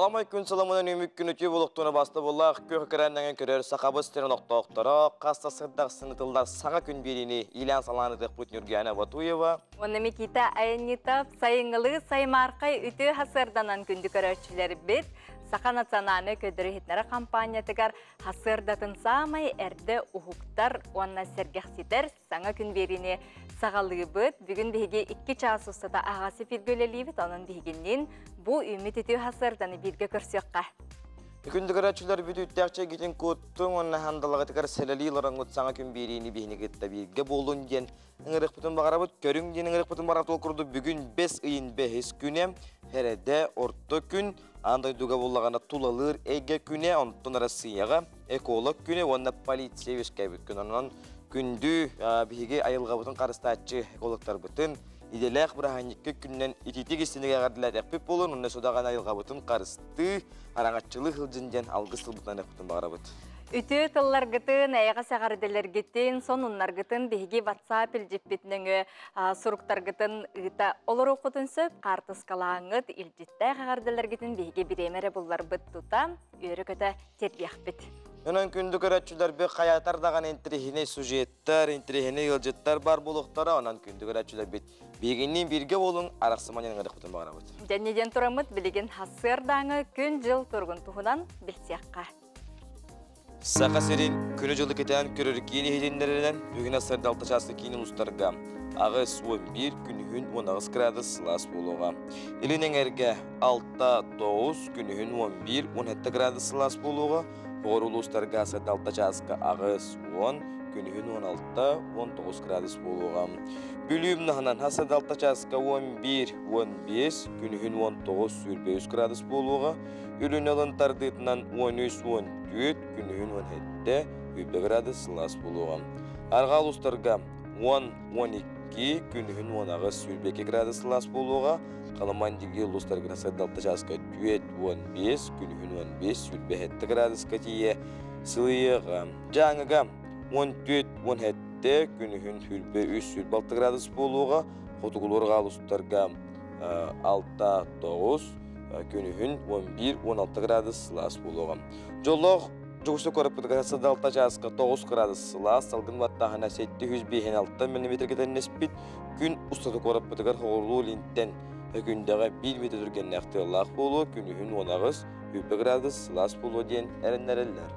Аламай күн сыламынан үмүк күн үтүө болуктуна басты боллақ көх экраннан көрөр сақабыз терен оқтоқтары қаста сырдақсын тылдар саға күн берini илән саланы тықпыт Нюргиана Батуева. Онна Микита Аянитов сайыңылы саймарқай үтүө хасырданан күндү көрөчүлөр бит. Саха национальный көдөрү хитнere компаниятыгар хасырдатын самай эрде ухуктар онна сергехситер саңа күн берини сагалыыбыт. Бүгүн биһиги 2 час устата агасы фиргөлелибит, онун биһигиннин бу үмүт үтүө хасырданы бирге көрсөккө. Күндү көрөчүлөр бүтүттәкче гитин куттун онна хандалыгы селели лорангут саңа күн берини биһини гитта бирге болун ден ыңырык бутун багарабыт көрүң ден ыңырык бутун барап толкурду бүгүн 5 ыйын 5 күнө хереде орто күн андай дуга боллагана тулалыр эге күнө онтон Россияга эколог күнө онна полиция өскәбит күн онон күндү биһиги айылга бутун карыстаачы экологтар бутун иделек бираханникке күннен итити кистинеге кардылар эппип болун онна судаган айылга бутун карысты араңатчылык хылжын алгыс тылбутан эппутун багарабыт. Үтүү тылларгытын, әйға сағардыларгытын, сонуннаргытын биһиги WhatsApp илжиппитнеңі суруктаргытын ыта олор оқутын сөп, қартыскалаңыт илжитті қағардыларгытын биһиги биремере буллар быт тута, үйрі көті тербияқпит. Өнөн күндү көрөчүлөр бе хаятар даган интрихине сюжеттер, интрихине йылжыттар бар болуктара, онан күндү көрөчүлөр бит бигиннин бирге болуң, араксыман яныңа кутун багарабыт. Жәнеден турамыт билеген хасырдаңы күн жыл тургун тухунан билсиякка. Саха сирин күнү жылы кетен көрөр кийини хединлеринен бүгүн асырда алты часы кийини устарга. Агыс 11 күнүһүн 10 градус сылас болуға. Илинен эрге алта тоғыз күнүһүн 11 17 градус сылас болуға. Боғыр устарга асырда алты часка агыс 10 күнүһүн 16 19 градус болуға. Бүлүм наханан асырда алты часка 11 15 күнүһүн 19 сүрбе градус болуға. Үлүн алын тардытынан 13 14 күнүһүн 17 үбе градус сылас болуға. Арғал устарга 10 12 күнүһүн 10 сүрбеки градус сылас болуға. Қаламан диги улустарга асырда алты часка түет 15 күнүһүн 15 сүрбе хетте градуска тие сылыйыға. Жаңыга 14 17 күнүһүн сүрбе үс сүрбе алты градус болуға. Хотугулурга улустарга алта тоғыз күнүһүн 11 16 градус сылас болуға. Жоллоқ жугусу көріп бұдыға сыда алта жасқа 9 градус сылас, салгын ваттахана сетті жүз бейхен алты миллиметр кетен неспит, күн ұстаты көріп бұдыға хоғырлу линттен күндіға 1 метр түрген нәқтылақ болу, күнүһүн 10 үпі градус сылас болу ден әріннәрелер.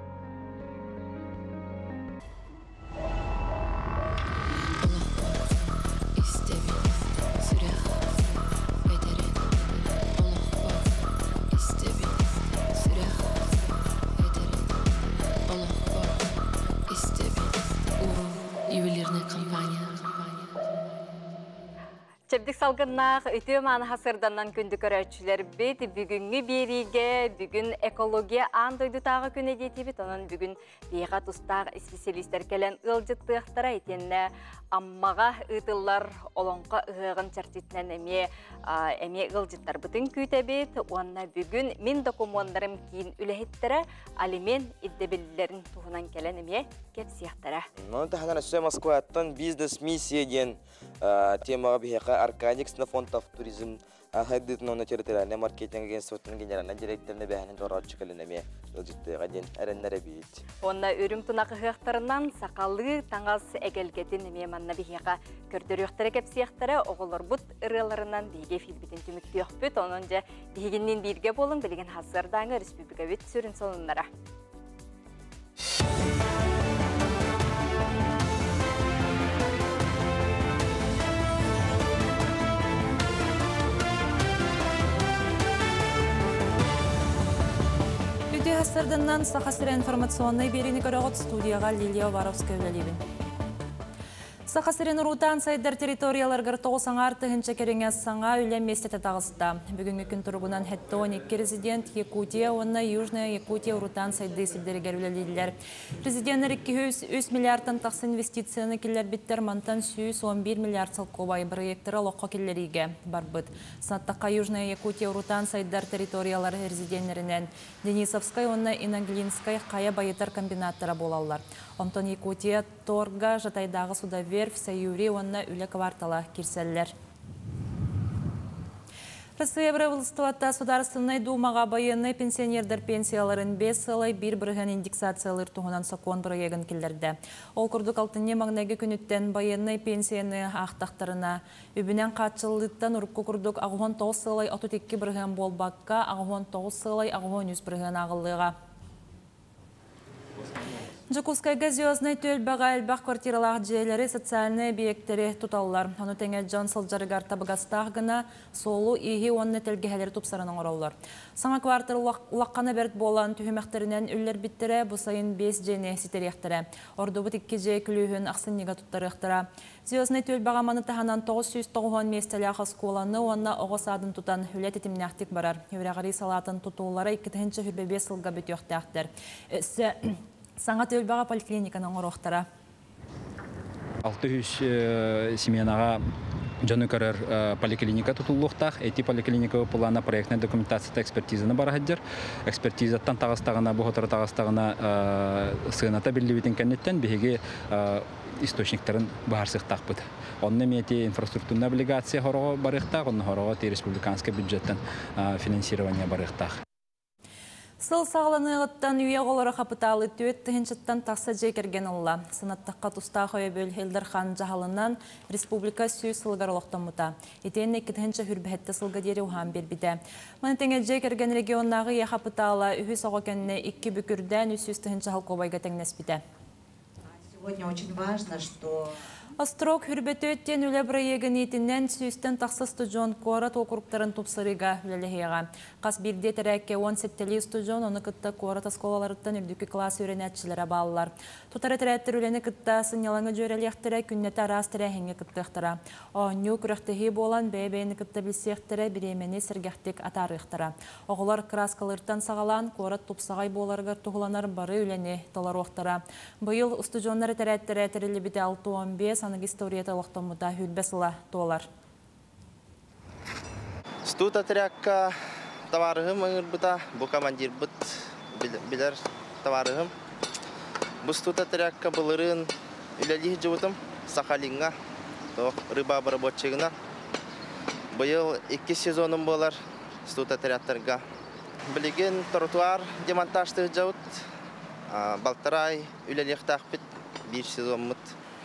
Чебдик салгыннах үтө мааны хасырданнан күндү көрөчүлөр бит бүгүнгү бериге бүгүн экология аан дойдутаагы күн эдиетибит онон бүгүн бейга тустаах специалисттер келен ылжыттыахтара итенне аммага ытыллар олоңко ыгын чартитинен эме эме ылжыттар бытын күүтэбит уонна бүгүн мин документарым кийин үлэхиттере алимен иддебиллерин туһунан келен эме кепсияхтара. Онон таханан өссө Москваттан бизнес миссия диэн темага биһиэхэ Аркадий Ксенофонтов туризм хайдытын онна территориальный маркетинг агентствотун генеральный директорына бэһэнин тороочу кэлин эме ылжыттыга диэн эреннере бит. Онна үрүм тунакы хыахтарынан сакалы таңас эгелгетин эме манна биһиэхэ көрдөрүөхтэрэ кепсиэхтэрэ оҕолорбут ырыаларынан биһиге филбитин түмүктүөхпүт онон же биһигиннин биирге болун билигин хазырдааҥы республика бит сүрүн сонуннара. Хасырданнан Саха сирэ информационный берини көрөгөт студияга Лилия Варовская үлелибин. Саха сирин урутаан сайдар территорияларгар тоғыз аңар тыһынча кереңе саңа үле местете тағыста. Бүгүнкү күн туругунан хетте 12 резидент Якутия, онна Южная Якутия урутаан сайды силдеригер үлелилер. Президенттер 203 миллиардтан тақсы инвестицияны келлер биттер мантан 111 миллиард салкобай проекттері лоққа келлериге барбыт. Санаттаққа Южная Якутия урутаан сайдар территориялар резиденттеринен Денисовскай, онна Инаглинскай қая байытар комбинаттара болалар. Онтон Якутия торга жатайдағы судовер Саюри онна үле квартала кирселлер. ПСЕ правительствота Судаарыстыбаннай Дуумаҕа байыаннай пенсионердар пенсияларын 5,1% индексациялыыр туһунан сокуон бырайыагын киллэрдэ. Ол курдук алтынньы маҥнайгы күнүттэн байыаннай пенсияны аахтахтарына, үбүнэн хааччыллыыттан урукку курдук 89,32% буолбакка, 89,83% ааҕыллыаҕа. Дьокуускайга Звезднай түөлбэҕэ элбэх квартиралаах дьиэлэри, социальнай эбийиэктэри туталлар. Ону тэҥэ дьон сылдьарыгар табыгастаах гына суолу-ииһи уонна тэлгэһэлэри тупсаран оҥороллор. Саҥа квартира улаххана бэрт буолан түһүмэхтэринэн үллэрбиттэрэ, бу сайын биэс дьиэни ситэриэхтэрэ. Ордубут икки дьиэ күлүүһүн ахсынньыга туттарыахтара. Звезднай түөлбэҕэ маны таһынан 990 миэстэлээх оскуоланы уонна оҕо саадын тутан үлэ тэтимнээхтик барар. Үөрэҕирии салаатын тутуулара 2025 сылга бүтүөхтээхтэр. Өссө саҥа түөлбэҕэ поликлиниканы оҥоруохтара. 600 сменаҕа дьону көрөр поликлиника тутуллуохтаах. Эти поликлиника плана проектная документацията экспертизаны бара сылдьар. Экспертизаттан таҕыстаҕына, бу сотору таҕыстаҕына сыаната биллибитин кэнниттэн биһиги источниктарын быһаарсыахтаахпыт. Онно эмиэ ити инфраструктурная облигация хороҕо барыахтаах, онно хороҕо ти республиканскай бюджеттан финансирование барыахтаах. Сыл саҕаланыаҕыттан үйэ оҕолоро хапытаалы түөрт тыһыынчаттан тахса дьиэ кэргэн ылла. Санаттахха тустаах өйөбүл Ил Дархан дьаһалынан республика сүүс сылыгар олохтоммута. Итиэннэ 2027 сылга диэри уһаан биэрбитэ. Маны тэҥэ дьиэ кэргэн регионнааҕы ийэ хапытаала үһүс оҕо кэннэ икки бүкүрдээн 300 тыһыынча холкуобайга тэҥнэспитэ. Сегодня очень важно, что Острог Хүрбөтөөт диэн үлэ бырайыагын иитинэн сүүстэн тахса устудьуон куорат уокуруктарын тупсарыыга үлэлэһиэҕэ. Хас биирдии этэрээккэ уон сэттэлии устудьуон, ону кытта куорат оскуолаларыттан үрдүкү кылаас үөрэнээччилэрэ бааллар. Тутар этэрээттэр үлэни кытта сынньалаҥы дьүөрэлиэхтэрэ, күннэтэ араас тэрээһиҥҥэ кыттыахтара. Оонньуу, күрэхтэһии буолан, бэйэ-бэйэни кытта билсиэхтэрэ, бириэмэни сэргэхтик атаарыахтара. Оҕолор кырааскалыыртан саҕалаан, куорат тупсаҕай буоларыгар туһуланар бары үлэни толоруохтара. Быйыл устудьуоннар этэрээттэрэ тэриллибитэ 65, аныгы историята олохтоммута сүүрбэ сыла туолар. Студ отрядка табаарыһым ыҥырбыта, бу командирбыт билэр табаарыһым. Бу студ отрядка былырыын үлэлии сылдьыбытым Сахалиҥҥа, рыба обработчигына. Быйыл иккис сезонум буолар студ отрядтарга. Билигин тротуар демонтажтыы сылдьабыт. Балтараа ай үлэлиэхтээхпит биир сезоммут.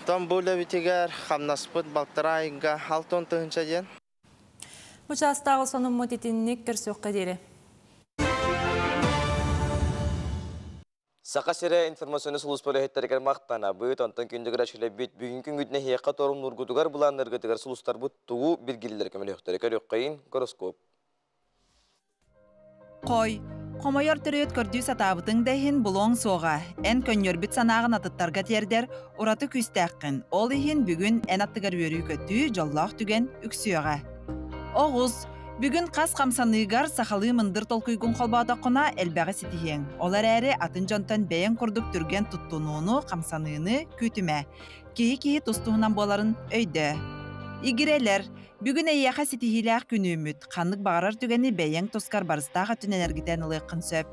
Том бу үлэбитигэр хамнаспыт балтараа айга 60 тыһыынча диэн. Бу чаастааҕы сонуммут итинник көрсүөххэ диэри. Саха сирэ информационнай сулууспа үлэһиттэригэр махтанабыт, онтон күндү көрөөччүлэрбит бүгүҥҥү күҥҥүтүнэн эһиэхэ торумнуургутугар былааннаргытыгар сулустарбыт тугу билгилилэр көмөлөһөхтөрө көрүөххэйин гороскоп. Хой, хомойор төрүөт көрдүү сатаабытыҥ да иһин булуоҥ суоҕа. Эн көнньүөрбүт санааҕын атыттарга тиэрдэр ураты күүстээххин. Ол иһин бүгүн эн аттыгар үөрүү-көтүү, дьоллоох түгэн үксүөҕэ. Оҕус, бүгүн хас хамсаныыгар сахалыы мындыр толкуйгун холбоотоххуна элбэҕи ситиһиэҥ. Ол эрээри атын дьонтон бэйэҥ курдук түргэн туттунууну, хамсаныыны күүтүмэ. Киһи-киһи тус-туһунан буоларын өйдөө. Игирэлэр, Бүгүн эйиэхэ ситиһиилээх күн үүммүт. Ханнык баҕарар түгэни бэйэҥ тускар барыстаах өттүнэн эргитэн ылыаххын сөп.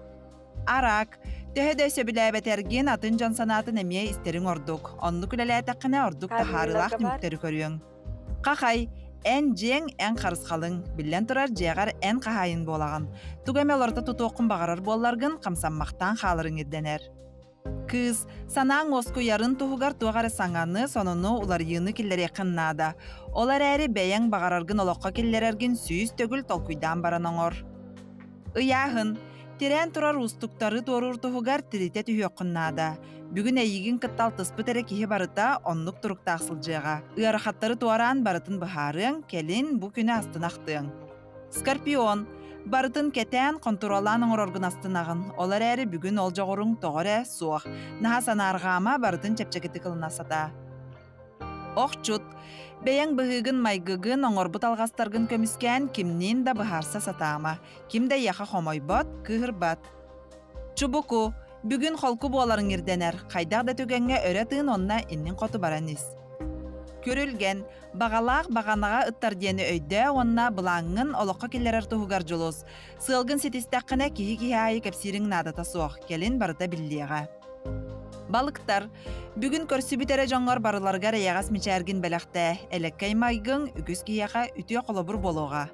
Араак. Төһө да сөбүлээбэтэргин, атын дьон санаатын эмиэ истэриҥ ордук. Оннук үлэлээтэххинэ ордук таһаарыылаах Камераларга бар. түмүктэри көрүөҥ. Хахай. Эн дьиэҥ, эн харысхалыҥ. Биллэн турар, дьиэҕэр эн хаһаайын буолаҕын. Тугу эмэ олорто тутуоххун баҕарар буолларгын, хамсаммахтаан хааларыҥ ирдэнэр. Кыыс, санааҥ уоскуйарын туһугар туох эрэ саҥаны, сонуну, уларыйыыны киллэриэххин наада. Ол эрээри бэйэҥ баҕараргын олоххо киллэрэргин сүүс төгүл толкуйдаан баран оҥор. Ыйааһын. Тирээн турар уустуктары туоруур туһугар тиритэ түһүөххүн наада. Бүгүн эйигин кытта алтыспыт эрэ киһи барыта оннук туруктаах сылдьыаҕа. Ыарахаттары туораан барытын быһаарыаҥ, кэлин бу күнү астына ахтыаҥ. Скорпион, барытын кэтээн, хонтуруоллаан оҥороргун астынаҕын. Ол эрээри бүгүн ол дьоҕуруҥ тоҕо эрэ суох. Наһаа санаарҕаама, барытын чэпчэкитик ылына сатаа. Охчут, бэйэҥ быһыыгын-майгыгын, оҥорбут алҕастаргын көмүскээн кимниин да быһаарса сатаама. Ким да эйиэхэ хомойбот, кыыһырбат. Чубуку, бүгүн холку буоларыҥ ирдэнэр. Хайдах да түгэҥҥэ өрө тыын уонна иннин хоту баран ис. Күрүлгэн, баҕалаах баҕанаҕа ыттар диэни өйдөө уонна былааҥҥын олоххо киллэрэр туһугар дьулус. Сыалгын ситистэххинэ киһи-киһи аайы кэпсиириҥ наадата суох, кэлин барыта биллиэҕэ. Балыктар, бүгүн көрсүбүт эрэ дьоҥҥор барыларыгар эйэҕэс мичээргин бэлэхтээ, элэккэй майгыҥ үгүс киһиэхэ үтүө холобур буолуоҕа.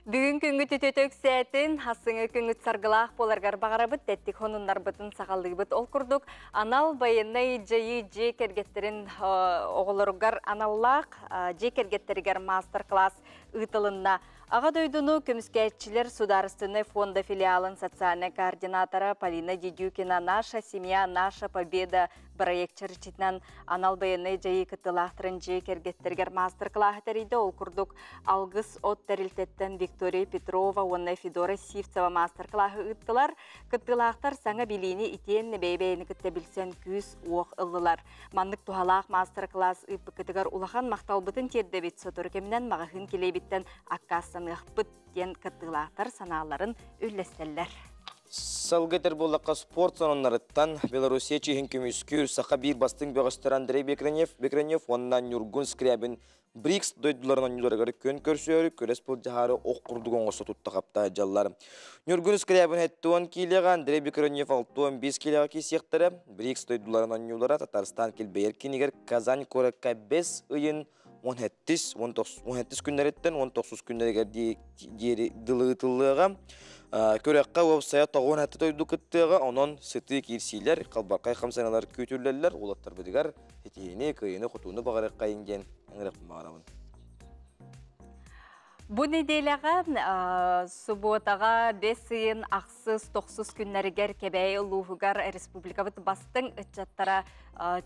Бүгүн күнгү түтөтө үксээтин, хассыҥы күнгүт саргылаах буоларгар баҕарабыт, тэттик хонуннарбытын саҕалыыбыт. Ол курдук, анал байыаннай дьайыы дьиэ кэргэттерин оҕолоругар аналлаах дьиэ кэргэттэригэр мастер-класс ыытылынна. Аҕа дойдуну көмүскээччилэр судаарыстыбаннай фонда филиалын социальнай координатора Полина Дедюкина «Наша семья, наша победа» проект чэрчитинэн анал байыаннай дьайыы кыттыылаахтарын дьиэ кэргэттэригэр маастар-кылааһы тэрийдэ. Ол курдук, Алгыс от тэрилтэттэн Виктория Петрова уонна Федора Сивцева маастар-кылааһы ыыттылар. Кыттыылаахтар саҥа билиини итиэннэ бэйэ-бэйэни кытта билсэн күүс-уох ыллылар. Маннык туһалаах маастар-кылаас ыыппыккытыгар улахан махталбытын тиэрдэбит. Сотору кэминэн маҕаһыын килиэбиттэн аккаастаныахпыт диэн кыттыылаахтар санааларын үллэстэллэр. Сылгы этэр буоллахха спорт сонуннарыттан Белоруссия чиһин көмүскүүр саха биир бастыҥ бөҕөстөр Андрей Бекренев, Бекренев уонна Ньургун Скрябин БРИКС дойдуларын оонньууларыгар күөн көрсөөрү күрэс былдьаһаары ох курдук оҥосто тутта хапта дьаллар. Ньургун Скрябин 70 киилэҕэ, Андрей Бекренев 65 киилэҕэ киирсиэхтэрэ. БРИКС дойдуларын оонньуулара Татарстан килбэйэр кинигэр Казань куоракка бэс ыйын 17 17 күннэриттэн 19 күннэригэр диэри дылы ыытыллыаҕа. Күрэххэ уопсайа 97 дойду кыттыаҕа, онон сытыы киирсиилэр, халбархай хамсаныылар күүтүллэллэр. Уолаттарбытыгар ситиһиини, кыайыыны-хотууну баҕарыаххайыҥ диэн ыҥырыахпын баҕарабын. Бу нэдиэлэҕэ субуотаҕа бэс ыйын ахсыс, тохсус күннэригэр Кэбээйи улууһугар республикабыт бастыҥ ыччаттара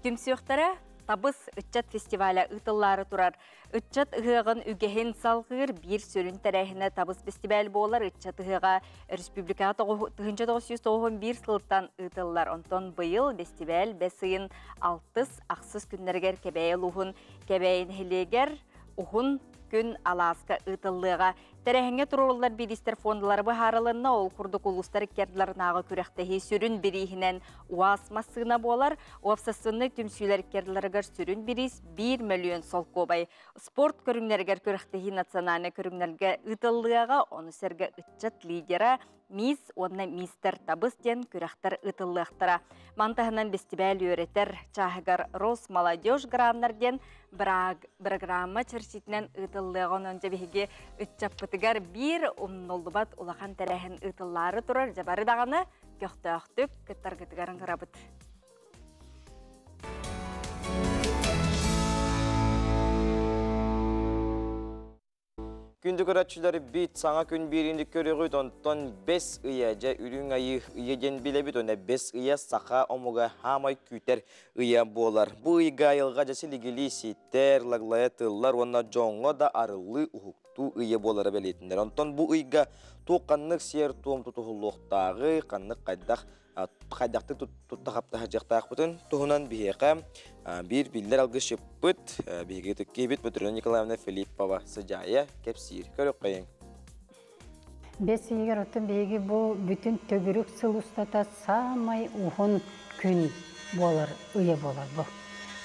түмсүөхтэрэ. Табыс ыччат фестиваля ыытыллаары турар. Ыччат ыһыаҕын үгэһин салҕыыр биир сүрүн тэрээһинэ Табыс фестиваль буолар. Ыччат ыһыаҕа республикаҕа 1991 сылтан ыытыллар. Онтон быйыл фестиваль бэс ыйын алтыс, ахсыс күннэригэр Кэбээйи улууһун Кэбээйи нэһилиэгэр уһун күн алааска ыытыллыаҕа. Тэрээһиҥҥэ туруоруллар бириистэр фондалара быһаарылынна. Ол курдук улуустар иккердларынааҕы күрэхтэһии сүрүн бирииһинэн УАЗ массыына буолар. Уопсастыбаннай түмсүүлэр иккердларыгар сүрүн бириис 1 мөлүйүөн солкуобай. Спорт көрүҥнэригэр күрэхтэһии национальнай көрүҥнэргэ ыытыллыаҕа. Ону сэргэ ыччат лидера Мисс уонна Мистер Табыс диэн күрэхтэр ыытыллыахтара. Маны таһынан бэстибээл үөрэтэр чааһыгар Росмолодежь граннар диэн бырагыраамма чэрчитинэн ыытыллыаҕа. Онон дьэ биһиги ыччаппытыгар биир умнуллубат улахан тэрээһин ыытыллаары турар. Дьэ бары даҕаны көхтөөхтүк кыттаргытыгар ыҥырабыт. Күндү көрөөччүлэр бит саҥа күн биэриини көрөҕүт, онтон бэс ыйа дьэ үрүҥ айыы ыйа диэн билэбит, уонна бэс ыйа саха омуга хаамай күүтэр ыйа буолар. Бу ыйга айылҕа дьэ силигилии ситэр, лаглайа тыллар уонна дьоҥҥо да арыллыы уһуктуу ыйа буолара бэлиэтинэр. Онтон бу ыйга туох ханнык сиэр-туом тутуһуллуохтааҕый, ханнык хайдах хайдахтык тутта хапта сылдьыахтаахпытын туһунан биһиэхэ биир биллэр алгысчыппыт биһиги ытык Матрена Николаевна Филиппова сыдьаайа кэпсиир. Көрүөххэйиҥ. Бэс ыйыгар оттон биһиги бу бүтүн төгүрүк сыл устата саамай уһун күн буолар, ыйа буолар бу.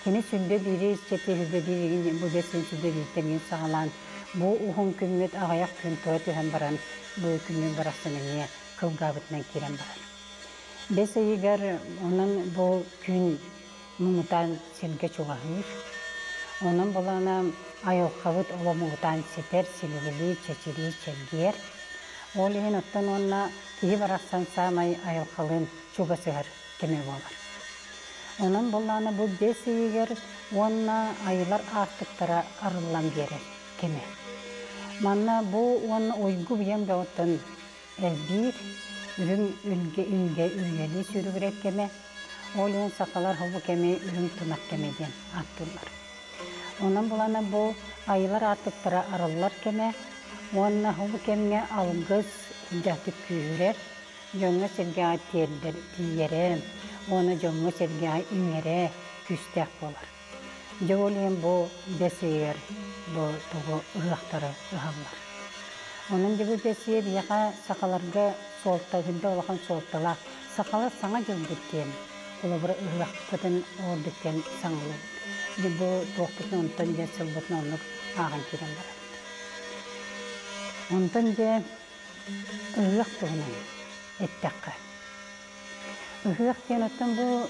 Кини сүлбэ биири исчэти сүлбэ бииригин бу бэс ыйын сүлбэ бииртэн иин саҕалаан бу уһун күммүт аҕыйах күн тура түһэн баран бу күммүт барахсан эмиэ кылгаабытынан киирэн барар. Бэс ыйыгар онон бу күн муҥутаан сиргэ чугаһыыр. Онон булана айылҕабыт оло муҥутаан ситэр, силигилии, чэчирии, чэлгиэр. Ол иһин оттон уонна киһи барахсан саамай айылҕалыын чугасыһар кэмэ буолар. Онон буллаана бу бэс ыйыгар уонна айылар аартыктара арыллан биэрэр кэмэ. Манна бу уонна уйгу бийэм бөҕөттөн элбиир, үрүҥ үлгэ үлгэ үрүйэлии сүүрүгүрэр кэмэ, ол иһин сахалар бу кэми үрүҥ тунах кэмэ диэн ааттыыллар. Онон булана бу айылар аартыктара арыллар кэмэ уонна бу кэмҥэ алгыс үрдээхтик күүһүрэр, дьоҥҥо-сэргэҕэ тиэрдэр тиийэрэ уонна дьоҥҥо-сэргэҕэ иҥэрэ күүстээх буолар. Дьэ ол иһин бу бэс ыйыгар бу тугу ыһыахтары ыһаллар. Онон дьэ бу бэс ыйа биһиэхэ сахаларга суолта үрдэ улахан суолталаах. Сахалар саҥа дьылбыт диэн холобура ыһыахпытын оҕордук диэн саҥалыыбыт. Дьэ бу туохпутун онтон дьэ сылбытын оннук ааҕан киирэн барабыт. Онтон дьэ ыһыах туһунан эттэххэ. Ыһыах диэн оттон бу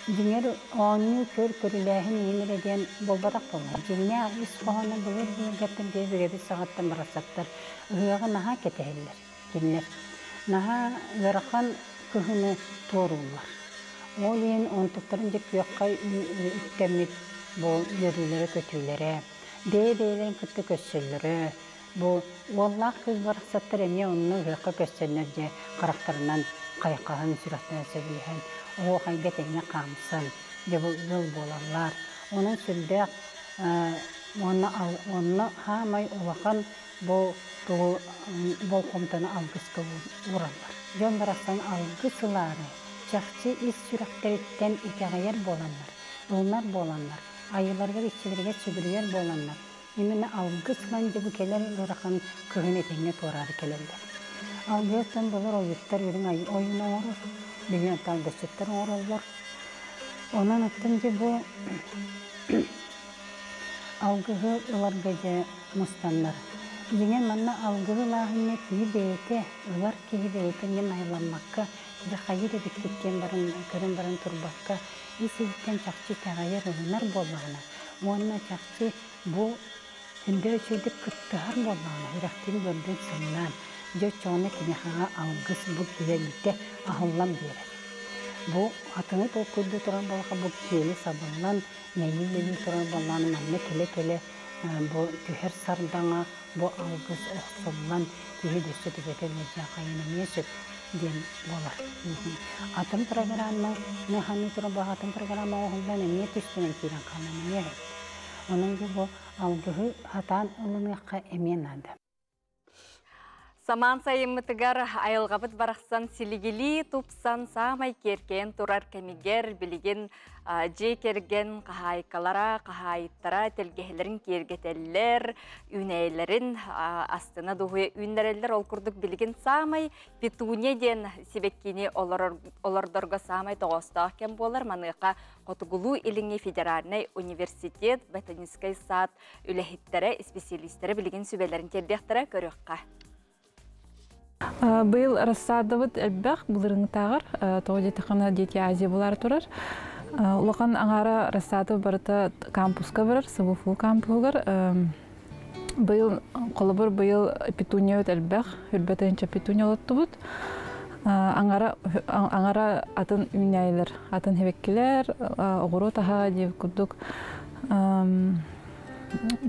Дьиҥэр оонньуу көр көрүлээһин иһин эрэ диэн буолбатах буолла. Дьиҥнээх ис хоһооно былыр былыргаттан биһиги саҕаттан барахсаттар ыһыаҕы наһаа кэтэһэллэр кинилэр. Наһаа ыарахан кыһыны туорууллар. Ол иһин онтуктарын дьэ күөххэ үктэммит бу үөрүүлэрэ-көтүүлэрэ, бэйэ-бэйэлэрин кытта көрсөллөрө, бу уоллаах кыыс барахсаттар эмиэ онно ыһыахха көрсөннөр дьэ харахтарынан хайҕаһан, сүрэхтэрин сөбүлэһэн, оһуохайга тэҥҥэ хаамсан, дьэ бу ыал буолаллар. Онон сүрдээх уонна онно хаамай улахан бу тугу болҕомтону алгыска уураллар. Дьон барахсан алгыс ылаары, чахчы ис сүрэхтэриттэн итэҕэйэр буоланнар, ылынар буоланнар, айыыларыгар иччилэригэр сүгүрүйэр буоланнар, именно алгыс ылан дьэ бу кэлэр ыарахан кыһын этэҥҥэ туораары кэлэллэр. Алгыһыттан былыр ойуттар үрүҥ ойууну оҥорор, билигин алгысчыттар оҥороллор. Онон оттон дьэ бу алгыһы ыларга дьэ мустаннар. Дьиҥэр манна алгыһы ылааһыҥҥа киһи бэйэтэ, ылар киһи бэйэтэ эмиэ найыламмакка, дьэ хайыыр эбиккит диэн баран көрөн баран турбакка, ис-иһиттэн чахчы итэҕэйэр, ылынар буоллаҕына уонна чахчы бу күндэ үчүгэйдик кыттыһар буоллаҕына, үрэхтиин көрдүн сымнаан, дьэ оччоҕуна киниэхэҕэ алгыс бу киэлитэ аһыллан биэрэр. Бу атыны толкуйдуу турар буоллахха, бу киэли сабыллан, мэйии турар буоллаҕына, манна кэлэ-кэлэ бу түһэр сардаҥа, бу алгыс охсуллан, киһи дөссө түбэтэ ыалдьа хайан эмиэ сөп диэн буолар. Атын программа, ханыы турар атын программа оҥоһуллан эмиэ түстэнэн киирэн хаалан эмиэ. Онон бу алгыһы хатаан ылыныахха эмиэ наада. Самаан сайыммытыгар айылҕабыт барахсан силигилии тупсан саамай киэркэйэн турар кэмигэр билигин дьиэ кэргэн хаһаайкалара, хаһаайыттара тэлгэһэлэрин киэргэтэллэр, үүнээйилэрин астына дуһуйа үүннэрэллэр. Ол курдук билигин саамай петуния диэн сибэккини олордорго саамай тоҕоостоох кэм буолар. Маныаха Хотугулуу-Илиҥҥи федеральнай университет ботаническай сад үлэһиттэрэ, исписэлиистэрэ билигин сүбэлэрин тиэрдиэхтэрэ, көрүөххэ. Быйыл рассадабыт элбэх былырыҥҥытааҕар, тоҕо диэтэххинэ Дети Азии булаары турар. Улахан аҥаара рассада барыта кампуска барар, СВФУ кампуһугар. Быйыл, холобур, быйыл петуния элбэх, үрбэтэнчэ петуния олоттубут. Аҥара, аҥара атын үүнээйилэр, атын хэбэккилэр, оҕуруот аһа диэбит курдук.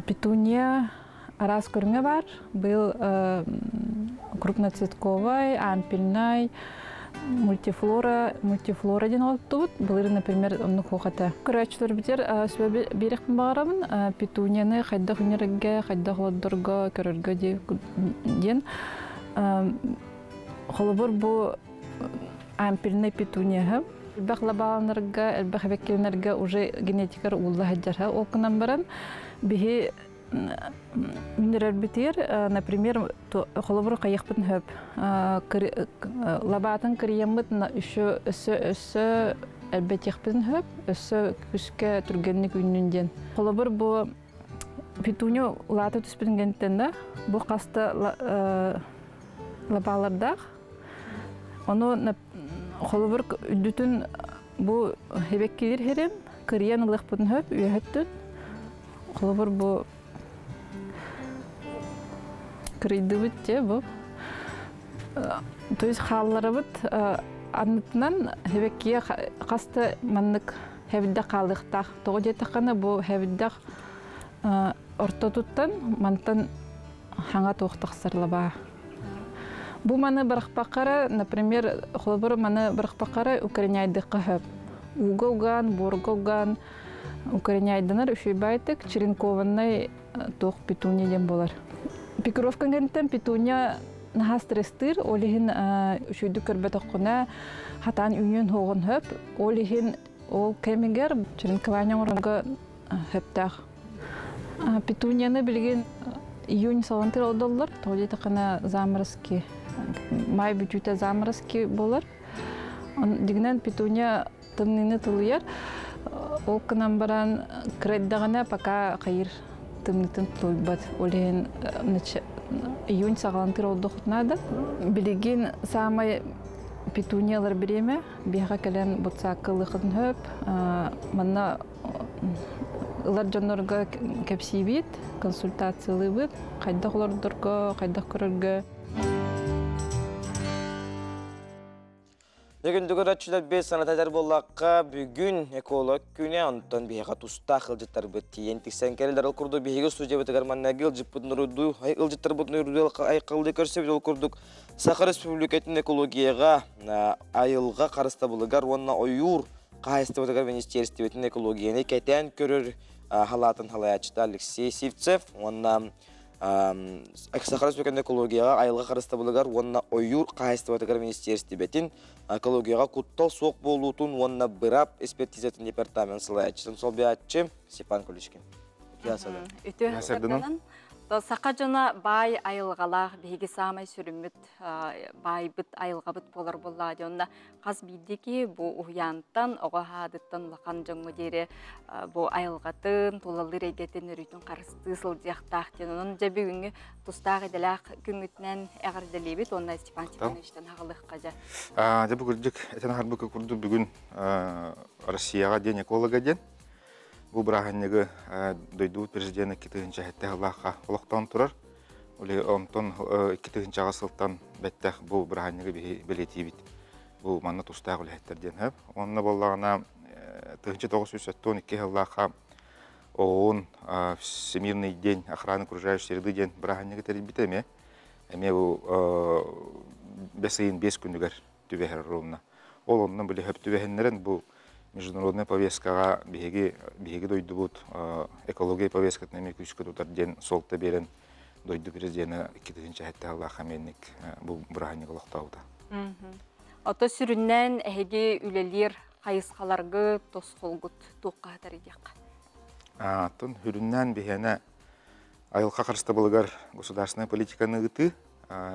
Петуния араас көрүҥэ баар. Быйыл крупноцветковай, ампельнай, мультифлора, мультифлора диэн олоттубут. Былыр, например, оннук суох этэ. Көрөөччүлэрбитигэр сүбэ биэриэхпин баҕарабын. Петунияны хайдах үүнэргэ, хайдах олордорго, көрөргө диэн. Холобур, бу ампельнай петунияһы элбэх лабааланарга, элбэх эбэккилэнэргэ уже генетикар уулла сылдьар. Ол гынан баран биһи үүннэрэрбитигэр, например, холобур хайыахпытын сөп. Лабаатын кырыйаммыт еще өссө өссө элбэтиэхпитин сөп, өссө күскэ түргэнник үүннүн диэн. Холобур, бу петуния улаата түспүтүн кэнниттэн да, бу хаста лабаалардаах. Ону холобур үрдүтүн бу хэбэккилир хирин кырыйан ылыахпытын сөп үөһөттүн. Холобур, бу кырыйдыбыт те бу. То есть хаалларабыт аннытынан хэбэккиэ хаста маннык хэбиддэх хаалыахтаах. Тоҕо диэтэххинэ бу хэбиддэх ортотуттан мантан хаҥа туох тахсар лабаа. Бу маны бырахпаккара, например, холобур маны бырахпаккара укореняйдыкка хөп. Уга угаан, буорга угаан укореняйданар үчүгэй черенкованный туох петуния диэн буолар. Пикировка кэнниттэн петуния наһаа стресстыыр, ол иһин үчүгэйдик көрбөтөххүнэ хатаан үүнүөн хоҕун хөп. Ол иһин ол кэмигэр черенкование оҥорорго хөптөөх. Петунияны билигин июнь салантыр олдоллор, тоҕо диэтэххинэ заморозки, май бүтүүтэ заморозки буолар. Дигинэн петуния тымныыны тулуйар. Ол гынан баран кырайдаҕына пока хайыр тымныытын тулуйбат. Ол иһин июнь саҕалантыр олдохутунаа да. Билигин саамай Петуниялар бириэмэ биһиэхэ кэлэн ботсаакка ылыаххытын сөп. Манна ылар дьоннорго кэпсиибит, консультациялыыбыт, хайдах олордорго, хайдах көрөргө. Бүгүн көрөөччүлэр бес санатар буоллахха, бүгүн эколог күнэ, онтон биһиэхэ тустаах ыалдьыттарбыт тиийэн тиксэн кэллэр. Ол курдук биһиги студиябытыгар манныгы ыалдьыппытын уруйдуу, ыалдьыттарбытын уруйдуу айхаллыы көрсөбүт. Ол курдук Саха Республикатын экологияҕа, айылҕа харыстабылыгар уонна ойуур хаһаайыстыбатыгар министиэристибэтин экологияны кэтээн көрөр халаатын халайааччыта Алексей Сивцев уонна Саха Республикатын экологияҕа, айылҕа харыстабылыгар уонна ойуур хаһаайыстыбатыгар министиэристибэтин экологияҕа куттал суох буолуутун уонна быраап экспертизатын департамент салайааччытын солбуйааччы Степан Куличкин. Үтүө сарданан. Саха дьоно баай айылҕалаах, биһиги саамай сүрүммүт баайбыт айылҕабыт буолар буоллаа дии. Онно хас биирдии бу уһуйаантан, оҕо аһаадыттан улахан дьоҥҥо диэри бу айылҕатын, тулалыыр эйгэтин өрүүтүн харыстыы сылдьыахтаах диэн. Онон дьэ бүгүҥҥү тустаах идэлээх күҥҥүтүнэн эҕэрдэлиибит уонна Степан Степановичтан аҕалыахха дьэ. Дьэ бу кырдьык этэн аһарбыкка курдук бүгүн Россияҕа диэн эколога диэн бу бырааһынньыгы дойдубут президена 2007 сыллаахха олохтоон турар. Онтон 2000 сылтан бэттэх бу бырааһынньыгы биһи бэлиэтиибит. Бу манна тустаах үлэһиттэр диэн сөп. Онно буоллаҕына 1972 сыллаахха ООН Всемирный день охраны окружающей среды диэн бырааһынньыгы тэрийбитэ эмиэ. Эмиэ бу бэс ыйын 5 күнүгэр түбэһэр ровно. Ол онно били хөп түбэһиннэрэн бу международнай повесткаҕа биһиги биһиги дойдубут экология повесткатын эмиэ күүскэ тутар диэн суолта биэрэн дойду президенэ 2007 сыллаах эмиэнник бу бырааһынньык олохтообута. Ото сүрүннээн эһиги үлэлиир хайысхаларгы тосхолгут туохха диэххэ? Аттын сүрүннээн биһиэнэ айылҕа харыстабылыгар государственная политиканы ыытыы,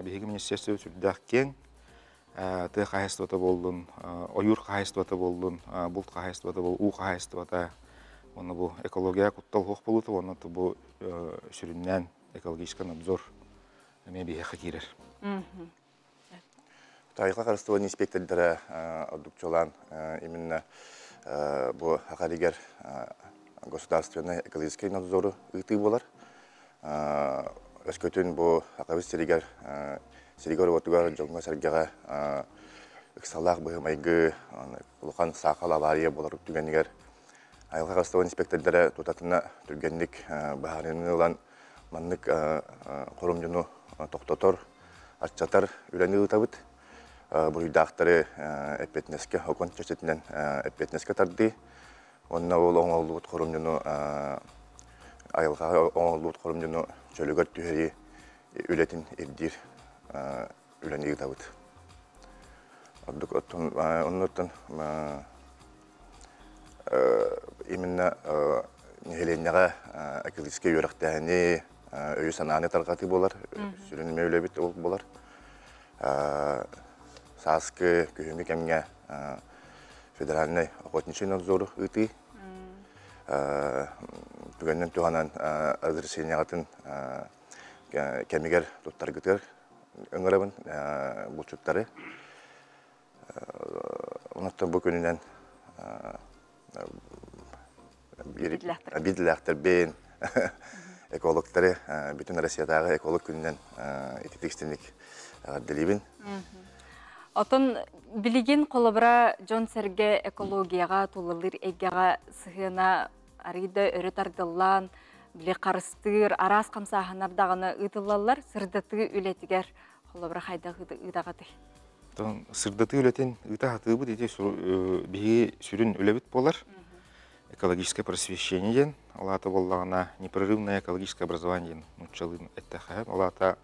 биһиги министерство сүрдээх киэҥ, тыа хаһаайыстыбата буоллун, ойуур хаһаайыстыбата буоллун, булт хаһаайыстыбата буоллун, уу хаһаайыстыбата, уонна бу экология куттал суох буолуута, уонна бу сүрүннээн экологический надзор эмиэ биһиэхэ киирэр. Айылҕа харыстабылын инспектордара ордук чуолаан именно бу Саха государственный экологический надзору ыытыы буолар. Өскөтүн бу Сахабыт сиригэр сиригэр-уотугар дьоҥҥо-сэргэҕэ ыксалаах быһыы-майгы, улахан саахал авария буолар түгэнигэр айылҕа харыстабылын инспектордара тутатына түргэнник быһаарыыны ылан маннык хорумньуну тохтотор, аччатар үлэни ыытабыт. Буруйдаахтары эппиэтинэскэ, окон чэрчитинэн эппиэтинэскэ тардыы. Уонна ол оҥоһуллубут хорумньуну айылҕаҕа оҥоһуллубут хорумньуну чөлүгэр түһэрии үлэтин ирдиир үлэни ыытабыт. Ордук оттон оннуттан именно нэһилиэнньэҕэ экологическай үөрэхтээһини, өйү-санааны тарҕатыы буолар, сүрүн эмиэ үлэбит ол буолар. Сааскы, күһүҥҥү кэмҥэ федеральнай охотничий надзору ыытыы. Түгэнинэн туһанан разрешениеҕытын кэмигэр туттаргытыгар ыҥырабын булчуттары. Онуттан бу күнүнэн биирдилээхтэрбин, экологтары бүтүн Россиятааҕы эколог күнүнэн ититик истиник эҕэрдэлиибин. Отон билигин холобура дьон-сэргэ экологияҕа тулалыыр эйгэҕэ сыһыана арыйда өрө тардыллан, били харыстыыр, араас хамсааһыннар даҕаны ыытыллаллар, сырдатыы үлэтигэр холобура хайдах ыытаҕытый? Сырдатыы үлэтин ыыта сатыыбыт ити биһиги сүрүн үлэбит буолар. Экологическое просвещение диэн, ол аата буоллаҕына непрерывное экологическое образование диэн нууччалыы эттэххэ, ол аата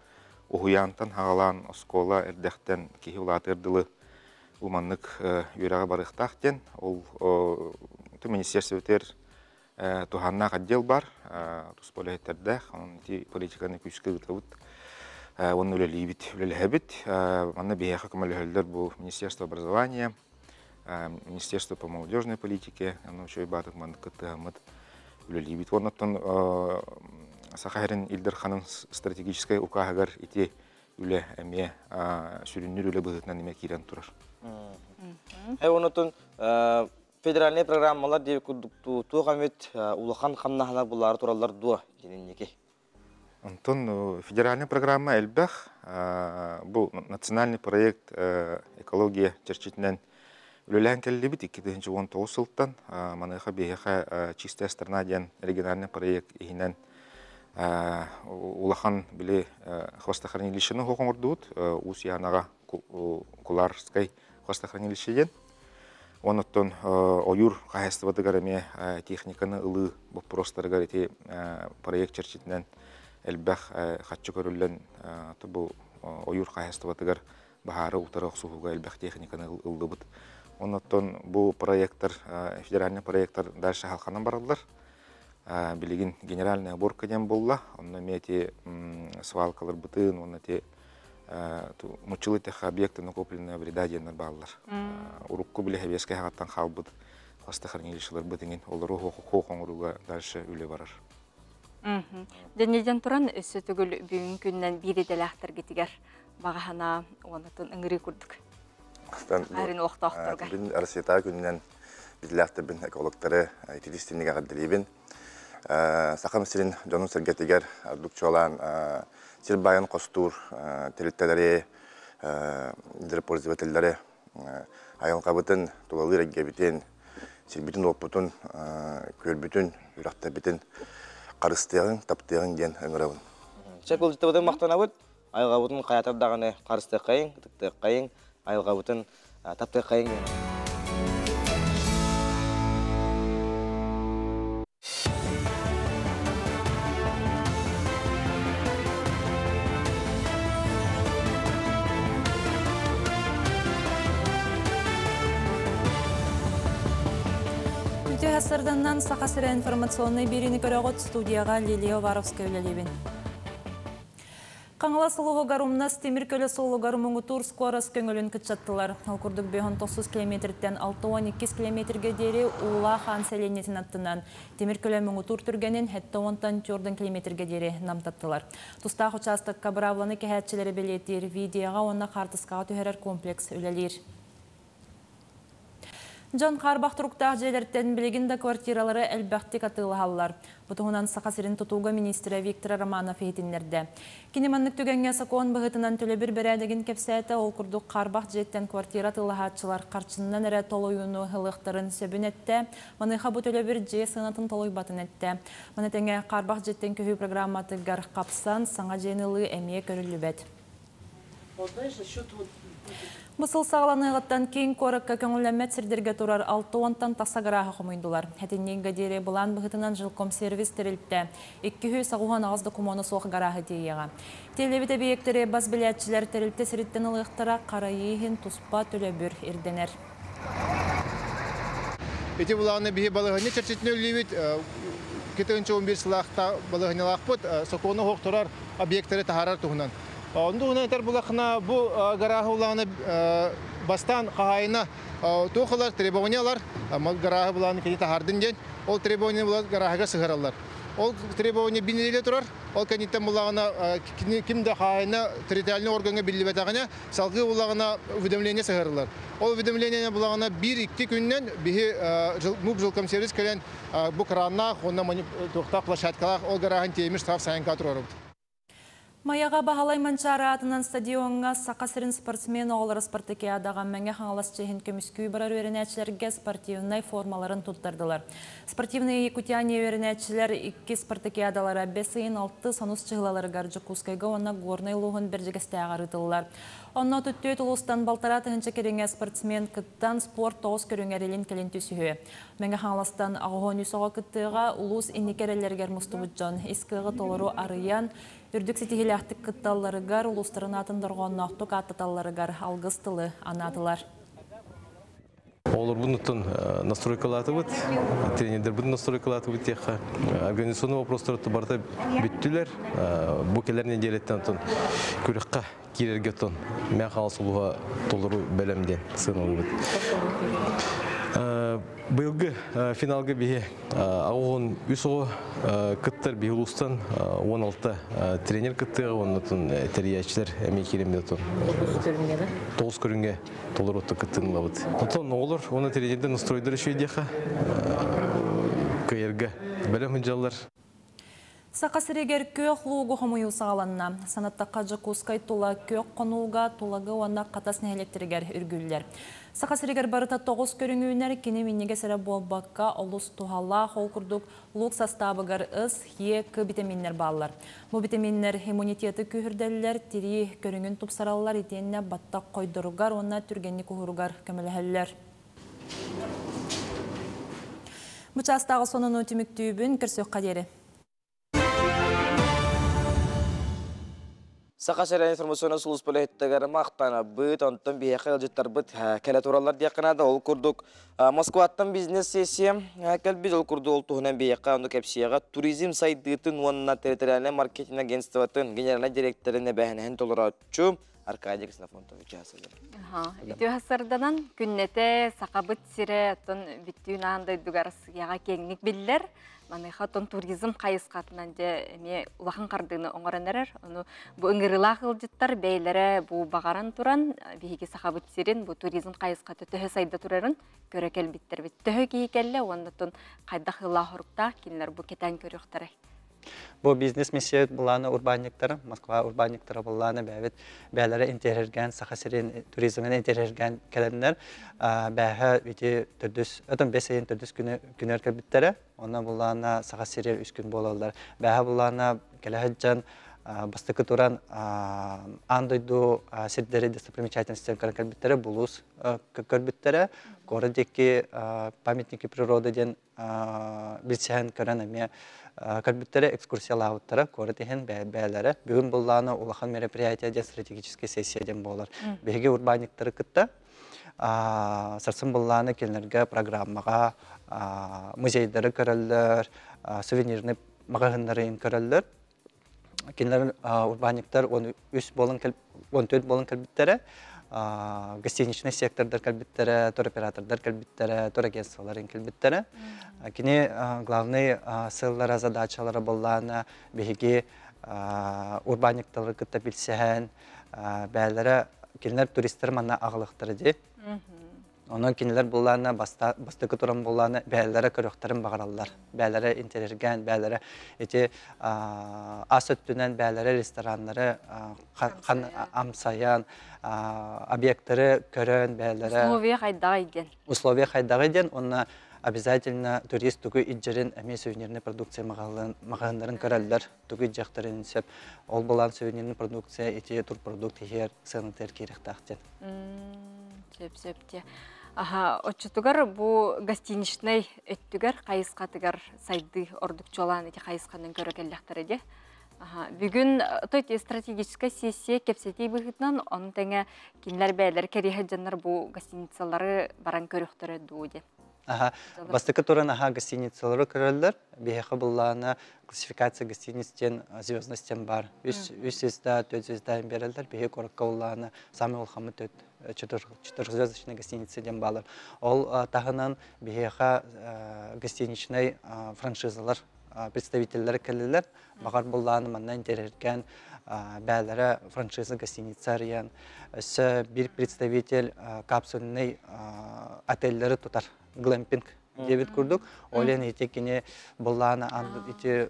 уһуйаантан хаҕалаан оскуола эрдэхтэн киһи улаатыар дылы бу маннык үөрэҕи барыахтаах диэн ол министерствотыгар туһааннаах отдел бар, туспа үлэһиттэрдээх, онон ити политиканы күүскэ ыытабыт уонна үлэлиибит, үлэлэһэбит. Манна биһиэхэ көмөлөһөллөр бу Министерство образования, Министерство по молодежной политике, онно үчүгэй баатык маннык кыттыһаммыт үлэлиибит. Уонна оттон Саха сирин Ил Дарханын стратегическай укааһыгар ити үлэ эмиэ сүрүннүүр үлэ быһыытынан эмиэ киирэн турар. Онотун федеральный программалар диэби курдук туох эмит улахан хамнаһына булаары тураллар дуо дининники? Онтон федеральный программа элбэх. Бу национальный проект экология чэрчитинэн үлэлээн кэллибит 2019 сылтан. Маныаха биһиэхэ «Чистая страна» диэн региональный проект иһинэн улахан били хвостохранилищены оҥордубут. Уус Янаҕа Куларскай хвостохранилище диэн. Онуттан ойуур хаһаайыстыбатыгар эмиэ техниканы ылыы боппуруостарыгар ити проект чэрчитинэн элбэх хаччы көрүллэн бу ойуур хаһаайыстыбатыгар баһаары утары охсуһууга элбэх техниканы ыллыбыт. Онуттан бу проекттар, федеральный проекттар дальше халханан бараллар. Билигин генеральная уборка диэн буолла. Онно эмиэ ити свалкалар бытын, онно ити муччулы тех объекты накопленного вреда диэннэр бааллар. Урукку биле хэбиэскэ хагаттан хаалбыт хвостохранилищелар бытыҥын олору хоох оҥорууга дальше үлэ барар. Дэниден туран өссө түгүл бүгүн күннэн биир иделээхтэргитигэр бағаһана уонатын ыҥырыы курдук. Арын олохтоохторго. Бүгүн Россията күнүнэн битлээхтербин экологтары итилистиннигэ гаддалибин. Сахам сирин дьонун сэргэтигэр ордук чуолаан сир байын хостуур тэрилтэлэри, пользователлэри айылҕабытын, тулалыыр эйгэбитин, сирбитин уоппутун, күөлбүтүн, үрэхтэрбитин харыстыаҕыҥ, таптыаҕыҥ диэн ыҥырабын. Чэ кылдьытыбытын махтанабыт, айылҕабытын хайатар даҕаны харыстыаххайыҥ, ытыктыаххайыҥ, айылҕабытын таптыаххайыҥ диэн. Үтө хасырданнан Саха сирэ информационный бириини көрөҕүт, студияға Лилия Уваровская үлэлиибин. Қаңылас улуһугар Умнас темир көлө суолугар муҥутуур скорос көҥүлүн кыччаттылар. Ол курдук 59 километртен 612 километрге диэри Уулаах Аан сэлиэнньэтин аттынан темир көлө муҥутуур түргэнин 74 километрге диэри намтаттылар. Тустаах учаастакка быраабыланы кэһээччилэри бэлиэтиир видеоҕа уонна хаартыскаҕа түһэрэр комплекс үлэлиир. Дьон хаарбах туруктаах дьиэлэртэн билигин да квартиралары элбэхтик атыылаһаллар. Бу туһунан Саха сирин тутууга министрэ Виктор Романов иһитиннэрдэ. Кини маннык түгэҥҥэ сокуон быһыытынан төлөбүр бэрээдэгин кэпсээтэ, ол курдук хаарбах дьиэттэн квартира атыылаһааччылар харчыннан эрэ толуйууну ылыахтарын сөбүн эттэ. Маныаха бу төлөбүр дьиэ сыанатын толуйбатын эттэ. Маны тэҥэ хаарбах дьиэттэн көһүү программатыгар хапсан саҥа дьиэни ылыы эмиэ көрүллүбэт. Бу сыл саҕаланыаҕыттан киин куоракка көҥүллэммэт сирдэргэ турар 60-тан тахса гарааһы хомуйдулар. Этинниҥ диэри былаан быһыытынан жилкомсервис тэрилтэ 288 докумуона суох гарааһы тиэйиэҕэ. Тиэллибит эбийиэктэри бас билээччилэр тэрилтэ сириттэн ылыахтара, харайыы иһин туспа төлөбүр ирдэнэр. Ити булааны биһи балыһынньа чэрчитинэ үллүүбүт 2011 сылаахта балыһынньалаахпыт сокуону хоохторор объекттары таһаарар туһунан. Онду этер булахна бу гарааһы улааны бастан хаһайына туохалар требованиялар гарааһы булааны кини таһаардын диэн ол требования була гарааһыга сыһараллар. Ол требования биниле турар, ол кэнниттэн булаҕына ким да хаһайына территориальный органга биллибэтэҕинэ салгыы булаҕына уведомление сыһарылар. Ол уведомление булаҕына 1-2 күннэн биһи МУП жилкомсервис кэлэн бу краннаах, онно туохтаах площадкалаах ол гарааһын тиэмир штраф сайынка турарыбыт. Майаҕа Баһылай Манчаары аатынан стадиоҥҥа Саха сирин спортсмен оҕолоро спартакиадаҕа Мэҥэ Хаҥалас чиэһин көмүскүү барар үөрэнээччилэргэ спортивнай формаларын туттардылар. Спортивные якутяне үөрэнээччилэр икки спартакиадалара бэс ыйын 6 сонус чыһылаларыгар Дьокуускайга уонна Горнай улууһун Бэрдьигэстээҕэр ыытыллар. Онно 34 улуустан 1,5 тыһыынча кэриҥэ спортсмен кыттан спорт тоҕус көрүҥэр илин-кэлин түсүһүө. Мэҥэ Хаҥаластан 83 оҕо кыттыаҕа, улуус инники эрэллэригэр мустубут дьон ис кыаҕы толору арыйан, үрдүк ситиһиилээхтик кытталларыгар, улуустарын аатын дорҕоонноохтук ааттаталларыгар алгыс тылы анаатылар. Оҕолорбун настройкалаатыбыт, тренердэрбин настройкалаатыбыт диэххэ. Организационный вопростар барыта бүттүлэр. Бу кэлэр нэдиэлэттэн оттон күрэххэ киирэргэ оттон Мэҥэ Хаҥалас улууһа толору бэлэм диэн сыаналыыбыт. Быйылгы финалга биһи ағуғын үс оғы кыттар биһи улустан 16 тренер кыттыға, оннотун териячлер эми киремдетон. 9 көрүнгө толор отто кыттынылабыт. Отон оғолор, оны тренерден настройдыр шүйдеха кыйырга. Бөлөм жаллар. Саха сиригэр күөх луугу хомуйуу саҕаланна. Санаттахха, Дьокуускай тула күөх хонууга Тулагы уонна Хатас нэһилиэктэригэр үргүүллэр. Саха сиригэр барыта 9 көрүҥ үүнэр, кини минньигэс эрэ буолбакка, олус туһалаах, ол курдук луук састаабыгар С, Е, К витаминнэр бааллар. Бу витаминнэр иммунитеты күүһүрдэллэр, тирии көрүҥүн тупсараллар, итиэннэ баттах хойдоругар уонна түргэнник уһууругар көмөлөһөллөр. Бу чаастааҕы сонуну түмүктүүбүн, көрсүөххэ диэри. Саха сирэ информационнай сулууспа үлэһиттэригэр махтанабыт, онтон биһиэхэ ыалдьыттарбыт кэлэ тураллар диэххэ наада. Ол курдук Москваттан бизнес-сессия кэлбит, ол курдук ол туһунан биһиэхэ ону кэпсиэҕэ туризм сайдыытын уонна территориальнай маркетинг агентствотын генеральнай директорын эбээһинэһин толорооччу Аркадий Ксенофонтович Часовер. Үтүө сарданан күннэтэ Сахабыт сирэ оттон бүттүүн аан дойдуга Россияҕа киэҥник биллэр. Маныаха оттон туризм хайысхатынан дьэ эмиэ улахан хардыыны оҥорон эрэр. Ону бу ыҥырыылаах ыалдьыттар бэйэлэрэ бу баҕаран туран биһиги Сахабыт сирин бу туризм хайысхата төһө сайда турарын көрө кэлбиттэр. Төһө киһи кэллэ уонна оттон хайдах ыалаах хоруктаах кинилэр бу кэтээн көрүөхтэрэй. Бу бизнес-миссия былааны урбаанньыктара, Москва урбаанньыктара былааны бэйэбит бэйэлэрэ интэриэһиргээн, Саха сирин туризмын интэриэһиргээн кэлэннэр бээһэ ити төрдүс, өтөн бэс ыйын төрдүс күнү күнүгэр кэлбиттэрэ. Онно былаана Саха сиригэр үс күн буолаллар. Бээһэ былаана кэлэ сылдьан бастакы туран аан дойду сирдэри достопримечательностьтан көрөн кэлбиттэрэ, булуус көрбүттэрэ, куорат диэки памятники природы диэн билсиһэн көрөн эмиэ көрбүттэрэ, экскурсиялаабыттара, куорат иһин бэйэлэрэ. Бүгүн буллаана улахан мероприятие диэн стратегическая сессия диэн буолар. Биһиги урбаанньыктары кытта сарсын буллаана кинилэргэ программаҕа музейдары көрөллөр, сувенирный маҕаһыыннарын көрөллөр. Кинилэр урбаанньыктар 13 буолан 14 буолан кэлбиттэрэ, гостиничный сектордар кэлбиттэрэ, туроператордар кэлбиттэрэ, турагентстволар кэлбиттэрэ. Кини главный сыаллара, задачалара буоллаана биһиги урбаанньыктары кытта билсэһэн, бээлэрэ кинилэр туристар манна аҕалыахтара дии. Онон кинилэр буллаана бастакы туран буллаана бээлэрэ көрүөхтэрин баҕараллар. Бээлэрэ интэриэргээн, бээлэрэ ити ас өттүнэн бээлэрэ рестораннары амсайан, объекттары көрөн бээлэрэ Условия хайдаҕый диэн. Условия хайдаҕый диэн, уонна обязательно турист тугу илдьэрин эмиэ сувенирный продукция маҕаһыыннарын көрөллөр, тугу илдьэхтэрин сөп. Ол булаан сувенирный продукция ити турпродукт иһэр сыанатыгар киириэхтээх диэн. Сөп сөп те. Аха, оччотугар бу гостиничный өттүгэр хайысхатыгар сайды ордук чуолаан ити хайысханан көрө кэллэхтэрэ дии. Аха, бүгүн то стратегическая сессия кэпсэтии быһыытынан ону тэҥэ кинилэр бэйэлэр кэриэһэ дьоннор бу гостиницалары баран көрүөхтөрө дуу диэн. Аха, бастакы туран аха гостиницалары көрөллөр. Биһиэхэ буллаана классификация гостиниц диэн звездность диэн бар. Үс үс звезда, төрт звезда береллер. Биһи куоракка буллаана самый улахаммыт төрт четырехзвездочная гостиница диэн баалар. Ол таһынан биһиэхэ гостиничный франшизалар представителлэр кэллилэр. Баҕар буллааны манна интэриэһиргээн бээлэрэ франшиза гостиница арыйан, өссө биир представитель капсульный отеллери тутар глэмпинг диэбит курдук. Ол ити кини буллаана ити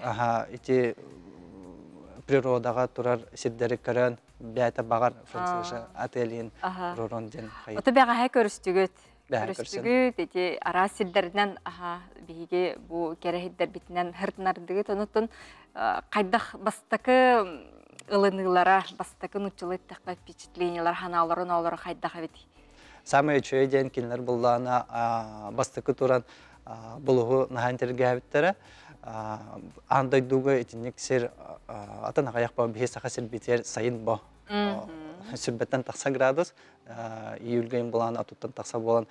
аха ити природаҕа турар сирдэри көрөн бэйэтэ баҕар франшиза отелин турурун диэн. Ото бэҕэһээ көрүстүгүт. Көрүстүгүт ити араас сирдэринэн аха биһиги бу кэрэһиддэрбитинэн хыртынардыгыт онутун хайдах бастакы ылыныылара, бастакы нуччалыы эттэххэ впечатлениялар ханааларын олоро хайдах эбит? Самый үчүгэй диэн кинилэр буллаана бастакы туран булуһу наһаан тиргээбиттэрэ. Аан дойдуга итинник сир атын аҕыйах бо биһи саха сирбитигэр сайын бо сүрбэттэн тахса градус июльга булаан атуттан тахса буолан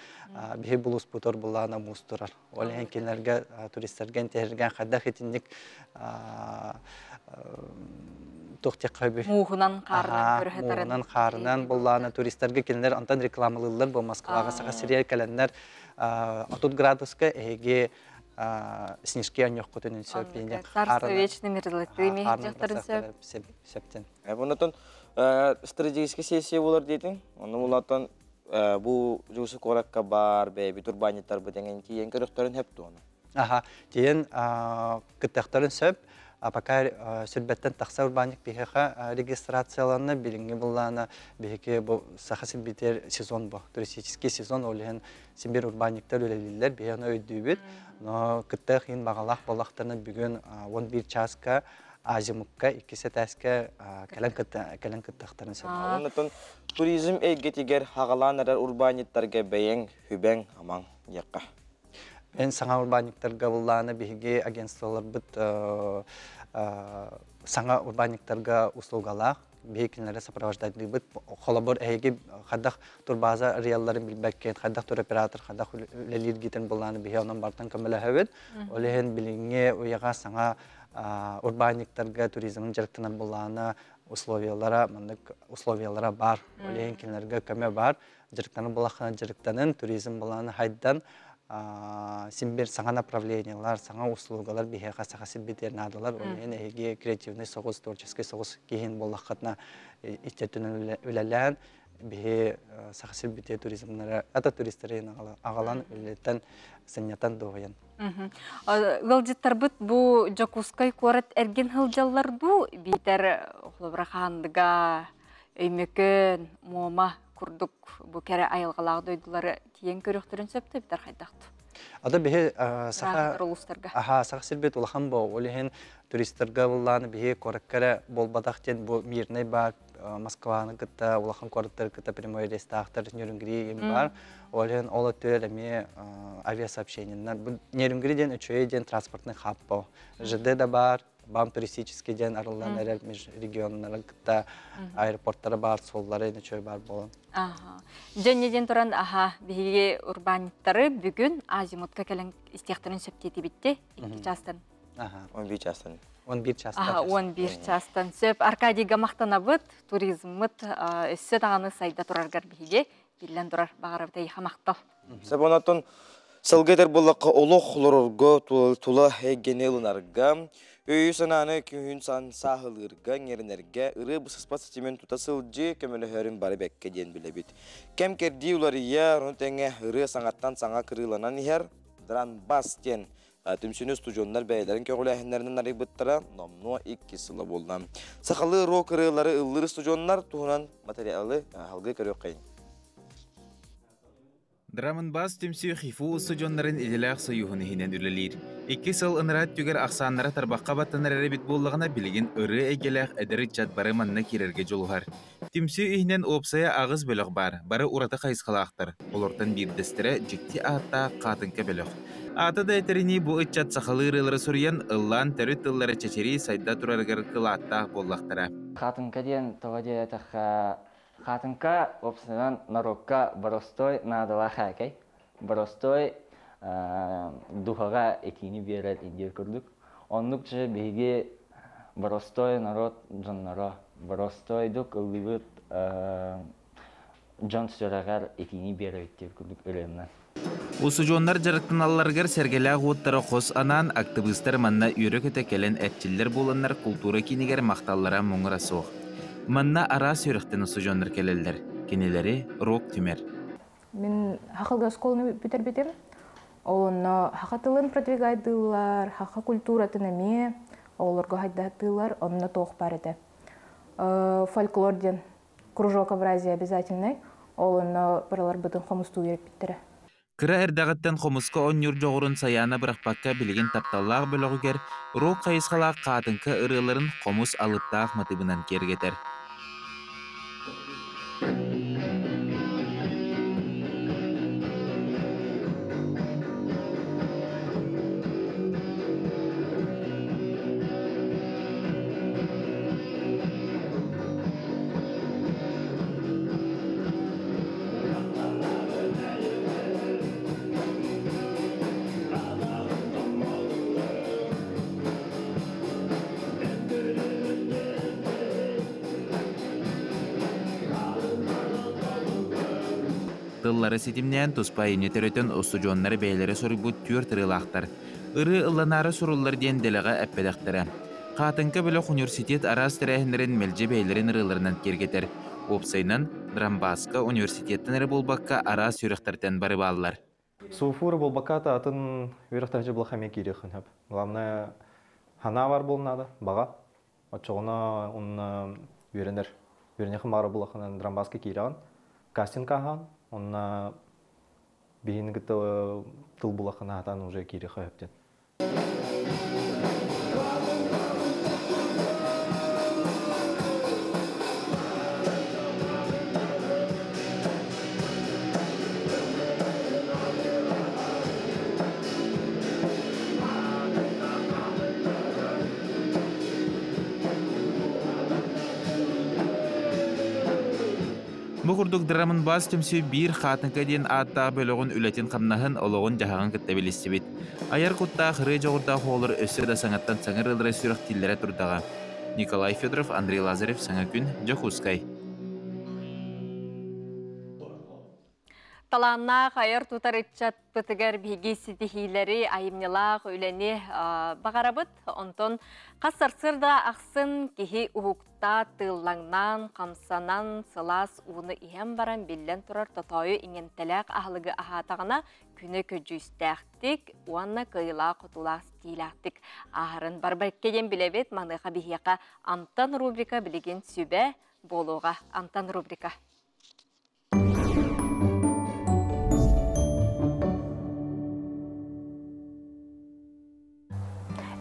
биһи булуспутор булаана муус турар. Ол иһин кинилэргэ туристарга интэһиргэн хайдах итинник Туох тиэххэ Муухунан хаарынан көрөһөтөрүн. Муухунан хаарынан буллаана туристарга кинилер онтон рекламалыыллар бу Москваҕа Саха сиригэр кэлэннэр 30 градуска эһиги снежки онньоххутун сөп Царство вечный мерзлоты мехтехтарын сөп. Сөптен. Оннотон стратегический сессия болар дейтин. Онно булаттан бу жусы коракка бар, бэби турбаниттар бу деген тиен көрөктөрүн хеп туону. Аха, тиен кыттахтарын сөп. А пока сүрбэттен тахса урбаник биһиэхэ регистрацияланна билиҥҥи буллаана биһиги бу Саха сирбитигэр сезон бу туристический сезон ол иһин син урбаниктар үлэлииллэр биһиэхэ өйдүүбүт но кыттыах иһин баҕалаах буоллахтарына бүгүн 11 чааска Азимукка иккис этээскэ кэлэн кыттыахтарын сөп. Оннотон туризм эйгетигер хагалаан эрэр урбаниттарга бэйэҥ хүбэҥ амаҥ диэххэ. Эн саҥа урбаниктарга буллаана биһиги агентстволарбыт саҥа урбаниктарга услугалаах биһиги кинилэри сопровождайдыыбыт. Холобур, эһиги хайдах турбаза арыйалларын билбэккин, хайдах туроператор, хайдах үлэлииргитин буллааны биһи онон бартан көмөлөһөбүт. Ол иһин билиҥҥи уйаҕа саҥа урбаниктарга туризмын дьарыктанар буллаана условиялара, маннык условиялара бар. Ол иһин кинилэргэ көмө бар. Дьарыктанар булаххына дьарыктанын, туризм булааны хайдан, син бир саҥа направлениялар, саҥа услугалар биһиэхэ Саха сирбитигэр наадалар. Ол иһин эһиги креативный соҕус, творческий соҕус киһин буоллаххытына иччэтинэн үлэлээн биһи Саха сирбитигэр туризмнара, ата туристары аҕалан үлэлэтэн сынньатан дуоһуйан. Ыалдьыттарбыт бу Дьокуускай куорат эргин сылдьаллар дуу, биитэр холобура Хаандыга, Өймөкөөн, Муома курдук бу кэрэ айылҕалаах дойдулары тиийэн көрүөхтэрин сөптө битэр хайдахту? Ада биһи саха аха Саха сирбит улахан бу ол иһин туристарга буллааны биһи куоракка буолбатах диэн бу Мирный бар Москваны кытта улахан куораттары кытта прямой рейстаахтар Нерюнгри бар ол иһин ол өттүгэр эмиэ авиасообщениеннар бу Нерюнгри диэн үчүгэй диэн транспортный хаб бу ЖД да бар бам туристический диэн арыллан эрэр межрегионнары кытта аэропорттара бар суоллары үчүгэй бар буолан. Аха. Дьонне диэн туран аха биһиги урбаанньыттары бүгүн Азимутка кэлэн истиэхтэрин сөптиэтибитти 2 чаастан. Аха. 11 чаастан. 11 чаастан. Аха, 11 чаастан. Сөп Аркадийга мактанабыт, туризммыт өссө даҕаны сайда тураргар биһиги биллэн турар баҕарабыт эйиэхэ махтал. Сөп онотон сылгы этэр буоллахха олох олорорго тула эйгэни ылынарга, өйү санааны күһүн сан сааһылыырга, иҥэринэргэ, ырыа бысыспат ситимин тута сылдьыы көмөлөһөрүн бары бэккэ диэн билэбит. Кэм кэрдии уларыйа, ону тэҥэ ырыа саҥаттан саҥа кырыыланан иһэр Дранбас диэн түмсүүнү устудьуоннар бэйэлэрин көҕүлээһиннэринэн арыйбыттара номнуо 2 сыла буолла. Сахалыы рок ырыалары ыллыыр устудьуоннар туһунан материалы алгыы көрүөххэйин. Драмынбас түмсүү ХИФУ устудьуоннарын идэлээх союһун иһинэн үлэлиир. 2 сыл ыныраа түгэр ахсааннара тарбахха баттанар эрэбит буоллаҕына билигин ырыа эйгэлээх эдэр ыччат бары манна киирэргэ дьулуһар. Түмсүү иһинэн уопсайа аҕыс бөлөх баар, бары ураты хайысхалаахтар. Олортон биирдэстэрэ дьикти ааттаах Хаатыҥка бөлөх. Аата да этэринии бу ыччат сахалыы ырыалары суруйан, ыллаан төрүт тыллара чэчирии сайда турарыгар кылааттаах буоллахтара. Хаатыҥка диэн тоҕо диэтэххэ, хаатыҥка уопсайынан норуокка боростуой наадалаах ээкэй, боростуой духаҕа этиини биэрэр диир курдук. Оннук же биһиги боростуой норуот дьонноро, боростуойдук ыллыыбыт дьон сүрэҕэр этиини биэрэбит диир курдук ырыаннан. Устудьуоннар дьарыктаналларыгар сэргэлээх уоттара хос анаан актыбыыстар манна үөрэ-көтө кэлэн эрчиллэр буоланнар култуура киинигэр махталлара муҥура суох. Манна араас үөрэхтэн устудьуоннар кэлэллэр. Кинилэри рок түмэр. Мин хахылга оскуоланы бүтэрбитим. Ол онно хаха тылын продвигайдыыллар, хаха культуратын эмиэ, оҕолорго хайдатыылар, онно туох бар этэ. Фольклор диэн кружок Евразия обязательный, ол онно барыларбытын хомустуу үөрэппиттэрэ. Кыра эрдэҕиттэн хомуска оонньуур дьоҕурун Сайаана бырахпакка билигин тапталлаах бөлөҕүгэр рок хайысхалаах хаатыҥка ырыаларын хомус алыптаах матыыбынан киэргэтэр. Тыллары ситимнээн туспа айымньы төрөтөн устудьуоннары бэйэлэрэ суруйбут түөрт ырыалаахтар. Ырыа ылланаары суруллар диэн дэлэҕэ эппэтэхтэрэ. Хаатыҥка бөлөх университет араас тэрээһиннэрин мэлдьи бэйэлэрин ырыаларынан киэргэтэр. Уопсайынан, Драмбаска университеттан эрэ буолбакка араас үөрэхтэртэн бары бааллар. Суфура буолбакка атын үөрэхтэһи булах эмиэ киириэххин сөп. Главное, санаа бар буолун наада, баҕа. Оччоҕуна онно үөрэнэр. Үөрэниэххин баҕарар буоллаххына Драмбаска киирэҕин, кастинг ааһаҕын, онно биһини кытта тыл булаххына сатаан уже киириэххэ сөп диэн. Бу курдук Драмынбаас түмсүү биир хаатыҥка диэн ааттаах бөлөҕүн үлэтин-хамнаһын, олоҕун-дьаһаҕын кытта билистибит. Айар куттаах, ырыа дьоҕурдаах оҕолор өссө да саҥаттан саҥа ырыалары сүрэхтииллэрэ турдаҕа. Николай Федоров, Андрей Лазарев, Саҥа күн, Дьокуускай. Талааннаах айар-тутар ыччатпытыгар биһиги ситиһиилэри, айымньылаах үлэни баҕарабыт. Онтон хас сарсыарда ахсын киһи уһукта тыыллаҥнаан, хамсанан, сылаас ууну иһэн баран биллэн турар тотоойу иҥэмтэлээх аһылыгы аһаатаҕына күнэ көдьүүстээхтик уонна кыайыылаах-хотуулаах стилээхтик ааһарын барбакка диэн билэбит. Маныаха биһиэхэ Амтан рубрика билигин сүбэ буолуоҕа. Амтан рубрика.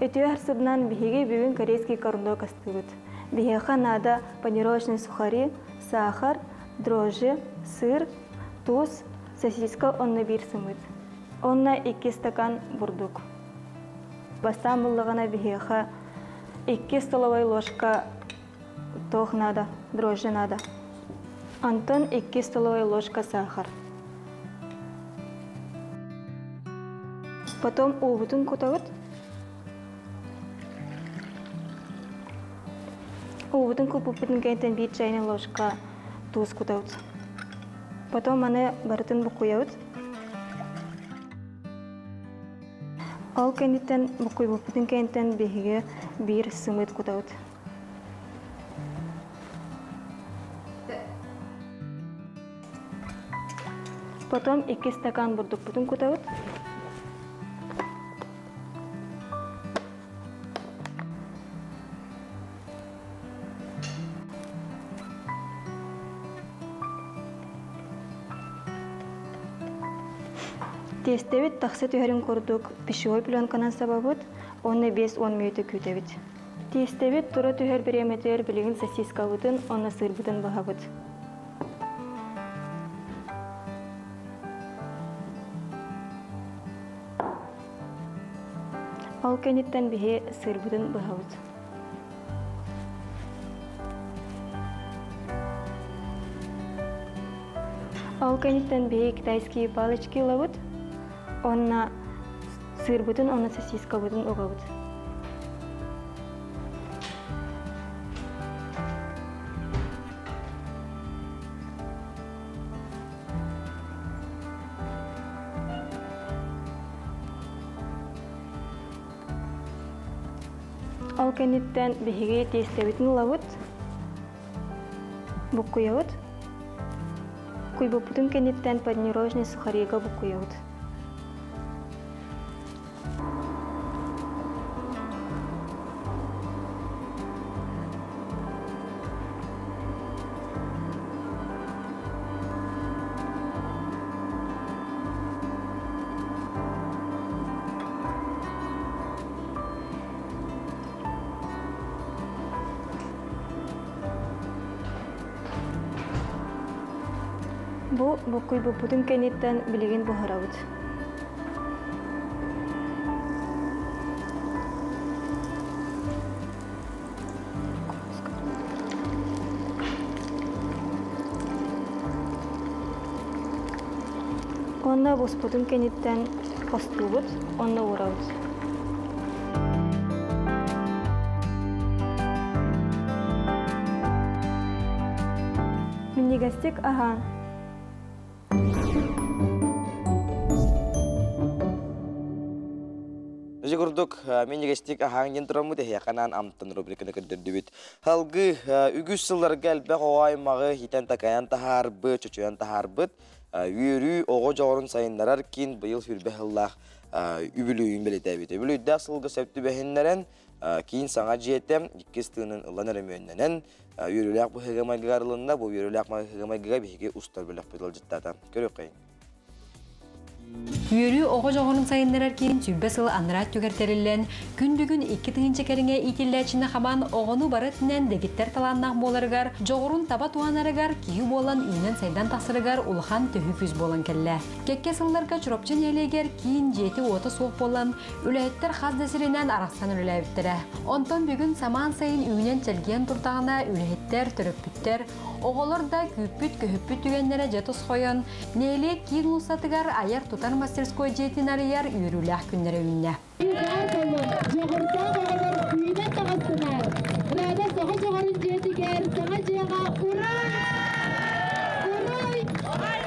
Үтүө харсыбынан биһиги бүгүн корейский корндок астыыбыт. Биһиэхэ наада панировочный сухари, сахар, дрожжи, сыр, туус, сосиска онно биир сымыыт. Онно икки стакан бурдук. Бастаан буллаҕына биһиэхэ икки столовой ложка туох надо, дрожжи надо. Онтон икки столовой ложка сахар. Потом уубутун кутабыт. Уубутун куппуппутун кэнниттэн биир чайный ложка туус кутабыт. Потом аны барытын буккуйабыт. Ол кэнниттэн буккуйбуппутун кэнниттэн биһиги биир сымыыт кутабыт. Потом икки стакан бурдукпутун кутабыт. Тиэстэбит тахса түһэрин курдук пищевой пленканан сабабыт уонна 5-10 мүнүүтэ күүтэбит. Тиэстэбит тура түһэр бириэмэтигэр билигин сосискабытын уонна сыырбытын быһабыт. Ол кэнниттэн биһи сыырбытын быһабыт. Ол кэнниттэн биһи китайские палочки ылабыт уонна сыырбытын уонна сосискабытын угабыт. Ол кэнниттэн биһиги тиэстэбитин ылабыт, буккуйабыт. Куйбуппутун кэнниттэн панировочный сухарига буккуйабыт. Бу буккуйбуппутун кэнниттэн билигин буһарабыт. Онно буспутун кэнниттэн хостуубут, онно уурабыт. Минньигэстик аһаан. Дьэ курдук, минньигэстик аһааҥ диэн тураммыт эһиэхэ анаан амтан рубриканы көрдөрдүбүт. Салгыы үгүс сылларга элбэх оҕо аймаҕы иитэн-такайан таһаарбыт, чочуйан таһаарбыт үөрүү оҕо дьоҕурун сайыннарар киин быйыл сүүрбэ сыллаах үбүлүөйүн бэлиэтээбит. Үбүлүөйдээх сылга сөп түбэһиннэрэн киин саҥа дьиэтэ иккис тыынын ылан өрөмүөннэнэн үөрүүлээх быһыыга-майгыга арылынна. Бу үөрүүлээх быһыыга-майгыга биһиги устар бөлөхпүт ыалдьыттаата. Көрүөххэйиҥ. Үөрүү оҕо дьоҕурун сайыннарар киин сүүрбэ сыл анараа өттүгэр тэриллэн, күн бүгүн 2000 кэриҥэ иитиллээччини хабан, оҕону бары өттүнэн дэгиттэр талааннаах буоларыгар, дьоҕурун таба туһанарыгар, киһи буолан үүнэн-сайдан тахсарыгар улахан төһүү күүс буолан кэллэ. Кэккэ сылларга Чурапчы нэһилиэгэр киин дьиэтэ-уота суох буолан, үлэһиттэр хас да сиринэн арахсан үлэлээбиттэрэ. Онтон бүгүн самаан сайын үүнэн-чэлгийэн турдаҕына, үлэһиттэр, төрөппүттэр, Оҕолор да күүппүт-көһүппүт түгэннэрэ дьэ тосхойон, нэһилиэк киин уулуссатыгар айар-тутар мастерской дьиэтин арыйар үөрүүлээх күннэрэ үүннэ. Дьоҕурдаах оҕолор үүнэн таҕыстылар. Рада саха дьоҕурун дьиэтигэр саҥа дьиэҕэ ура! Уруй! Уруй!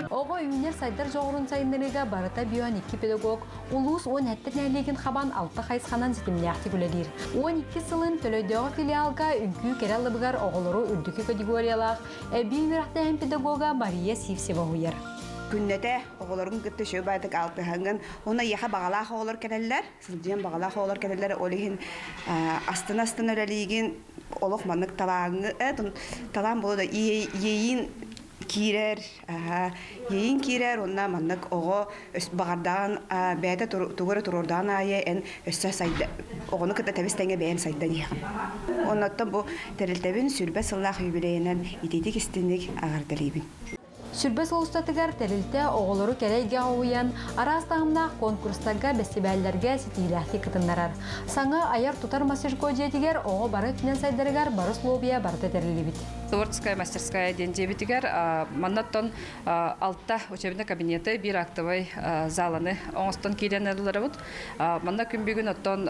Оҕо үүнэр-сайдар дьоҕурун сайыннарыыга барыта бион икки педагог Улуус 17 нэһилиэгин хабан алта хайысханан ситимнээхтик үлэлиир. 12 сылын Төлөйдөөҕү филиалга үҥкүү кэрэ алыбыгар оҕолору үрдүкү категориялаах эбии үөрэхтээһин педагога Мария Сивцева уһуйар. Күннэтэ оҕолорун кытта үчүгэй баайдык алтыһаҥҥын, уонна эйиэхэ баҕалаах оҕолор кэлэллэр, сылдьыан баҕалаах оҕолор кэлэллэр, ол иһин астына-астына үлэлиигин, олох маннык талааҥҥы, талаан буолуо да, иэйиин киирэр, иэйиин киирэр уонна маннык оҕо баҕардаан бэйэтэ тугу эрэ туруордаан аайы эн өссө сайда оҕону кытта тэбис тэҥэ бэйэн сайдан иһэҕин. Оннуттан бу тэрилтэбин 20 сыллаах юбилейынан итиитик истинник аҕардалыыбын. Сүрбэ сыл устатыгар тэрилтэ оҕолору кэрэ эйгэҕэ уһуйан, араас таһымнаах конкурстарга, бэстибээллэргэ ситиилээхтик кытыннарар. Саҥа айар-тутар мастерской дьиэтигэр оҕо бары өттүнэн сайдарыгар бары условия барыта тэриллибит. Творческая мастерская диэн дьиэбитигэр маннаттан алта учебный кабинеты, биир актовай заланы оҥостон киирэн ылларабыт. Манна күн бүгүн оттон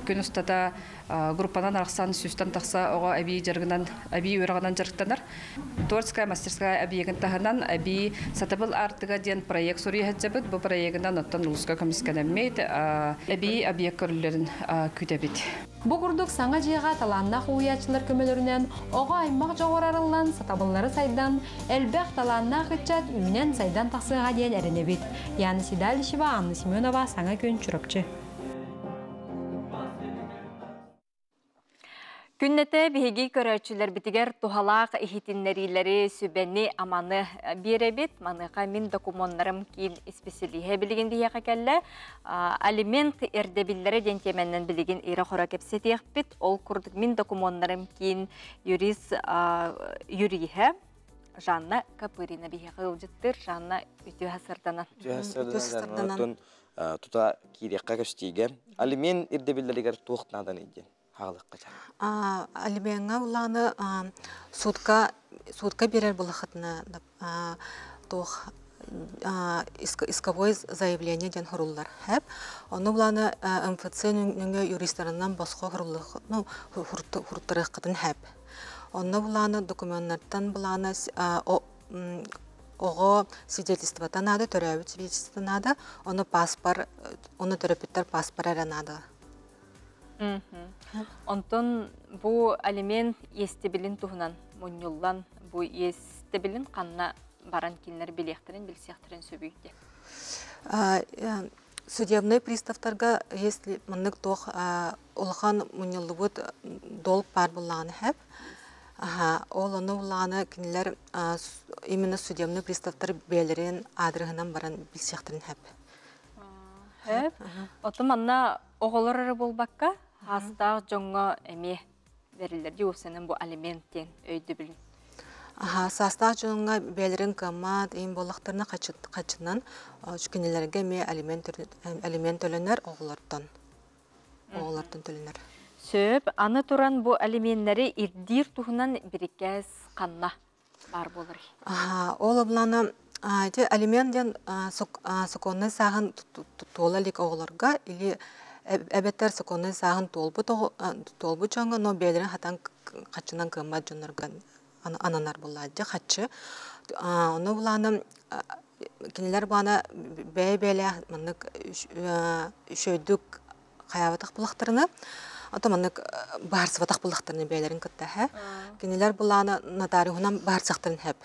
күн устата группанан арахсан сүүстэн тахса оҕо эбии дьарыгынан, эбии үөрэҕинэн дьарыктанар. Творческая мастерская эбийиэгин таһынан эбии Сатабыл аартыга диэн проект суруйа сылдьабыт. Бу проегынан оттон улууска көмүскэлэммит эбии объект көрүллэрин күүтэбит. Бу курдук саҥа дьиэҕэ талааннаах уһуйааччылар көмөлөрүнэн оҕо аймах дьоҕур арыллан, сатабыллары сайдан, элбэх талааннаах ыччат үүнэн-сайдан тахсыаҕа диэн эрэнэбит. Яна Седалищева, Анна Семенова, Саҥа күн, Чурапчы. Күннэтэ биһиги көрөөччүлэрбитигэр туһалаах иһитиннэриилэри, сүбэни, аманы биэрэбит. Маныаха мин докумуоннарым киин исписэлииһэ билигин биһиэхэ кэллэ. Алимент ирдэбиллэрэ диэн тиэмэннэн билигин ирэ-хоро кэпсэтиэхпит. Ол курдук мин докумуоннарым киин юрист юриһэ Жанна Копырина биһиэхэ ыалдьыттыыр. Жанна үтүө сырданан. Үтүө сырданан. Тута киириэххэ көстүүгэ. Алимент ирдэбиллэригэр туох нааданый диэн хаалыахха ча. Алимеҥҥа улааны судка судка биэрэр булахытына туох исковой заявление диэн хоруллар хэп. Ону буланы МФЦ нөҥө юристарынан босхо ну хуруттарыаххытын хэп. Онно буланы документтартан буланы оҕо свидетельствота наада, төрөөбүт свидетельство наада, ону паспор, ону төрөппүттэр паспор эрэ наада. Онтон бу алимент иэстэбилин туһунан мунньуллан, бу иэстэбилин ханна баран кинилэр билиэхтэрин, билсиэхтэрин сөбүй диэн. Судебный приставтарга если маннык туох улахан мунньуллубут долг баар буоллаҕына хэп. Ол ону буллаҕына кинилэр именно судебный приставтар бэйэлэрин аадырыһынан баран билсиэхтэрин хэп. Хэп. Оттон манна оҕолор эрэ буолбакка, хаастаах дьоҥҥо эмиэ бэриллэр дии уопсайынан бу алимент диэн өйдөбүл. Аха, саастаах дьоҥҥо бэйэлэрин кыаммат иин буоллахтарына хаччынан кинилэргэ эмиэ алимент төлөнөр оҕолортон. Оҕолортон төлөнөр. Сөп. Аны туран бу алименнэри ирдиир туһунан бирикээс ханна баар буолар? Аха, ол облана ити алимент диэн сокуоннай сааһын туола илик оҕолорго или эбэтэр сокуоннай сааһын туолбут туолбут дьоҥҥо, но бэйэлэрин хатан хаччынан кыаммат дьоннорго ананар буоллаадьы хаччы. Ону булааны Кинилэр баана бэйэ-бэйэлээх маннык үчүгэйдик хайаабатах булахтарына, ото маннык баарсыбатах булахтарына бэйэлэрин кытта һэ. Кинилэр булаана нотариуһунан баарсахтарын хэп.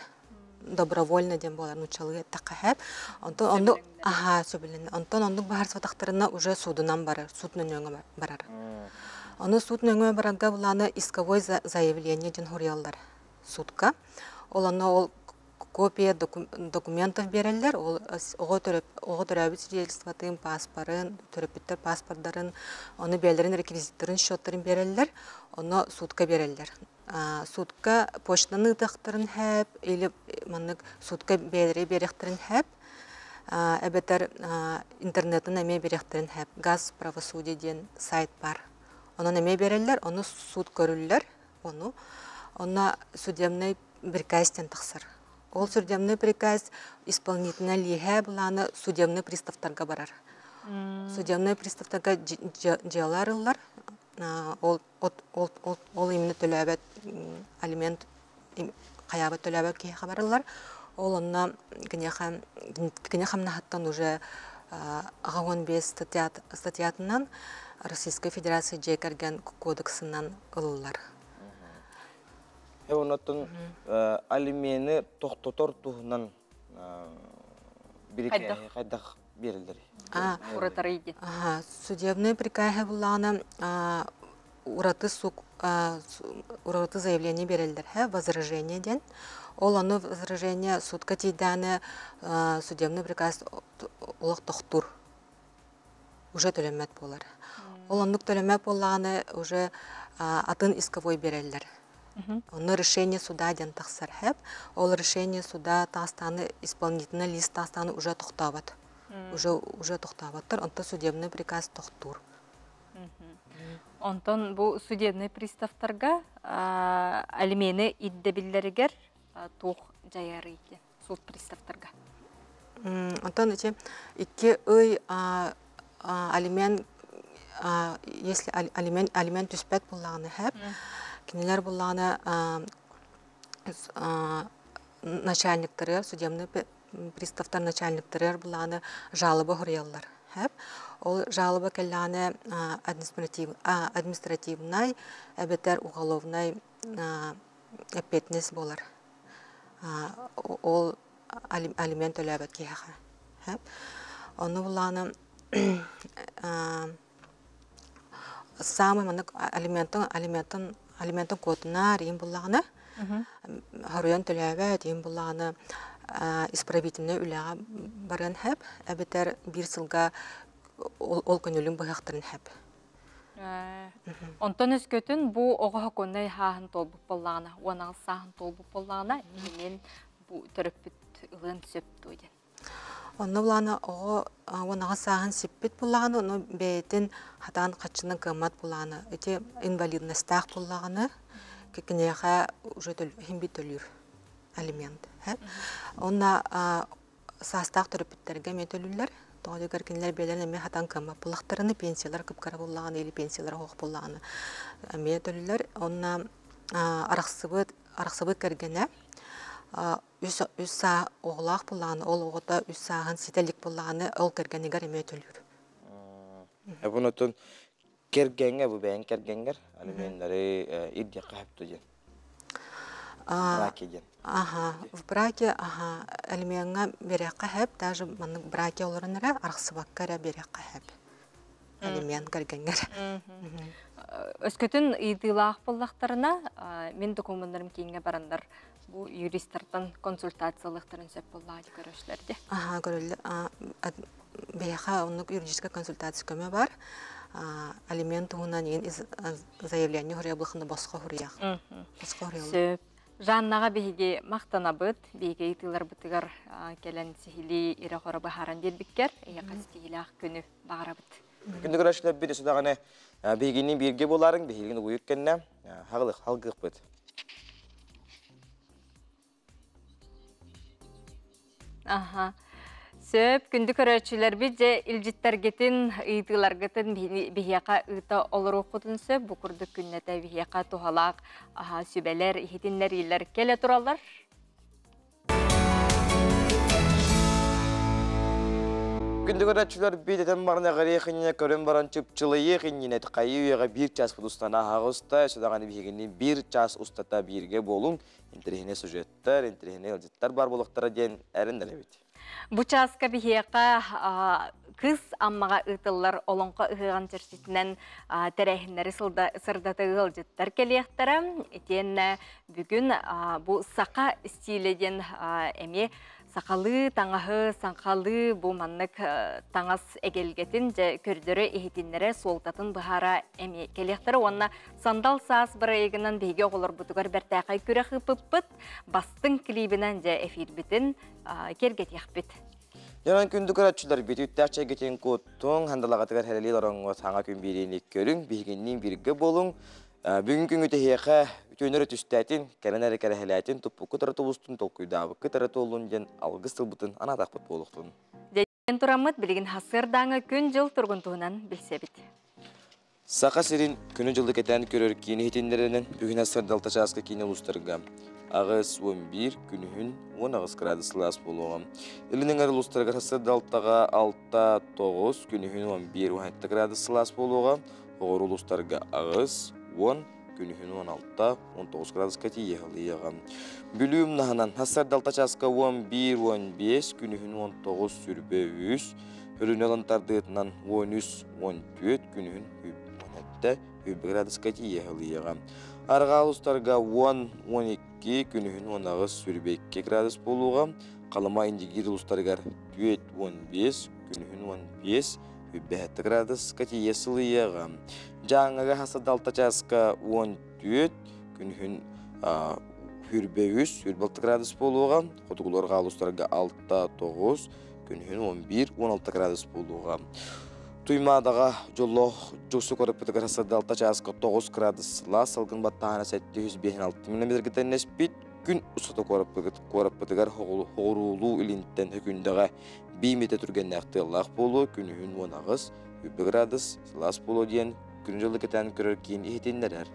Добровольно диэн буолар нууччалыы эттэххэ хэп. Онтон оннук аха сөбүлэнэ. Онтон оннук баарсыбатахтарына уже судунан барар, суут нөҥүө барар. Ону суут нөҥүө барарга булаана исковой заявление диэн хуруйаллар судка. Ол онно ол копия документов биэрэллэр. Ол оҕо оҕо төрөөбүт свидетельствотын, паспорын, төрөппүттэр паспордарын, ону бэйэлэрин реквизиттарын, счеттарын биэрэллэр. Ону судка биэрэллэр. Судка почтаны ыытыахтарын хэп или маннык судка бэйэлэри биэриэхтэрин хэп эбэтэр интернетин эмиэ биэриэхтэрин хэп. Газ правосудие диэн сайт бар. Онон эмиэ биэрэллэр, ону суд көрүллэр, ону. Онно судебный приказ диэн тахсар. Ол судебный приказ исполнительнай лииһэ былааны судебный приставтарга барар. Судебный приставтарга дьыала арыллар. Ол, ол, ол, ол именно төлөөбөт алимент хайаабат төлөөбөт киһиэхэ барыллар. Ол онно киниэхэ кини хамнаһыттан уже 85 статьятынан Российскай Федерация дьиэ кэргэн кодексынан ылыллар. Оннотон алимены тохтотор туһунан бирикээһи хайдах берилер? Судебный приказ буллаҕына ураты сук ураты заявление береллер возражение диэн. Ол ону возражение судка тиийдэҕинэ судебный приказ олох тохтуур. Уже төлөммөт буолар. Ол оннук төлөммөт буоллаҕына уже атын исковой береллер. Онно решение суда диэн тахсар хэп. Ол решение суда таастааны исполнительный лист таастааны уже тохтообот. Уже уже тохтооботтор. Онто судебный приказ тохтуур. Онтон бу судебный приставтарга алимены иддебиллеригер туох дьайарый суд приставтарга? Онтон ити икки ый алимент если алимент алимент түспэт буллаҕына хэп кинилэр буллаҕына начальниктарыгар судебный приставтар начальниктарыгар буллаҕына жалоба хуруйаллар хэп ол жалоба кэллэҕинэ административнай эбэтэр уголовнай эппиэтинэс буолар ол алимент төлөөбөт киһиэхэ ону буллаҕына самый маннык алиментын алиментын алиментын куотунаар иин буллаҕына хоруйан төлөөбөт иин буллаҕына исправительнай үлэҕэ барыан хэп эбэтэр биир сылга ол көҥүлүн быһыахтарын хэп. Онтон өскөтүн бу оҕо хокуоннай хааһын туолбут буоллаҕына, уон сааһын туолбут буоллаҕына, иһинэн бу төрөппүт ылыан сөп дуо диэн. Онно булаана оҕо 18 сааһын сиппит буллаҕына, ону бэйэтин хатаан хаччынан кыаммат булаана, ити инвалидностаах буллаҕына, киниэхэ уже иһин бит төлүүр алимент. Онно саастаах төрөппүттэргэ эмиэ төлүүллэр. Тоҕо диэкэр кинилэр бэйэлэрин эмиэ хатан кыаммат буллахтарына, пенсиялар кыпкара буллаҕына или пенсиялара суох буллаҕына эмиэ төлүүллэр. Онно арахсыбыт арахсыбыт кэргэнэ үс үс саа оҕолоох буллаҕына, ол оҕото үс сааһын ситэ илик буллаҕына, ол кэргэнигэр эмиэ төлүүр. Бунутун кэргэҥҥэ бу бэйэҥ кэргэҥҥэр алименнары ирдиэххэ сөптө диэн. Браке диэн. Аха, в браке, аха, алимеҥҥа биэриэххэ сөп, даже маннык браке олорон эрэ арахсыбакка эрэ биэриэххэ сөп. Алимент кэргэҥҥэр. Өскөтүн ыйытыылаах буоллахтарына, мин докумуоннарым кииҥҥэ бараннар бу юристартан консультациялыахтарын сөп буоллаҕа дии көрөшлөр дии. Аха, көрөллөр. Биһиэхэ оннук юридическай консультация көмө бар. Алимент туһунан иин заявление хуруйа босхо хуруйах. Босхо хуруйаллар. Сөп. Жаннаҕа биһиги махтанабыт, биһиги ыйытыыларбытыгар кэлэн сиһилии ирэ-хоро быһааран биэрбиккэр, эйиэхэ ситиһиилээх күнү баҕарабыт. Күндү көрөөччүлэрбит өссө биһигини бииргэ буолаарыҥ, биһигин угуйук кэннэ хаҕылых халгыахпыт. Аха. Сөп, күндү көрөөччүлэрбит дьэ илдьиттэргитин, ыйытыыларгытын биһиэхэ ыыта олоруоххутун сөп. Бу курдук күннэтэ биһиэхэ туһалаах аха сүбэлэр, иһитиннэриилэр кэлэ тураллар. Күндү көрөөччүлэр бит этэн баран эҕэриэх иннинэ көрөн баран чыпчылыйыах иннинэ хайыы үйэҕэ биир час устана аһаҕыста өссө биһигини биир час устата бииргэ буолуҥ интэриэһинэй сюжеттар, интэриэһинэй ыалдьыттар баар буолуохтара диэн эрэннэрэбит. Бу чааска биһиэхэ Кыыс Аммаҕа ыытыллар олоҥхо ыһыаҕын чэрчитинэн тэрээһиннэри сырдата ыалдьыттар кэлиэхтэрэ. Итиэннэ бүгүн бу саха стилэ диэн эмиэ сахалыы таҥаһы, саҥхалыы бу маннык таҥас эгэлгэтин дьэ көрдөрө иһитиннэрэ суолтатын быһаара эмиэ кэлиэхтэрэ уонна сандал саас бырайыгынан биһиги оҕолорбутугар бэртээхэй күрэх ыыппыппыт бастыҥ клибинэн дьэ эфирбитин киэргэтиэхпит. Дьонон күндү көрөөччүлэр бүтүттээх чэйгитин куттуҥ, хандалаҕытыгар хэрэлии олороҥҥут саҥа күн биэриини көрүҥ, биһигинниин бииргэ буолуҥ. Бүгүн күҥҥү тэһиэхэ үтүөнөрө түстээтин, кэрэн эрэ кэрэһэлээтин, туппуккут эрэ тубустун, толкуйдаабыккыт эрэ туоллун диэн алгыс тылбытын анаатахпыт буолуохтун. Дьэн тураммыт билигин хасырдааҥы күн-дьыл тургун туһунан билсэбит. Саха сирин күнү-дьылы кэтээн көрөр киин иһитиннэринэн бүгүн сырдалта чааска киин улуустарга 8-11 күнүһүн 18 градус сылаас буолуоҕа. Илин эҥэр улуустарыгар сырдалтаҕа 6-9 күнүһүн 11-17 градус сылаас буолуоҕа. Оҕор улуустарга 8-10 күнүһүн 16-19 градуска тиийэ ылыаҕа. Бүлүү умнаһынан сырдалта чааска 11-15 күнүһүн 19 сүрбэ 3 Өрүнэ ылан тардыытынан 13-14 күнүһүн 17 градуска тиийэ ылыаҕа. Арҕаа улуустарга 10-12 күнүһүн 18 сүрбэ 2 градус буолуоҕа. Халыма Индигиир улуустарыгар 4-15 күнүһүн 15 7 градуска тиийэ сылыйыаҕа. Дьааҥыга хасадалта чааска 14 күнүһүн хүрбэ 3 хүрбэ градус буолуоҕа. Хотугулар улуустарга 6-9 күнүһүн 11-16 градус буолуоҕа. Туймаадаҕа дьоллоох дьуксу көрөппүтүгэр сырдалта чааска 9 градус сылаас салгын баттаһана 756 мм күн устата куораппытыгар хоҕуруулуу илинтэн хөкүндэҕэ 1 метр түргэннээх тыаллаах буолуо күнүһүн 18 3 градус сылаас буолуо диэн күн дьылы кэтээн көрөр киин иһитиннэрэр.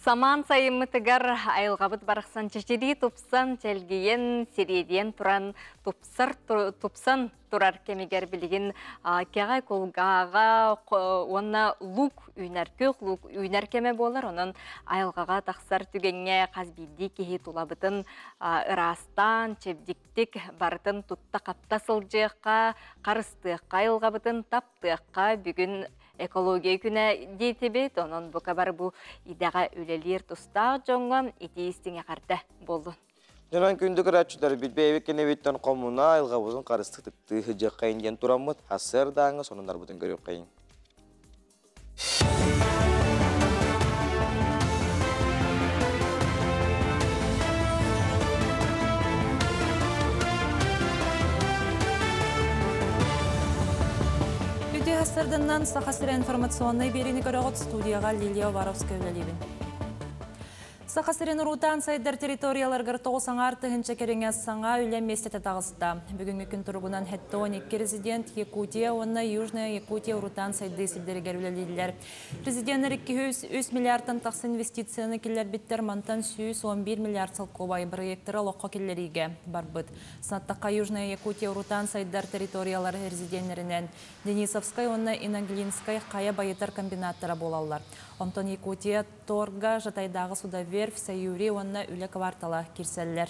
Самаан сайыммытыгар айылҕабыт барахсан чэчирии тупсан, чэлгийэн, сириэдийэн туран, тупсар тупсан турар кэмигэр билигин кэҕэ кулгааҕа уонна лук үүнэр, күөх лук үүнэр кэмэ буолар. Онон айылҕаҕа тахсар түгэҥҥэ хас биирдии киһи тулабытын ыраастаан, чэбдиктик барытын тутта-хапта сылдьыахха, харыстыахха, айылҕабытын таптыахха бүгүн экология күнэ диэтибит, онон бука бары бу идэҕэ үлэлиир тустаах дьоҥҥо итии истиҥ эҕэрдэ буоллун. Дьонон күндү көрөөччүлэр бит кэнэбиттэн хомуна айылҕабытын харыстыктыы сыдьыаххайын диэн тураммыт хасыардааҥҥа сонуннарбытын көрүөххэйин. Үтүө хасырданнан Саха сирэ информационнай биэриини көрөҕүт студияҕа Лилия Уваровская үлэлиибин. Саха сирин урутаан сайдар территорияларыгар тоҕус аҥаар тыһыынча кэриҥэ саҥа үлэ миэстэтэ таҕыста. Бүгүҥҥү күн туругунан 72 резидент Якутия уонна Южная Якутия урутаан сайдыы сирдэригэр үлэлииллэр. Резиденнэр 203 миллиардтан тахса инвестицияны киллэрбиттэр, мантан 111 миллиард солкуобай бырайыактары олоххо киллэриигэ барбыт. Санаттахха Южная Якутия урутаан сайдар территориялар резиденнэринэн Денисовскай уонна Инаглинскай хайа байытар комбинаттара буолаллар. Онтон Якутия торга Жатайдааҕы судоверфь, Саюри уонна үлэ квартала киирсэллэр.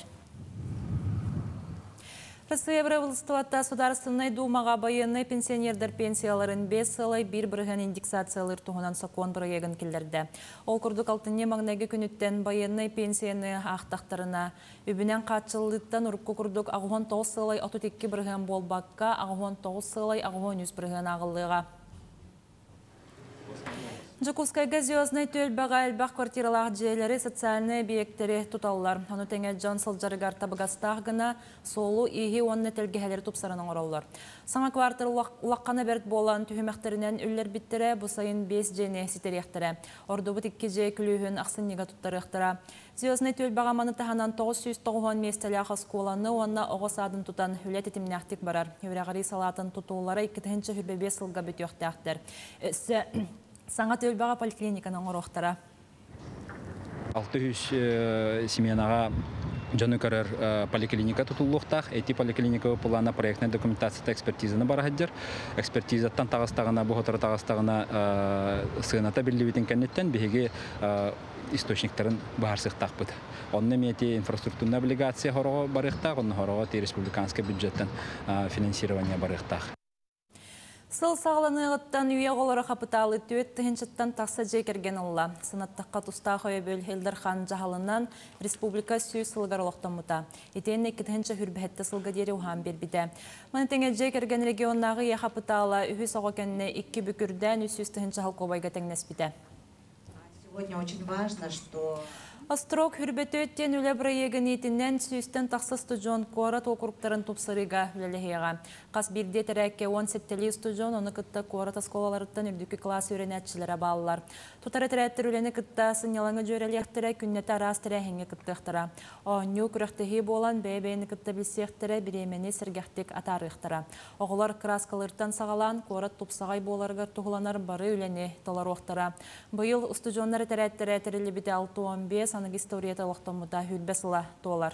Россия Правительствота Судаарыстыбаннай Думаҕа байыаннай пенсионердар пенсияларын 5,1 бырыһыан индексациялыыр туһунан сокуон бырайыагын киллэрдэ. Ол курдук алтынньы маҥнайгы күнүттэн байыаннай пенсияны аахтахтарына үбүнэн хааччыллыыттан урукку курдук 89,32 бырыһыан буолбакка 89,83 бырыһыан ааҕыллыаҕа. Дьокуускайга Звезднай түөлбэҕэ элбэх квартиралаах дьиэлэри, социальнай эбийиэктэри туталлар. Ону тэҥэ дьон сылдьарыгар табыгастаах гына суолу-ииһи уонна тэлгэһэлэри тупсаран оҥороллор. Саҥа квартира улаххана бэрт буолан түһүмэхтэринэн үллэрбиттэрэ, бу сайын биэс дьиэни ситэриэхтэрэ. Ордубут икки дьиэ күлүүһүн ахсынньыга туттарыахтара. Звезднай түөлбэҕэ маны таһынан 990 миэстэлээх оскуоланы уонна оҕо саадын тутан үлэ тэтимнээхтик барар. Үөрэҕирии салаатын тутуулара 2025 сылга бүтүөхтээхтэр. Өссө саҥа түөлбэҕэ поликлиниканы оҥоруохтара. 600 сменаҕа дьону көрөр поликлиника тутуллуохтаах. Эти поликлиника плана проектная документацията экспертизаны бара сылдьар. Экспертизаттан таҕыстаҕына, бу сотору таҕыстаҕына сыаната биллибитин кэнниттэн биһиги источниктарын быһаарсыахтаахпыт. Онно эмиэ ити инфраструктурная облигация хороҕо барыахтаах, онно хороҕо ти республиканскай бюджеттан финансирование барыахтаах. Сыл саҕаланыаҕыттан үйэ оҕолоро хапытаалы түөрт тыһыынчаттан тахса дьиэ кэргэн ылла. Санаттахха тустаах өйөбүл Ил Дархан дьаһалынан республика сүүс сылыгар олохтоммута. Итиэннэ 2027 сылга диэри уһаан биэрбитэ. Маны тэҥэ дьиэ кэргэн регионнааҕы ийэ хапытаала үһүс оҕо кэннэ икки бүкүрдээн 300 тыһыынча холкуобайга тэҥнэспитэ. Сегодня очень важно, что Острог Хүрбөтөөт диэн үлэ бырайыагын иитинэн сүүстэн тахса устудьуон куорат уокуруктарын тупсарыыга үлэлэһиэҕэ. Хас биирдии этэрээккэ уон сэттэлии устудьуон, ону кытта куорат оскуолаларыттан үрдүкү кылаас үөрэнээччилэрэ бааллар. Тутар этэрээттэр үлэни кытта сынньалаҥы дьүөрэлиэхтэрэ, күннэтэ араас тэрээһиҥҥэ кыттыахтара. Оонньуу, күрэхтэһии буолан, бэйэ-бэйэни кытта билсиэхтэрэ, бириэмэни сэргэхтик атаарыахтара. Оҕолор кырааскалыыртан саҕалаан, куорат тупсаҕай буоларыгар туһуланар бары үлэни толоруохтара. Быйыл устудьуоннар этэрээттэрэ тэриллибитэ 65, аныгы историята олохтоммута сүүрбэ сыла туолар.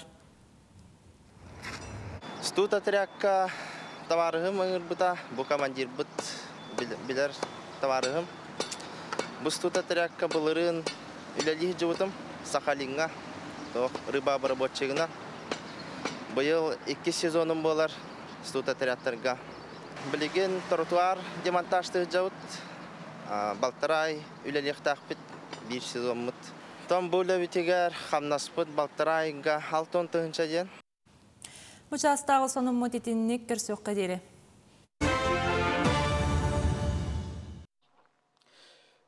Студ отрядка табаарыһым ыҥырбыта, бу командирбыт билэр табаарыһым. Бу студ отрядка былырыын үлэлии сылдьыбытым Сахалиҥҥа, рыба обработчигынан. Быйыл иккис сезонум буолар студ отрядтарга. Билигин тротуар демонтажтыы сылдьабыт. Балтараа ай үлэлиэхтээхпит биир сезоммут. Том бу үлэбитигэр хамнаспыт балтараа айга 60 тыһыынча диэн. Бу чаастааҕы сонуммут итинник көрсүөххэ диэри.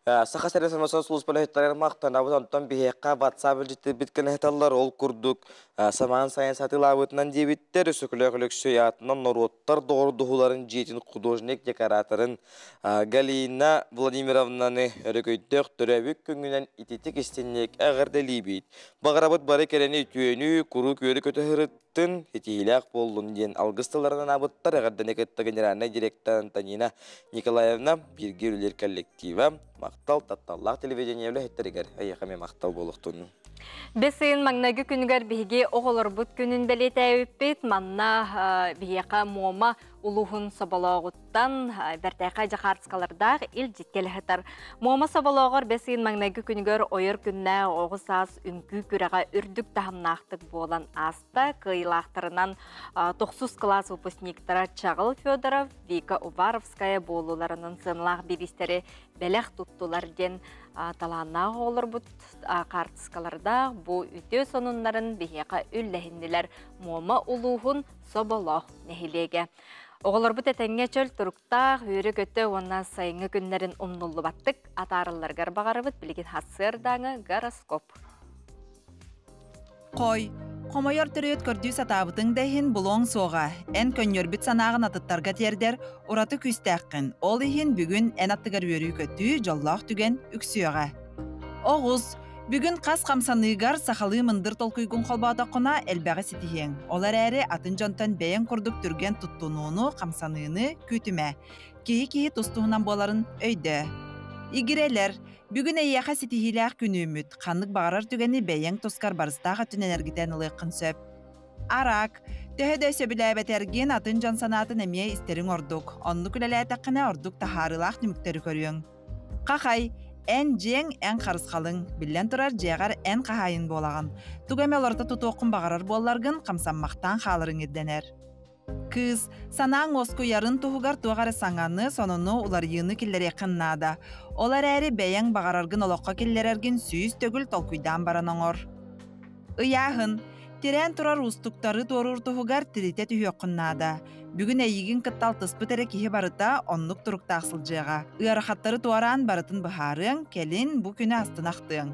Саха сирин информационнай сулууспа үлэһиттэригэр махтанабыт, онтон биһиэхэ WhatsApp илдьиттэрбит кэлэһиталлар, ол курдук самаан сайын сатыылаабытынан диэбиттэр, Өсөкүлээх Өлөксөй аатынан норуоттар доҕордоһууларын дьиэтин художник-декораторын Галина Владимировнаны өрөгөйдөөх төрөөбүт күҥҥүнэн ититик истинник эҕэрдэлиибит. Баҕарабыт бары кэрэни үтүөнү, куруук үөрэ-көтө сырыттын, ситиһиилээх буоллун диэн алгыс тылларын анаабыттар эҕэрдэни кытта генеральнай директор Антонина Николаевна бииргэ үлэлиир коллектива махтал тапталлаах телевидение үлэһиттэригэр эйиэхэ эмиэ махтал буолуохтун. Бэс ыйын маҥнайгы күнүгэр биһиги оҕолорбут күнүн бэлиэтээбиппит. Манна биһиэхэ Муома улууһун Соболооҕуттан бэртээхэй дьахаарскалардаах илдьит кэлэ сытар. Муома Соболооҕор бэс ыйын маҥнайгы күнүгэр ойор күннээх оҕо саас үҥкүү күрэҕэ үрдүк таһымнаахтык буолан ааста. Кыайыылаахтарынан тохсус кылаас выпускниктара Чаҕыл Федоров, Вика Уваровская буолууларынан сыаналаах бириистэри бэлэх туттулар диэн талааннаах оҕолорбут хаартыскалардаах бу үтүө сонуннарын биһиэхэ үллэһиннилэр Муома улууһун Соболоох нэһилиэгэ. Оҕолорбут этэҥҥэ чөл туруктаах, үөрэ-көтө уонна сайыҥҥы күннэрин умнуллубаттык атааралларыгар баҕарабыт билигин сарсыардааҥы гороскоп. Хой, хомойор төрүөт көрдүү сатаабытыҥ да иһин булуоҥ суоҕа. Эн көнньүөрбүт санааҕын атыттарга тиэрдэр ураты күүстээххин. Ол иһин бүгүн эн аттыгар үөрүү-көтүү, дьоллоох түгэн үксүөҕэ. Оҕус, Бүгүн хас хамсаныыгар сахалыы мындыр толкуйгун холбоотоххуна элбэҕи ситиһиэҥ. Ол эрээри атын дьонтон бэйэҥ курдук түргэн туттунууну, хамсаныыны күүтүмэ. Киһи-киһи тус-туһунан буоларын өйдөө. Игирэлэр, бүгүн эйиэхэ ситиһиилээх күн үүммүт. Ханнык баҕарар түгэни бэйэҥ тускар барыстаах өттүнэн эргитэн ылыаххын сөп. Араак, төһө да сөбүлээбэтэргин атын дьон санаатын эмиэ истэриҥ ордук. Оннук үлэлээтэххинэ ордук таһаарыылаах түмүктэри көрүөҥ. Хахай, эн дьиэҥ, эн харысхалыҥ. Биллэн турар, дьиэҕэр эн хаһаайын буолаҕын. Тугу эмэ олорто тутуоххун баҕарар буолларгын, хамсаммахтаан хааларыҥ ирдэнэр. Кыыс, санааҥ уоскуйарын туһугар туох эрэ саҥаны, сонуну, уларыйыыны киллэриэххин наада. Ол эрээри бэйэҥ баҕараргын олоххо киллэрэргин сүүс төгүл толкуйдаан баран оҥор. Ыйааһын. Тирээн турар уустуктары туоруур туһугар тиритэ түһүөххүн наада. Бүгүн эйигин кытта алтыспыт эрэ киһи барыта оннук туруктаах сылдьыаҕа. Ыарахаттары туораан барытын быһаарыаҥ, кэлин бу күнү астына ахтыаҥ.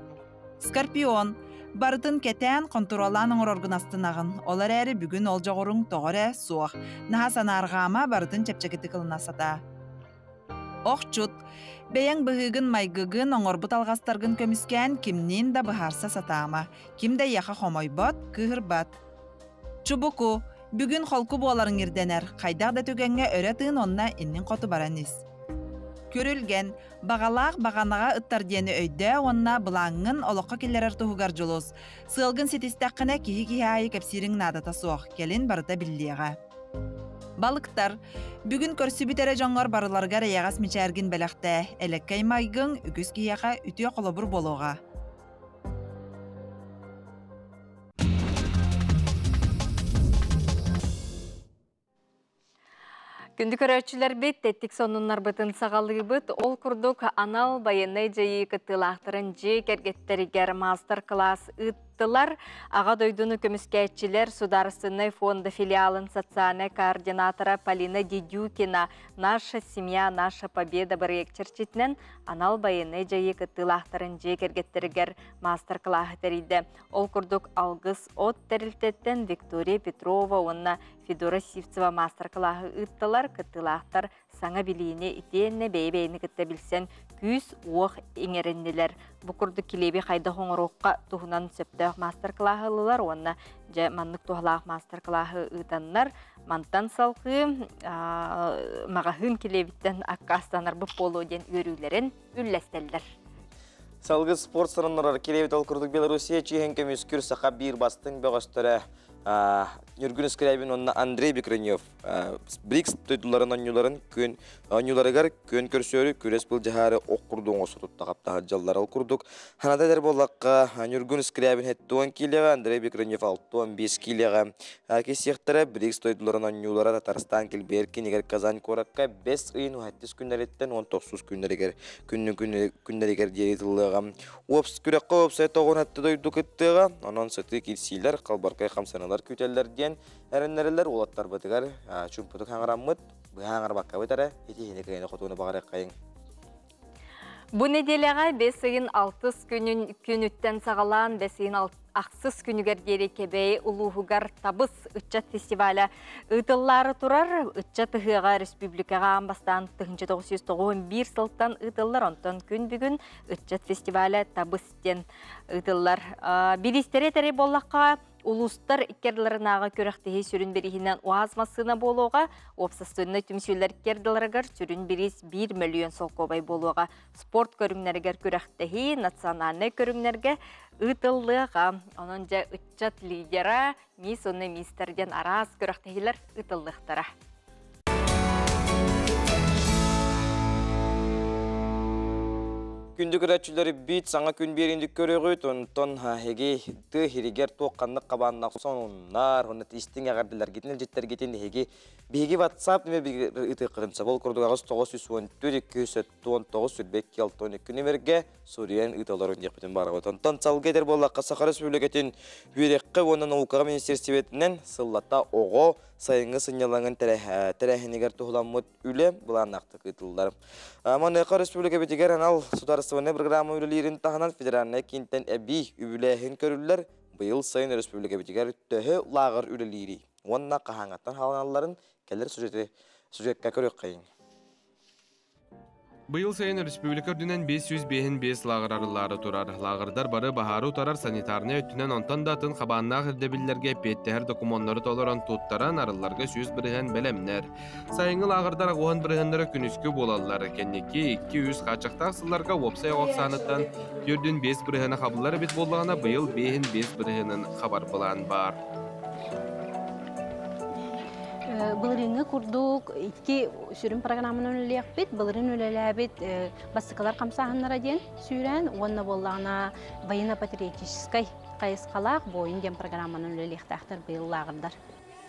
Скорпион. Барытын кэтээн, хонтуруоллаан оҥороргун астынаҕын. Ол эрээри бүгүн ол дьоҕуруҥ тоҕо эрэ суох. Наһаа санаарҕаама, барытын чэпчэкитик ылына сатаа. Охчут, бэйэҥ быһыыгын-майгыгын, оҥорбут алҕастаргын көмүскээн кимниин да быһаарса сатаама. Ким да эйиэхэ хомойбот, кыыһырбат. Чубуку, бүгүн холку буоларыҥ ирдэнэр. Хайдах да түгэҥҥэ өрө тыын уонна иннин хоту баран ис. Күрүлгэн, баҕалаах баҕанаҕа ыттар диэни өйдөө уонна былааҥҥын олоххо киллэрэр туһугар дьулус. Сыалгын ситистэххинэ киһи-киһи аайы кэпсиириҥ наадата суох, кэлин барыта биллиэҕэ. Балыктар, бүгүн көрсүбүт эрэ дьоҥҥор барыларыгар эйэҕэс мичээргин бэлэхтээ, элэккэй майгыҥ үгүс киһиэхэ үтүө холобур буолуоҕа. Күндү көрөөччүлэрбит, тэттик сонуннарбытын саҕалыыбыт. Ол курдук анал байыаннай дьайыы кыттыылаахтарын дьиэ кэргэттэригэр маастар-кылаас ыыттылар. Аҕа дойдуну көмүскээччилэр Судаарыстыбаннай фонда филиалын социальнай координатора Полина Дедюкина «Наша семья, наша победа» бырайыак чэрчитинэн анал байыаннай дьайыы кыттыылаахтарын дьиэ кэргэттэригэр маастар-кылааһы тэрийдэ. Ол курдук Алгыс от тэрилтэттэн Виктория Петрова уонна Федора Сивцева маастар-кылааһы ыыттылар. Кыттыылаахтар саҥа билиини итиэннэ бэйэ-бэйэни кытта билсэн күүс-уох иҥэриннилэр. Бу курдук килиэби хайдах оҥоруохха туһунан сөптөөх маастар-кылааһы ыллылар уонна дьэ маннык туһалаах маастар-кылааһы ыытаннар мантан салҕыы маҕаһыын килиэбиттэн аккаастанарбыт буолуо диэн үөрүүлэрин үллэстэллэр. Салгы спорт соруннарар килиэбит ол курдук Белоруссия чиһин көмүскүр саха биир бастыҥ бөҕөстөрө Ньургун Скрябин уонна Андрей Бекренев БРИКС дойдуларын оонньууларын күн оонньууларыгар күөн көрсөөрү күрэс былдьаһаары ох курдук оҥосто туттахаптаһар дьаллар ол курдук ханата эдэр буоллахха Ньургун Скрябин 70 киилэҕэ Андрей Бекренев 65 киилэҕэ киссиэхтэрэ БРИКС дойдуларын оонньуулара Татарстан килбиэр кинигэр Казань куоракка бэс ыйын уһаттыс күннэриттэн 19 күннэригэр күннү күннэригэр диэри тыллыаҕа Уопс күрэххэ уопсай тоҕун атты дойду кыттыаҕа, онон сытыы киирсиилэр, халбаркай хамсаныылар күүтэллэр диэн эрэннэрэллэр уолаттарбытыгар чуумпутук хаҥараммыт, быһа хаҥарбаккабыт эрэ итиһини кыайыны хотууну баҕарыаххайыҥ. Бу нэдиэлэҕэ бэс ыйын алтыс күнүн күнүттэн саҕалаан бэс ыйын ахсыс күнүгэр диэри Кэбээйи улууһугар Табыс ыччат фестиваля ыытыллаары турар. Ыччат ыһыаҕа республикаҕа аан бастаан 1991 сылтан ыытыллар, онтон күн бүгүн ыччат фестиваля Табыс диэн ыытыллар. Бириистэри этэри буоллахха, улуустар иккердыларынааҕы күрэхтэһии сүрүн бирииһинэн УАЗ массыына буолуоҕа, уопсастыбаннай түмсүүлэр иккердыларыгар сүрүн бириис 1 мөлүйүөн солкуобай буолуоҕа. Спорт көрүҥнэригэр күрэхтэһии национальнай көрүҥнэргэ ыытыллыаҕа. Онон дьэ ыччат лидера, мисс уонна мистер диэн араас күрэхтэһиилэр ыытыллыахтара. Күндү көрөөччүлэри бит саҥа күн биэринди көрөҕүт, онтон эһиги тыа иһигэр туох ханнык хабааннаах сонуннар, уонна истиҥ эҕэрдэлэргитин илдьиттэргитин эһиги биһиги WhatsApp нөмер ыытыаххытын сөп. Ол курдук 8 934 219 22 62 нөмергэ суруйан ыыталларын диэхпитин баарабыт. Онтон салгыы этэр буоллахха, Саха Республикатын үөрэххэ уонна наукаҕа министиэристибэтинэн сыллата оҕо сайыҥҥы сынньалаҥын тэрээһинигэр туһуламмыт үлэ былааннаахтык ыытыллар. Маныаха республикабытыгар анал судаарыстыбаннай программа үлэлиирин таһынан федеральнай киинтэн эбии үбүлээһин көрүллэр. Быйыл сайын республикабытыгар төһө лааҕыр үлэлиирий уонна хаһааҥҥаттан хааланалларын кэлэр сюжекка көрүөххэйиҥ. Быйыл сайын республика үрдүнэн 555 лааҕыр арыллаары турар. Лааҕырдар бары баһаары утарар санитарнай өттүнэн онтон да атын хабааннаах ирдэбиллэргэ эппиэттэһэр докумуоннары толорон туттаран арылларга 100% бэлэмнэр. Сайыҥҥы лааҕырдар аҕуһан бырыһыаннара күнүскү буолаллар. Кэнники 2-3 хааччахтаах сылларга уопсай оҕо ахсааныттан 4,5 бырыһыана хабыллар эбит буоллаҕына, быйыл 5,5 бырыһыанын хабар былаан баар. Былырыыҥҥы курдук икки сүрүн программанан үлэлиэхпит. Былырыын үлэлээбит бастакылар хамсааһыннара диэн сүүрээн уонна буоллаҕына военно-патриотическай хайысхалаах буойун диэн программанан үлэлиэхтээхтэр быйыл лааҕырдар.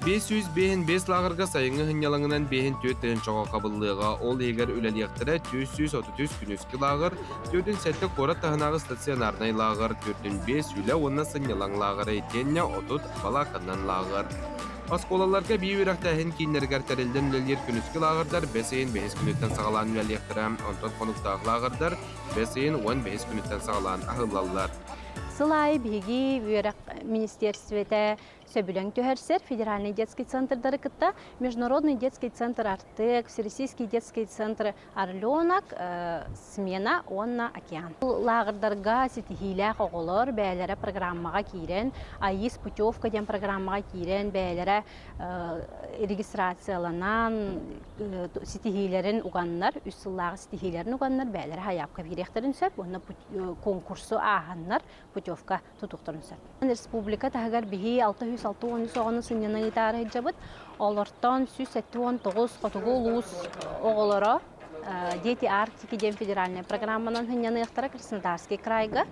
555 лааҕырга сайыҥҥы сынньалаҥынан 54 чоҕо хабыллыаҕа, ол иһигэр үлэлиэхтэрэ 433 күнүскү лааҕыр, 47 куорат таһынааҕы стационарнай лааҕыр, 45 үлэ уонна сынньалаҥ лааҕыра итиэннэ 30 балааканнан лааҕыр. Оскуолаларга бии үөрэхтээһин кииннэригэр тэриллэн үлэлиир күнүскү лааҕырдар бэс ыйын бэһис күнүттэн саҕалаан үлэлиэхтэрэ, онтон хонуктаах лааҕырдар бэс ыйын 15 күнүттэн саҕалаан аһыллаллар. Сыл аайы биһиги үөрэх министиэрстибэтэ сөбүлэҥ түһэрсэр федеральный детский центрдары кытта Международный детский центр Артек, Всероссийский детский центр Орленок, Смена уонна Океан. Лааҕырдарга ситиһиилээх оҕолор бэйэлэрэ программаҕа киирэн, АИС путевка диэн программаҕа киирэн бэйэлэрэ регистрацияланан ситиһиилэрин уганнар, үс сыллааҕы ситиһиилэрин уганнар бэйэлэрэ хайаапка биэриэхтэрин сөп уонна конкурсу ааһаннар путевка тутуохтарын сөп. Республика таһыгар биһи 663 оҕону сынньана ыытаары сылдьабыт. Олортон 179 хотугу улуус оҕолоро Дети Арктики диэн федеральнай программанан сынньаныахтара Краснодарский крайга.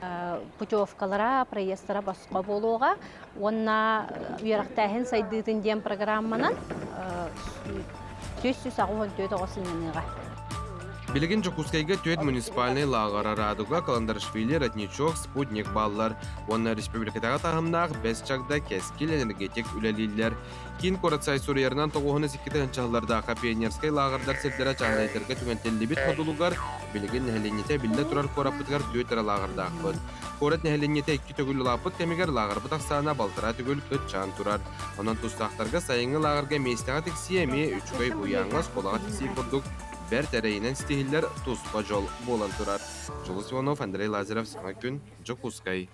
Путевкалара, проездтара босхо буолуоҕа. Уонна үөрэхтээһин сайдыытын диэн программанан 184 оҕо сынньаныаҕа. Билигин Дьокуускайга түөрт муниципальнай лааҕыр Радуга, Каландарашвили, Родничок, Спутник бааллар уонна республикатааҕы таһымнаах Бэс Чагда, Кэскил, Энергетик үлэлииллэр. Киин куорат сай суруйарынан тоҕуһун икки тыһыынчалардаахха пионерскай лааҕырдар сирдэрэ чааһынайдарга түҥэтиллибит модулугар билигин нэһилиэнньэтэ биллэ турар куораппытыгар түөрт эрэ лааҕырдаахпыт. Куорат нэһилиэнньэтэ икки төгүл улааппыт кэмигэр лааҕырбыт ахсаана балтараа төгүл кыччаан турар. Онон тустаахтарга сайыҥҥы лааҕырга миэстэҕэ тиксии эмиэ үчүгэй уйааҥҥа оскуолаҕа тиксии курдук бэрт эрэйинэн ситиһиллэр туспа дьол буолан турар. Дьулус Иванов, Андрей Лазарев, Саҥа күн, Дьокуускай.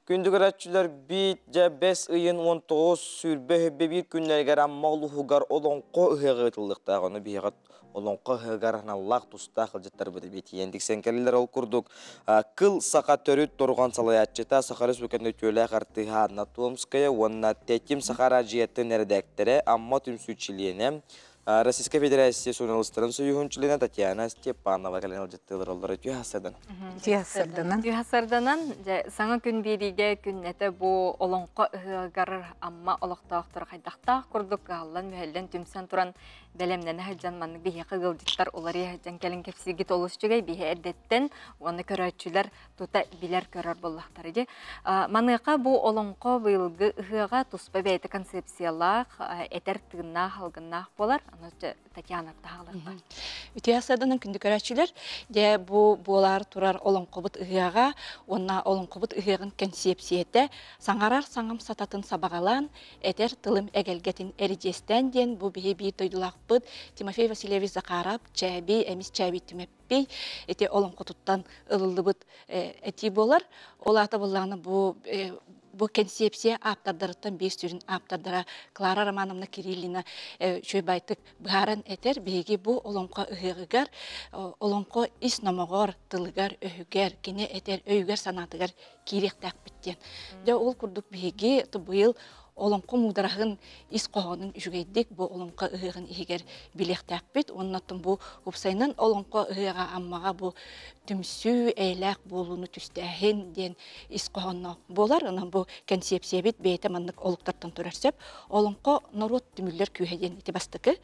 Күндү көрөөччүлэр биит дьэ бэс ыйын 19 сүүрбэ өһүбэ биир күннэригэр Амма улууһугар Олоҥхо ыһыаҕа ыытыллыахтаах. Ону биһиэхэ Олоҥхо ыһыаҕар аналлаах тустаах ыалдьыттарбыт эбиэтийэн тиксэн кэллилэр. Ол курдук Кыл саха төрүт торҕон салайааччыта Саха Республикатын үтүөлээх артыыһа Анна Томская уонна Тэтим Саха араадьыйатын эрэдээктэрэ Амма түмсүү чилиэнэ Российскай Федерация суруналыыстарын союһун чилиэнэ Татьяна Степанова кэлэн ыалдьыттыылар оллоро үтүө хасардан. Үтүө хасарданан. Үтүө хасарданан, дьэ, саҥа күн биэриигэ күннэтэ бу олоҥхо ыһыаҕар Амма олохтоохторо хайдахтаах курдук кыһаллан-мүһэллэн түмсэн туран бэлэмнэнэ сылдьан маннык биһиэхэ ыалдьыттар уларыйа сылдьан кэлин кэпсииргит олус үчүгэй биһи эрдэттэн уонна көрөөччүлэр тута билэр-көрөр буоллахтара дии. Маныаха бу олоҥхо быйылгы ыһыаҕа туспа бэйэтэ концепциялаах, этэр тыыннаах, алгыннаах буолар. Аны Татьяна таһааларга. Үтүө саданан күндү көрөөччүлэр, дьэ бу буолаар турар олоҥхобут ыһыаҕа уонна олоҥхобут ыһыаҕын кэнсиэпсийэтэ саҥарар саҥам сататын сабаҕалаан, этэр тылым эгэлгэтин эридьиэстээн диэн бу биһи биир дойдулаахпыт Тимофей Васильевич Захаров Чээби, эмис Чээби түмэп ити олоҥхотуттан ылыллыбыт этии буолар. Ол аата буоллаҕына бу бу кэнсиэпсийэ ааптардарыттан биир сүрүн ааптардара Клара Романовна Кириллина үчүгэй байтык быһааран этэр. Биһиги бу олоҥхо ыһыаҕыгар олоҥхо ис номоҕор, тылыгар, өһүгэр, кини этэр өйүгэр-санаатыгар киириэхтээхпит диэн. Дьэ ол курдук биһиги быйыл олоҥхо муудараһын ис хоһоонун үчүгэйдик бу олоҥхо ыһыаҕын иһигэр билиэхтээхпит уонна оттон бу уопсайынан олоҥхо ыһыаҕа Аммаҕа бу түмсүү, эйэлээх буолууну түстээһин диэн ис хоһоонноох буолар. Онон бу кэнсиэпсийэбит бэйэтэ маннык олуктартан турар сөп. Олоҥхо норуот түмүллэр күүһэ диэн ити бастакы.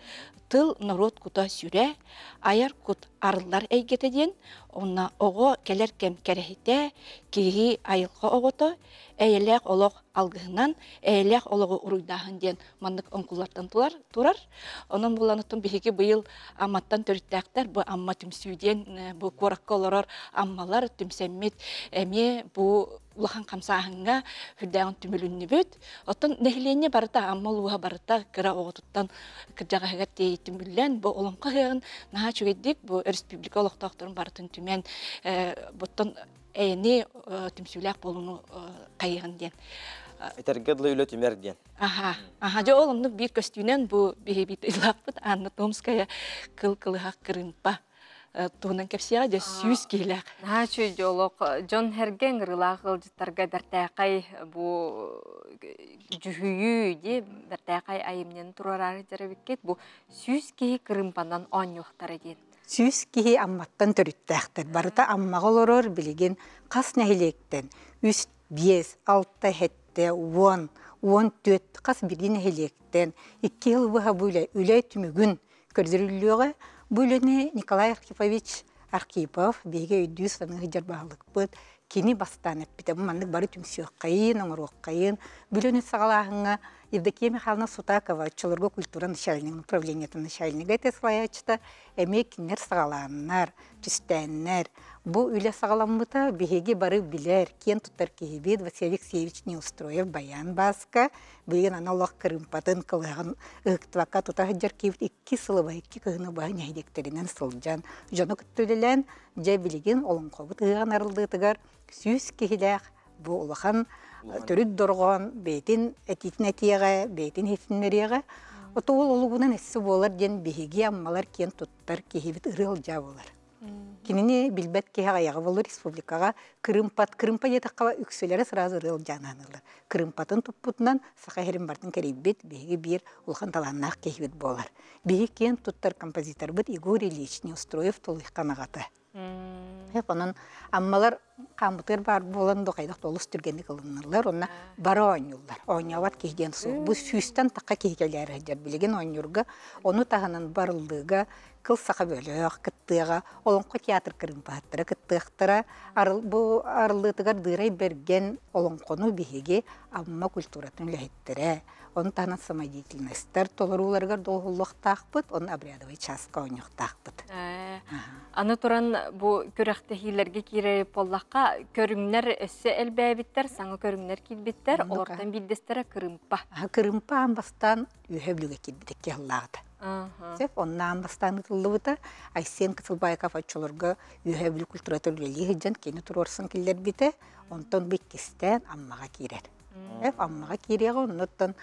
Тыл норуот кута сүрэ, айар кут арыллар эйгэтэ диэн, онно оҕо кэлэр кэм кэрэһитэ, киһи айылҕа оҕото, эйэлээх олох алгыһынан, эйэлээх олоҕу уруйдааһын диэн маннык оҥкуллартан турар. Онон булланыттан биһиги быйыл Амматтан төрүттээхтэр бу Амма түмсүү диэн бу куоракка олорор Аммалар түмсэммит эмиэ бу улахан хамсааһыҥҥа үрдээҕин түмүлүннүбүт. Оттон нэһилиэнньэ барыта Амма улууһа барыта кыра оҕотуттан кырдьаҕаһыгар тиэйи түмүллэн бу олоҥхо ыһыаҕын наһаа үчүгэйдик бу республика олохтоохторун барытын түмэн буттан эйэни түмсүүлээх буолууну хайыһын диэн. Этэргэ дылы үлэ түмэр диэн. Аха, аха, дьэ ол оннук биир көстүүнэн бу биһибит ылааппыт Анна Томская кыл кылыһах кырыымпа туһунан кэпсиэҕэ дьэ сүүс киһилээх. Наһаа үчүгэй олох дьон эргэ ыҥырыылаах ыалдьыттарга бэртээхэй бу дьүһүйүү дии бэртээхэй айымньыны туруораары дьарабиккит бу сүүс киһи кырыымпанан оонньуохтара диэн. Сүүс киһи Амматтан төрүттээхтэр. Барыта Аммаҕа олорор билигин хас нэһилиэктэн үс, биэс, алта, сэттэ, уон, 14 хас биирдии нэһилиэктэн 2 сыл быһа бу үлэ үлэ түмүгүн көрдөрүллүөҕэ. Бу үлэни Николай Архипович Архипов биһиги өйдүү саныы сылдьар баһылыкпыт кини бастаан эппитэ. Бу маннык бары түмсүөххэйин, оҥоруоххайын. Бу үлэни саҕалааһыҥҥа Евдокия Михайловна Сутакова оччолорго культура начальнигын управлениетын начальнига этэ салайааччыта эмиэ кинилэр саҕалааннар, түстээннэр. Бу үлэ саҕаламмыта биһиги бары билэр, киэн туттар киһибит Василий Алексеевич Неустроев Баян Бааска билигин аны олох кырыымпатын кылыһаҕын ыһыктыбакка тута сылдьар киһибит 2 сылы быһа, 2 кыһыны быһа нэһилиэктэринэн сылдьан дьону кытта үлэлээн, дьэ билигин олоҥхобут ыһыаҕын арыллыытыгар 100 киһилээх бу улахан төрүт дорҕоон бэйэтин этиитин этиэҕэ, бэйэтин иһитиннэриэҕэ. Ото ол олугунан эссе буолар диэн биһиги аммалар киэн туттар киһибит ырыа-ылдьаа буолар. Кинини билбэт киһи аҕыйаҕа буолар республикаҕа кырыымпат кырыымпа диэтэххэ үксүлэрэ сразу ырыа ылдьаанаанылар. Кырыымпатын туппутунан саха иһэрин бартын кэрийбит биһиги биир улахан талааннаах киһибит буолар. Биһиги киэн туттар композиторбыт Егор Ильич Неустроев Тулуйхан аҕата. Онон аммалар хааммытыгар баар буолан да хайдах да олус түргэнник ылыннылар уонна бары оонньууллар. Оонньообот киһи диэн суох. Бу сүүстэн тахха киһи кэлээри сылдьар билигин оонньуурга. Ону таһынан барыллыыга кыл саха бөлөх кыттыаҕа, олоҥхо театр кырыымпаһыттара кыттыахтара. Бу арыллыытыгар Дыырай Бэргэн олоҥхону биһиги Амма культуратын үлэһиттэрэ, ону таһынан самодеятельностар толорууларыгар доҕуһуллуохтаахпыт, ону обрядовый чааска оонньуохтаахпыт. Аны туран бу күрэхтэһиилэргэ киирэр буоллахха, көрүҥнэр өссө элбээбиттэр, саҥа көрүҥнэр киирбиттэр, олортон биирдэстэрэ кырыымпа. Кырыымпа аан бастаан үөһэ Бүлүүгэ киирбит икки сыллааҕыта. Сөп, онно аан бастаан ыытыллыбыта. Айсен Кысылбаеков оччолорго Үөһээ Бүлүү культурата үлэлии сылдьан кини туруорсан киллэрбитэ. Онтон бу иккистээн Аммаҕа киирэр. Аммаҕа киириэҕэ, оннуттан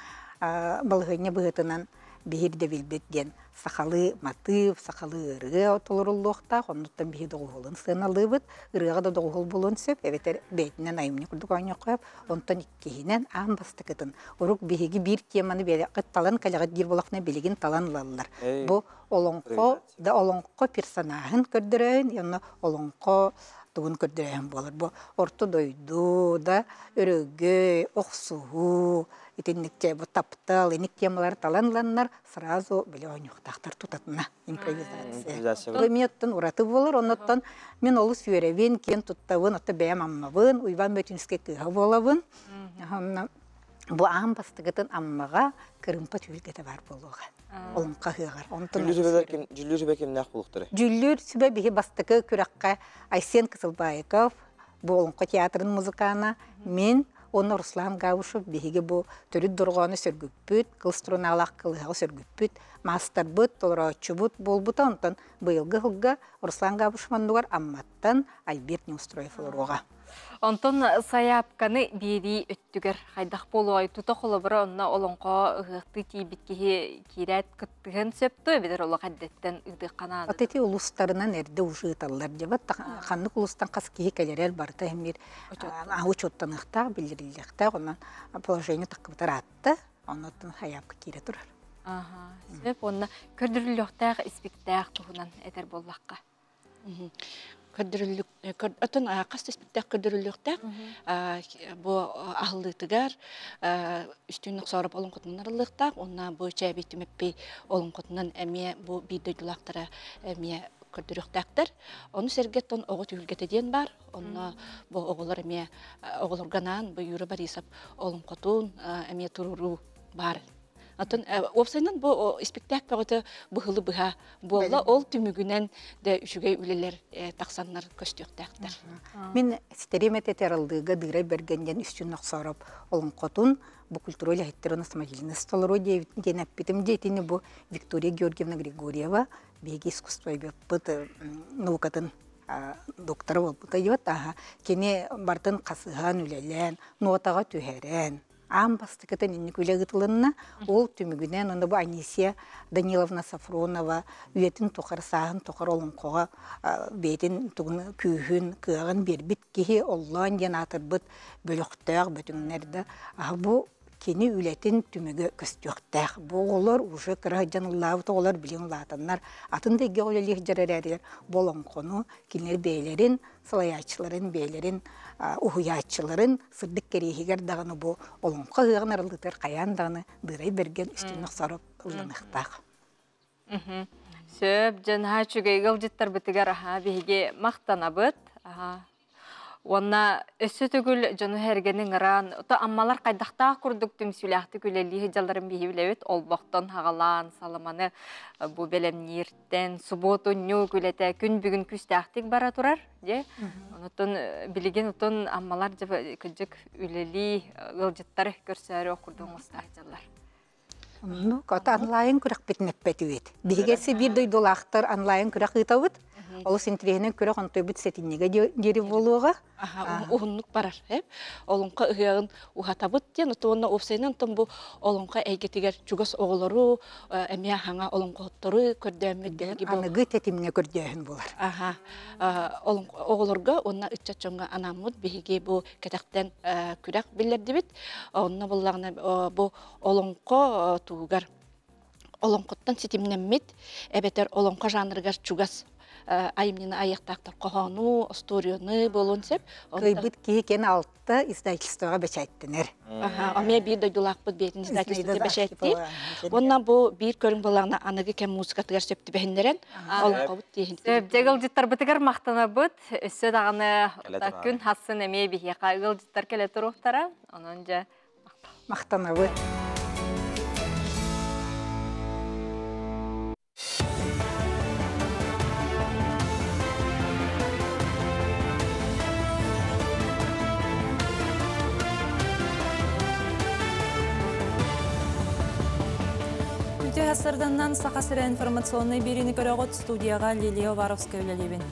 балаһыанньа быһыытынан биһир да билбит диэн сахалыы матыып, сахалыы ырыа толоруллуохтаах, оннуттан биһи доҕуһуолун сыаналыыбыт. Ырыаҕа да доҕуһуол буолуон сөп, эбэтэр бэйэтинэн айымньы курдук оонньуохха сөп. Онтон иккиһинэн аан бастакытын урук биһиги биир теманы биэрэххит талан кэлэҕит диир буолахпына билигин талан ылаллар. Бу олоҥхо да олоҥхо персонаһын көрдөрөөһүн уонна олоҥхо тугун көрдөрөөһүн буолар. Бу орто дойду да өрөгөй, охсуһуу, итинник бу таптал, иник темалары талан ыланнар сразу били оонньуохтаахтар тутатына импровизация. Бу эмиэ ураты буолар, оннуттан мин олус үөрэбин, киэн туттабын, отто бэйэм Аммабын, Уйбаан Бөтүнскэй кыыһа буолабын. Онно бу аан бастакытын Аммаҕа кырыымпа түһүлгэтэ баар буолуоҕа. Олоҥхо ыһыаҕар. Онтон Дьүллүүр сүбэ кимнээх буолуохтара? Дьүллүүр сүбэ биһи бастакы күрэххэ Айсен Кысылбаеков, бу Олоҥхо театрын музыкана, мин уонна Руслан Гаушев биһиги бу төрүт дорҕоону сөргүппүт, кыл струналаах кылыһаҕы сөргүппүт, маастарбыт, толорооччубут буолбута. Онтон быйылгы сылга Руслан Габышев оннугар Амматтан Альберт Неустроев олоруоҕа. Онтон сайаапканы биэрии өттүгэр хайдах буолуой? Тута холобура онно олоҥхо ыһыахтыы тиийбит киһи киирээт кыттыһан сөп дуо эбэтэр олох эрдэттэн ыытыахха наада? Вот эти улуустарынан эрдэ уже ыыталлар дьабат ханнык улуустан хас киһи кэлэрэр барыта эмир учуоттаныахтаах, биллэриллиэхтээх, онон положение таккыбытар аатта, оннуттан хайаапка киирэ турар. Аха, сөп уонна көрдөрүллүөхтээх испиктээх туһунан этэр буоллахха. Көрдөрүллүк отон хас да испиктээх көрдөрүллүөхтээх бу аһыллыытыгар үстүүн Нохсоороп олоҥхотунан арыллыахтаах уонна бу Чээбий Түмэппий олоҥхотунан эмиэ бу биир дойдулаахтара эмиэ көрдөрүөхтээхтэр. Ону сэргэттэн оҕо түһүлгэтэ диэн баар. Онно бу оҕолор эмиэ оҕолорго анаан бу Юра Борисов олоҥхотун эмиэ туруоруу баар. Оттон уопсайынан бу испиктээк бөҕөтө быһылы быһа буолла. Ол түмүгүнэн да үчүгэй үлэлэр тахсаннар көстүөхтээхтэр. Мин ситэриэм этэ аралдыыга Дыырай Бэргэн диэн Үстүүн Нохсоороп олоҥхотун бу культура үлэһиттэрин самодеятельность толоруо диэн эппитим. Дьэ итини бу Виктория Георгиевна Григорьева биһиги искусствоведпыт наукатын доктора буолбута диэбит. Кини бартын хасыһан үлэлээн, нуотаҕа түһэрэн, аан бастакытын инник үлэ ыытылынна. Ол түмүгүнэн онно бу Анисия Даниловна Сафронова үйэтин тухары, сааһын тухары олоҥхоҕо бэйэтин тугун күүһүн, кыаҕын биэрбит киһи оллоон диэн аатырбыт бөлөхтөөх бөтүҥнэр да бу Кини үлэтин түмүгэ көстүөхтээх. Бу оҕолор уже кыра сылдьан ыллаабыт оҕолор билигин улаатаннар атын да эйгэҕэ үлэлии сылдьар эрээрилэр бу олоҥхону кинилэр бэйэлэрин салайааччыларын, бэйэлэрин уһуйааччыларын сырдык кэриэһигэр даҕаны бу олоҥхо ыһыаҕын арыллыытыгар хайаан даҕаны Дыырай Бэргэн үстүүнү охсоро ылланыахтаах. Сөп, дьэ наһаа үчүгэй ыалдьыттарбытыгар аһаа биһиги махтанабыт. Аһаа. Уонна өссө төгүл дьону сэргэни ыҥыран, то аммалар хайдахтаах курдук түмсүүлээхтик үлэлии сылдьалларын биһи билэбит. Олбохтон хаҕалаан, саламаны бу бэлэмнииртэн, субуотунньук үлэтэ күн бүгүн күүстээхтик бара турар. Дьэ, онутун билигин отон аммалар дьэ кырдьык үлэлии ыалдьыттары көрсөөрү ох курдук оҥосто сылдьаллар. Ну, кота онлайн күрэхпитин эппэтибит. Биһиги биир дойдулаахтар онлайн күрэх ыытабыт. Олус интириэһинэн күрэх онтуйбут сэтинньигэ диэри буолуоҕа. Уһуннук барар. Олоҥхо ыһыаҕын уһатабыт диэн, уонна уопсайынан тон бу олоҥхо эйгэтигэр чугас оҕолору, эмиэ хаҥа олоҥхоһуттору көрдөөммүт. Аныгы тэтимҥэ көрдөөһүн буолар. Аха. Оҕолорго уонна ыччат дьоҥҥо анаммыт биһиги бу кэтэхтэн күрэх биллэрдибит. Онно буллаҕына бу олоҥхо туһугар олоҥхоттон ситимнэммит эбэтэр олоҥхо жанрыгар чугас айымньыны айыахтаахтар хоһоону, остуоруйаны буолуон сөп. Кыайбыт киһи кен алта издательствоҕа бэчээттэнэр. Эмиэ биир дойдулаахпыт бэйэтин издательствота бэчээттиир. Уонна бу биир көрүҥ буоллаҕына аныгы кэм музыкатыгар сөп түбэһиннэрэн олоҥхобут тиэһин. Дьэ ыалдьыттарбытыгар махтанабыт. Өссө даҕаны күн хассын эмиэ биһиэхэ ыалдьыттар кэлэ туруохтара. Онон дьэ махтанабыт. Үтүө сарсыарданнан Саха сирэ информационнай биэриини көрөҕүт студияҕа Лилия Уваровская үлэлиибин.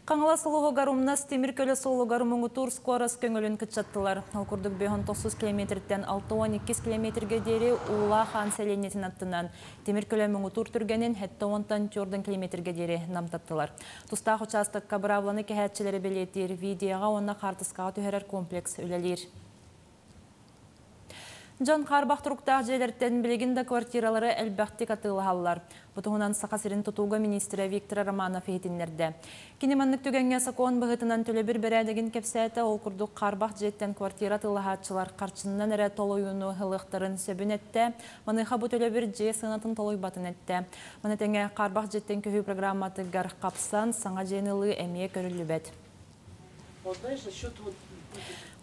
Хаҥалас улууһугар Умнас тимир көлө суолугар муҥутуур скорость көҥүлүн кыччаттылар. Ол курдук 59 километртэн 62 километргэ диэри Уулаах Аан сэлиэнньэтин аттынан тимир көлө муҥутуур түргэнин 74 километргэ диэри намтаттылар. Тустаах учаастакка быраабыланы кэһээччилэри бэлиэтиир видеоҕа уонна хаартыскаҕа түһэрэр комплекс үлэлиир. Дьон хаарбах туруктаах дьиэлэртэн билигин да квартиралары элбэхтик атыылаһаллар. Бу туһунан Саха сирин тутууга министрэ Виктор Романов иһитиннэрдэ. Кини маннык түгэҥҥэ сокуон быһыытынан төлөбүр бэрээдэгин кэпсээтэ, ол курдук хаарбах дьиэттэн квартира атыылаһааччылар харчыннан эрэ толуйууну ылыахтарын сөбүн эттэ. Маныаха бу төлөбүр дьиэ сыанатын толуйбатын эттэ. Маны тэҥэ хаарбах дьиэттэн көһүү программатыгар хапсан саҥа дьиэни ылыы эмиэ көрүллүбэт.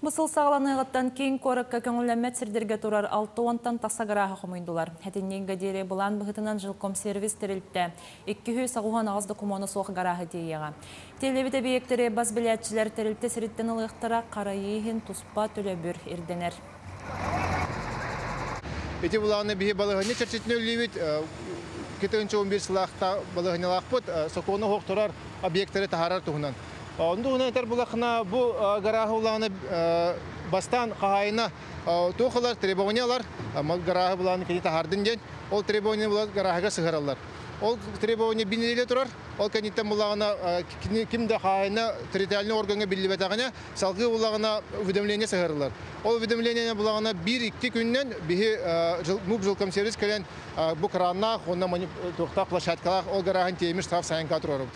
Бу сыл саҕаланыаҕыттан киин куоракка көҥүллэммэт сирдэргэ турар 60-тан тахса гарааһы хомуйдулар. Сэтинньигэ диэри былаан быһыытынан жилкомсервис тэрилтэ 298 докумуона суох гарааһы тиэйиэҕэ. Тиэллибит эбийиэктэри бас билээччилэр тэрилтэ сириттэн ылыахтара, харайыы иһин туспа төлөбүр ирдэнэр. Ити булааны биһи балаһыанньа чэрчитинэн үлэлиибит. 2011 сылаахта балаһыанньалаахпыт сокуону оһохторор объекттары таһаарар туһунан. Онно туһунан этэр булахына бу гарааһы улааны бастаан хаһаайына туох ылар требование ылар гарааһы булааны кини таһаардын диэн ол требование була гарааһыга сыһараллар. Ол требование биниле турар. Ол кэнниттэн булаҕына ким да хаһаайына территориальный органга биллибэтэҕинэ салгыы булаҕына уведомление сыһарылар. Ол уведомление булаҕына 1-2 күннэн биһи МУП жилкомсервис кэлэн бу краннаах уонна туохтаах площадкалаах ол гарааһын тиэмир штраф сайынка турарыбыт.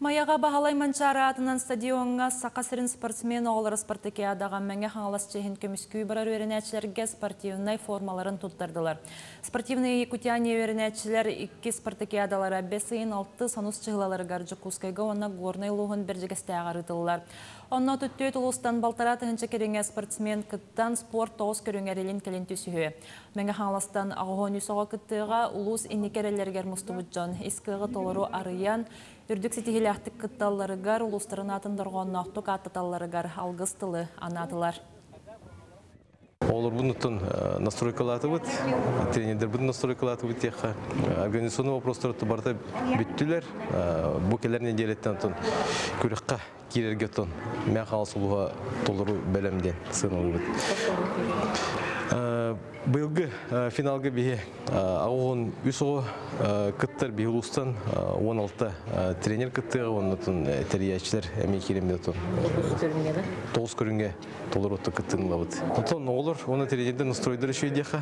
Майаҕа Баһылай Манчаары аатынан стадиоҥҥа Саха сирин спортсмен оҕолоро спартакиадаҕа Мэҥэ Хаҥалас чиэһин көмүскүү барар үөрэнээччилэргэ спортивнай формаларын туттардылар. Спортивные якутяне үөрэнээччилэр икки спартакиадалара бэс ыйын 6 онус чыһылаларыгар Дьокуускайга уонна Горнай улууһун Бэрдьигэстээҕэр ыытыллар. Онно 34 улуустан 1,5 тыһыынча кэриҥэ спортсмен кыттан спорт тоҕус көрүҥэр илин-кэлин түсүһүө. Мэҥэ Хаҥаластан 83 оҕо кыттыаҕа. Улуус инники эрэллэригэр мустубут дьон ис кыаҕы толору арыйан, үрдүк ситиһиилээхтик кытталларыгар, улуустарын аатын дорҕоонноохтук ааттаталларыгар алгыс тылы анаатылар. Оҕолорбун настройкалаатыбыт, тренердербин настройкалаатыбыт диэххэ. Организационный вопростар барыта бүттэ. Бүттүлэр. Бу кэлэр нэдиэлэттэн отон күрэххэ киирэргэ отон Мэҥэ Хаҥалас улууһа толору бэлэм диэн сыаналыыбыт. Быйылгы финалга биһи 83 оҕо кыттар биһи улуустан 16 тренер кыттыаҕа уонна тэрийээччилэр эмиэ киирэн отон тоҕус көрүҥҥэ толору кыттыыны ылабыт. Оттон оҕолор уонна тренердэр настройдара үчүгэй диэххэ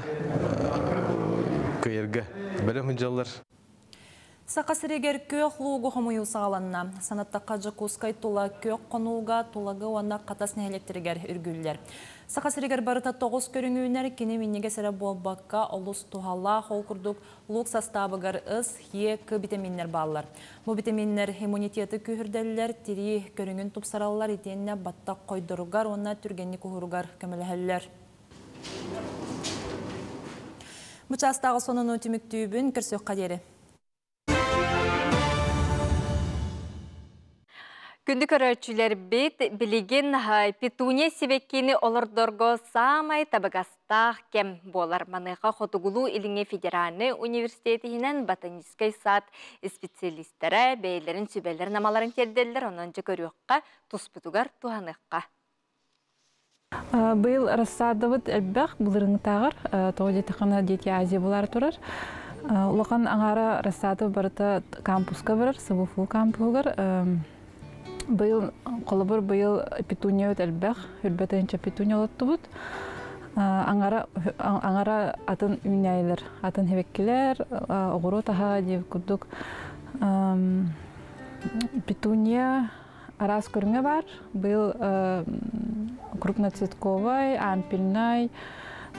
кыайарга бэлэм сылдьаллар. Саха сиригэр күөх луугу хомуйуу саҕаланна. Санаттахха Дьокуускай тула күөх хонууга Тулагы уонна Хатас нэһилиэктэригэр үргүллэр. Саха сиригэр барыта тоҕус көрүҥ үүнэр, кини минньигэс эрэ буолбакка, олус туһалаах, ол курдук луук састаабыгар С, Е, К битэмииннэр бааллар. Бу битэмииннэр иммунитеты күүһүрдэллэр, тирии көрүҥүн тупсараллар итиэннэ баттах хойдоругар уонна түргэнник уһууругар көмөлөһөллөр. Бу чаастааҕы сонуну түмүктүүбүн, көрсүөххэ диэри. Күндү көрөөччүлэрбит, билигин петуния сибэккини олордорго саамай табыгастаах кэм буолар. Маныаха Хотугулуу-Илиҥҥи федеральнай университет иһинэн ботаническай сад специалистара бэйэлэрин сүбэлэрин-амаларын тиэрдэллэр, онон дьэ көрүөххэ, туспутугар туһаныахха. Быйыл рассадабыт элбэх былырыҥҥытааҕар, тоҕо диэтэххинэ Дети Азии булаары турар. Улахан аҥаара рассада барыта кампуска барар, СВФУ кампуһугар. Быйыл, холобур, быйыл петуния элбэх, үрбэтэнчэ петуния олоттубут. Аҥара, аҥара атын үүнээйилэр, атын хэбэккилэр, оҕуруот аһа диэбит курдук. Петуния араас көрүҥэ баар. Быйыл крупноцветковай, ампельнай,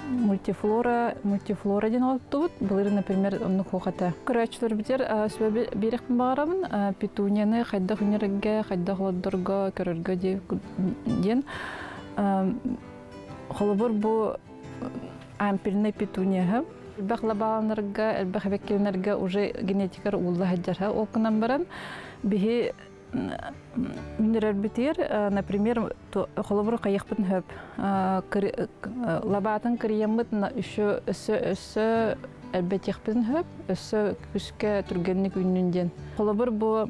мультифлора, мультифлора диэн оттубут. Былыр, например, оннук суох этэ. Көрөөччүлэрбитигэр сүбэ биэриэхпин баҕарабын. Петунияны хайдах үүнэргэ, хайдах олордорго, көрөргө диэн. Холобур, бу ампельнай петунияһы элбэх лабааланарга, элбэх эбэккилэнэргэ уже генетикар уулла сылдьар. Ол гынан баран биһи Үннэрэрбитигэр, например, холобур хайыахпытын сөп. Лабаатын кырыйаммыт еще өссө өссө элбэтиэхпитин сөп, өссө күскэ түргэнник үүннүн диэн. Холобур бу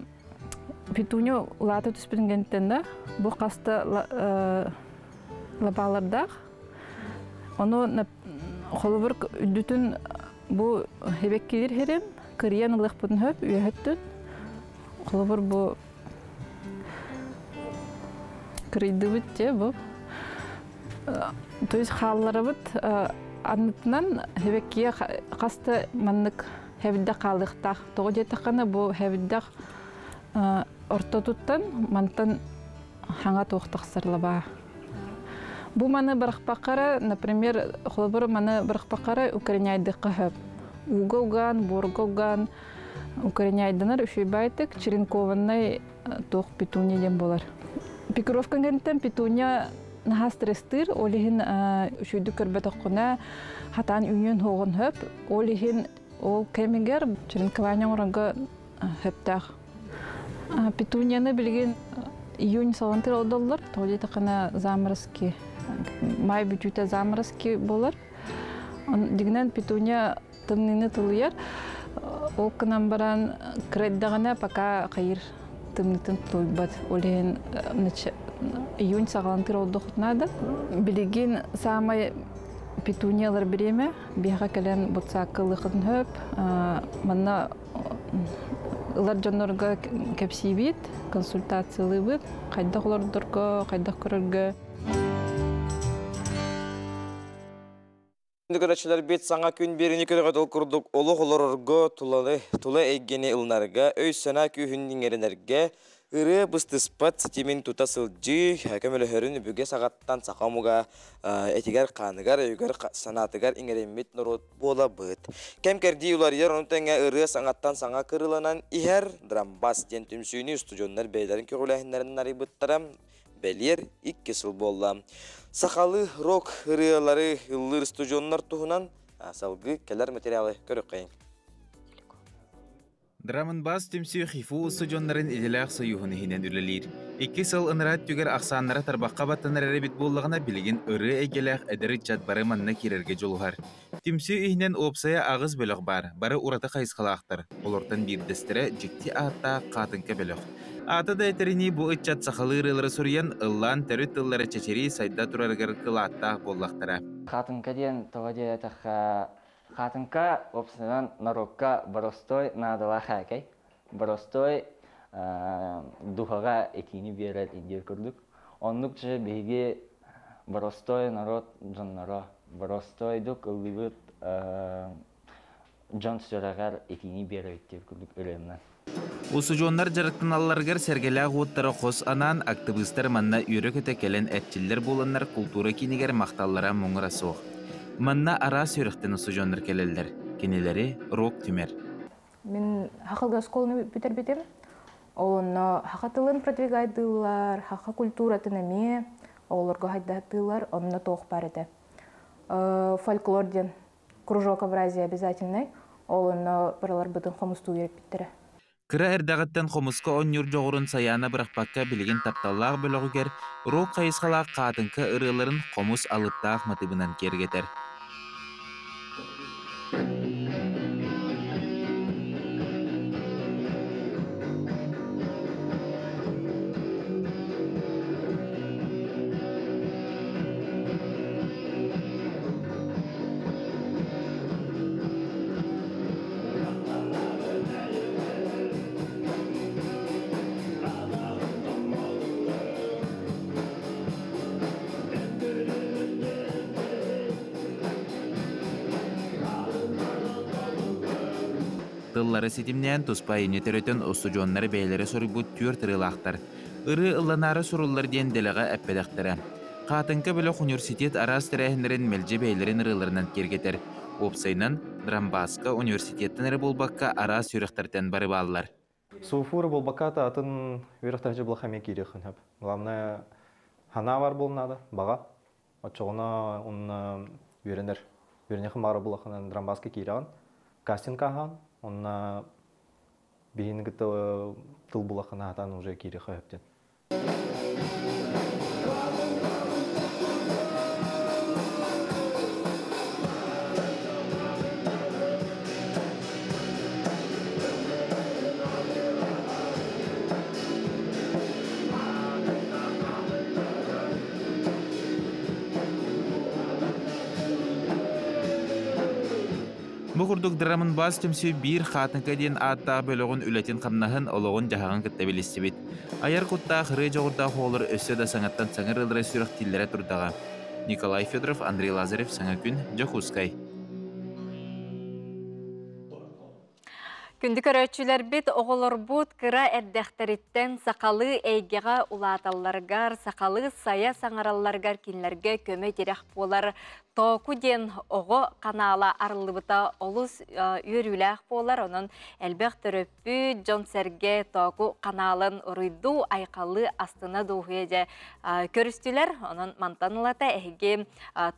петуния улаата түспүтүн кэнниттэн да, бу хаста лабаалардаах. Ону холобур үрдүтүн бу эбэккилир хирин кырыйан ылыахпытын сөп үөһөттүн. Холобур бу кырыйдыбыт те бу. То есть хаалларабыт аннытынан хэбэккиэ хаста маннык хэбиддэх хаалыахтаах. Тоҕо диэтэххинэ бу хэбиддэх ортотуттан мантан хаҥа туох тахсар лабаа. Бу маны бырахпаккара, например, холобур маны бырахпаккара укореняйдыкка хөп. Уга угаан, буорга угаан укореняйданар үчүгэй черенкованный туох петуния диэн буолар. Пикировка кэнниттэн петуния наһаа стресстыыр, ол иһин үчүгүйдүк көрбөтөххүнэ хатаан үүнүөн хуоҕун хөп. Ол иһин ол кэмигэр черенкование оҥорорго сөптөөх. Петунияны билигин июнь салантыр олдоллор, тоҕо диэтэххинэ заморозки, май бүтүүтэ заморозки буолар. Дигинэн петуния тымныыны тулуйар. Ол гынан баран кырайдаҕына пока хайыр тымныытын тулуйбат. Ол иһин июнь саҕалантыр олдохутуна да. Билигин саамай петуниялар бириэмэ биһиэхэ кэлэн бутсаакка ылыаххытын сөп. Манна ылар дьоннорго кэпсиибит, консультациялыыбыт, хайдах олордорго, хайдах көрөргө. Көрөөччүлэрбит саҥа күн биэриини көрөҕүт ол курдук олох олорорго, туланы, тула эйгэни ылынарга, өй-санаа күүһүн иҥэринэргэ, ырыа быстыспат ситимин тута сылдьыы, көмөлөһөрүн үбүгэ саҕаттан саха омуга этигэр-хааныгар, өйүгэр санаатыгар иҥэриммит норуот буолабыт. Кэм-кэрдии уларыйар, ону тэҥэ ырыа саҥаттан саҥа кырыланан иһэр Драмбас диэн түмсүүнү устудьуоннар бэйэлэрин көҕүлээһиннэрин арыйбыттара бэлиэр икки сыл буолла. Сахалыы рок ырыалары ыллыыр устудьуоннар туһунан салгыы кэлэр материалы көрүөххэйиҥ. Драмынбаас түмсүү ХИФУ устудьуоннарын идэлээх сойууһун иһинэн үлэлиир. Икки сыл ынараа өттүгэр ахсааннара тарбахха баттанар эрэ эбит буоллаҕына, билигин ырыа эйгэлээх эдэр ыччат бары манна киирэргэ дьулуһар. Түмсүү иһинэн уопсайа аҕыс бөлөх баар, бары ураты хайысхалаахтар. Олортон биирдэстэрэ дьикти ааттаах Хаатыҥка бөлөх. Аата да этэринии, бу ыччат сахалыы ырыалары суруйан, ыллаан төрүт тыллара чэчирии сайда турарыгар кылааттаах буоллахтара. Хаатыҥка диэн тоҕо диэтэххэ, Хаатыҥка уопсайынан норуокка боростуой наадалаах ээкэй, боростуой духаҕа этиини биэрэр диир курдук. Оннук же биһиги боростуой норуот дьонноро боростуойдук ыллыыбыт дьон сүрэҕэр этиини биэрэбит диир курдук ырыаннан. Устудьуоннар дьарыктаналларыгар сэргэлээх уоттара хос анаан, актыбыыстар манна үөрэ-көтө кэлэн эрчиллэр буоланнар култуура киинигэр махталлара муҥура суох. Манна араас үөрэхтэн устудьуоннар кэлэллэр. Кинилэри рок түмэр. Мин хахалга оскуоланы бүтэрбитим. Ол онно хаха тылын продвигайдыыллар, хаха культуратын эмиэ оҕолорго хайдатыылар, онно туох баар этэ. Фольклор диэн кружок Евразия обязательный. Ол онно барыларбытын хомустуу үөрэппиттэрэ. Кыра эрдэҕиттэн хомуска оонньуур дьоҕурун Сайаана бырахпакка билигин тапталлаах бөлөҕүгэр рок хайысхалаах хаатыҥка ырыаларын хомус алыптаах матыыбынан киэргэтэр. Тыллары ситимнээн туспа айымньы төрөтөн устудьуоннары бэйэлэрэ суруйбут түөрт ырыалаахтар. Ырыа ылланаары суруллар диэн дэлэҕэ эппэтэхтэрэ. Хаатыҥка бөлөх университет араас тэрээһиннэрин мэлдьи бэйэлэрин ырыаларынан киэргэтэр. Уопсайынан, Драмбааска университеттан эрэ буолбакка араас үөрэхтэртэн бары бааллар. Суфур буолбакка атын үөрэхтээччи булах эмиэ киириэххин сөп. Главное, санаа бар буолун наада, баҕа. Оччоҕуна онно үөрэнэр. Үөрэниэххин баҕара булаххынан Драмбааска киирэҕин, кастинг ааһаҕын, онно биһини кытта тыл булаххына сатаан уже киириэххэ сөп диэн. Бу курдук Драмынбаас түмсүү биир хаатыҥка диэн ааттаах бөлөҕүн үлэтин-хамнаһын, олоҕун-дьаһаҕын кытта билистибит. Айар куттаах, ырыа дьоҕурдаах оҕолор өссө да саҥаттан саҥа ырыалары сүрэхтииллэрэ турдаҕа. Николай Федоров, Андрей Лазарев, Саҥа күн, Дьокуускай. Күндү көрөөччүлэрбит, оҕолорбут кыра эрдэхтэриттэн сахалыы эйгэҕэ улааталларыгар, сахалыы сайа саҥаралларыгар кинилэргэ көмө-тирэх буолар Тооку диэн оҕо ханаала арыллыбыта олус үөрүүлээх буолар. Онон элбэх төрөппүт, дьон-сэргэ Тооку ханаалын уруйдуу, айхаллыы, астына дуоһуйа дьэ көрүстүлэр. Онон мантан ылата эһиги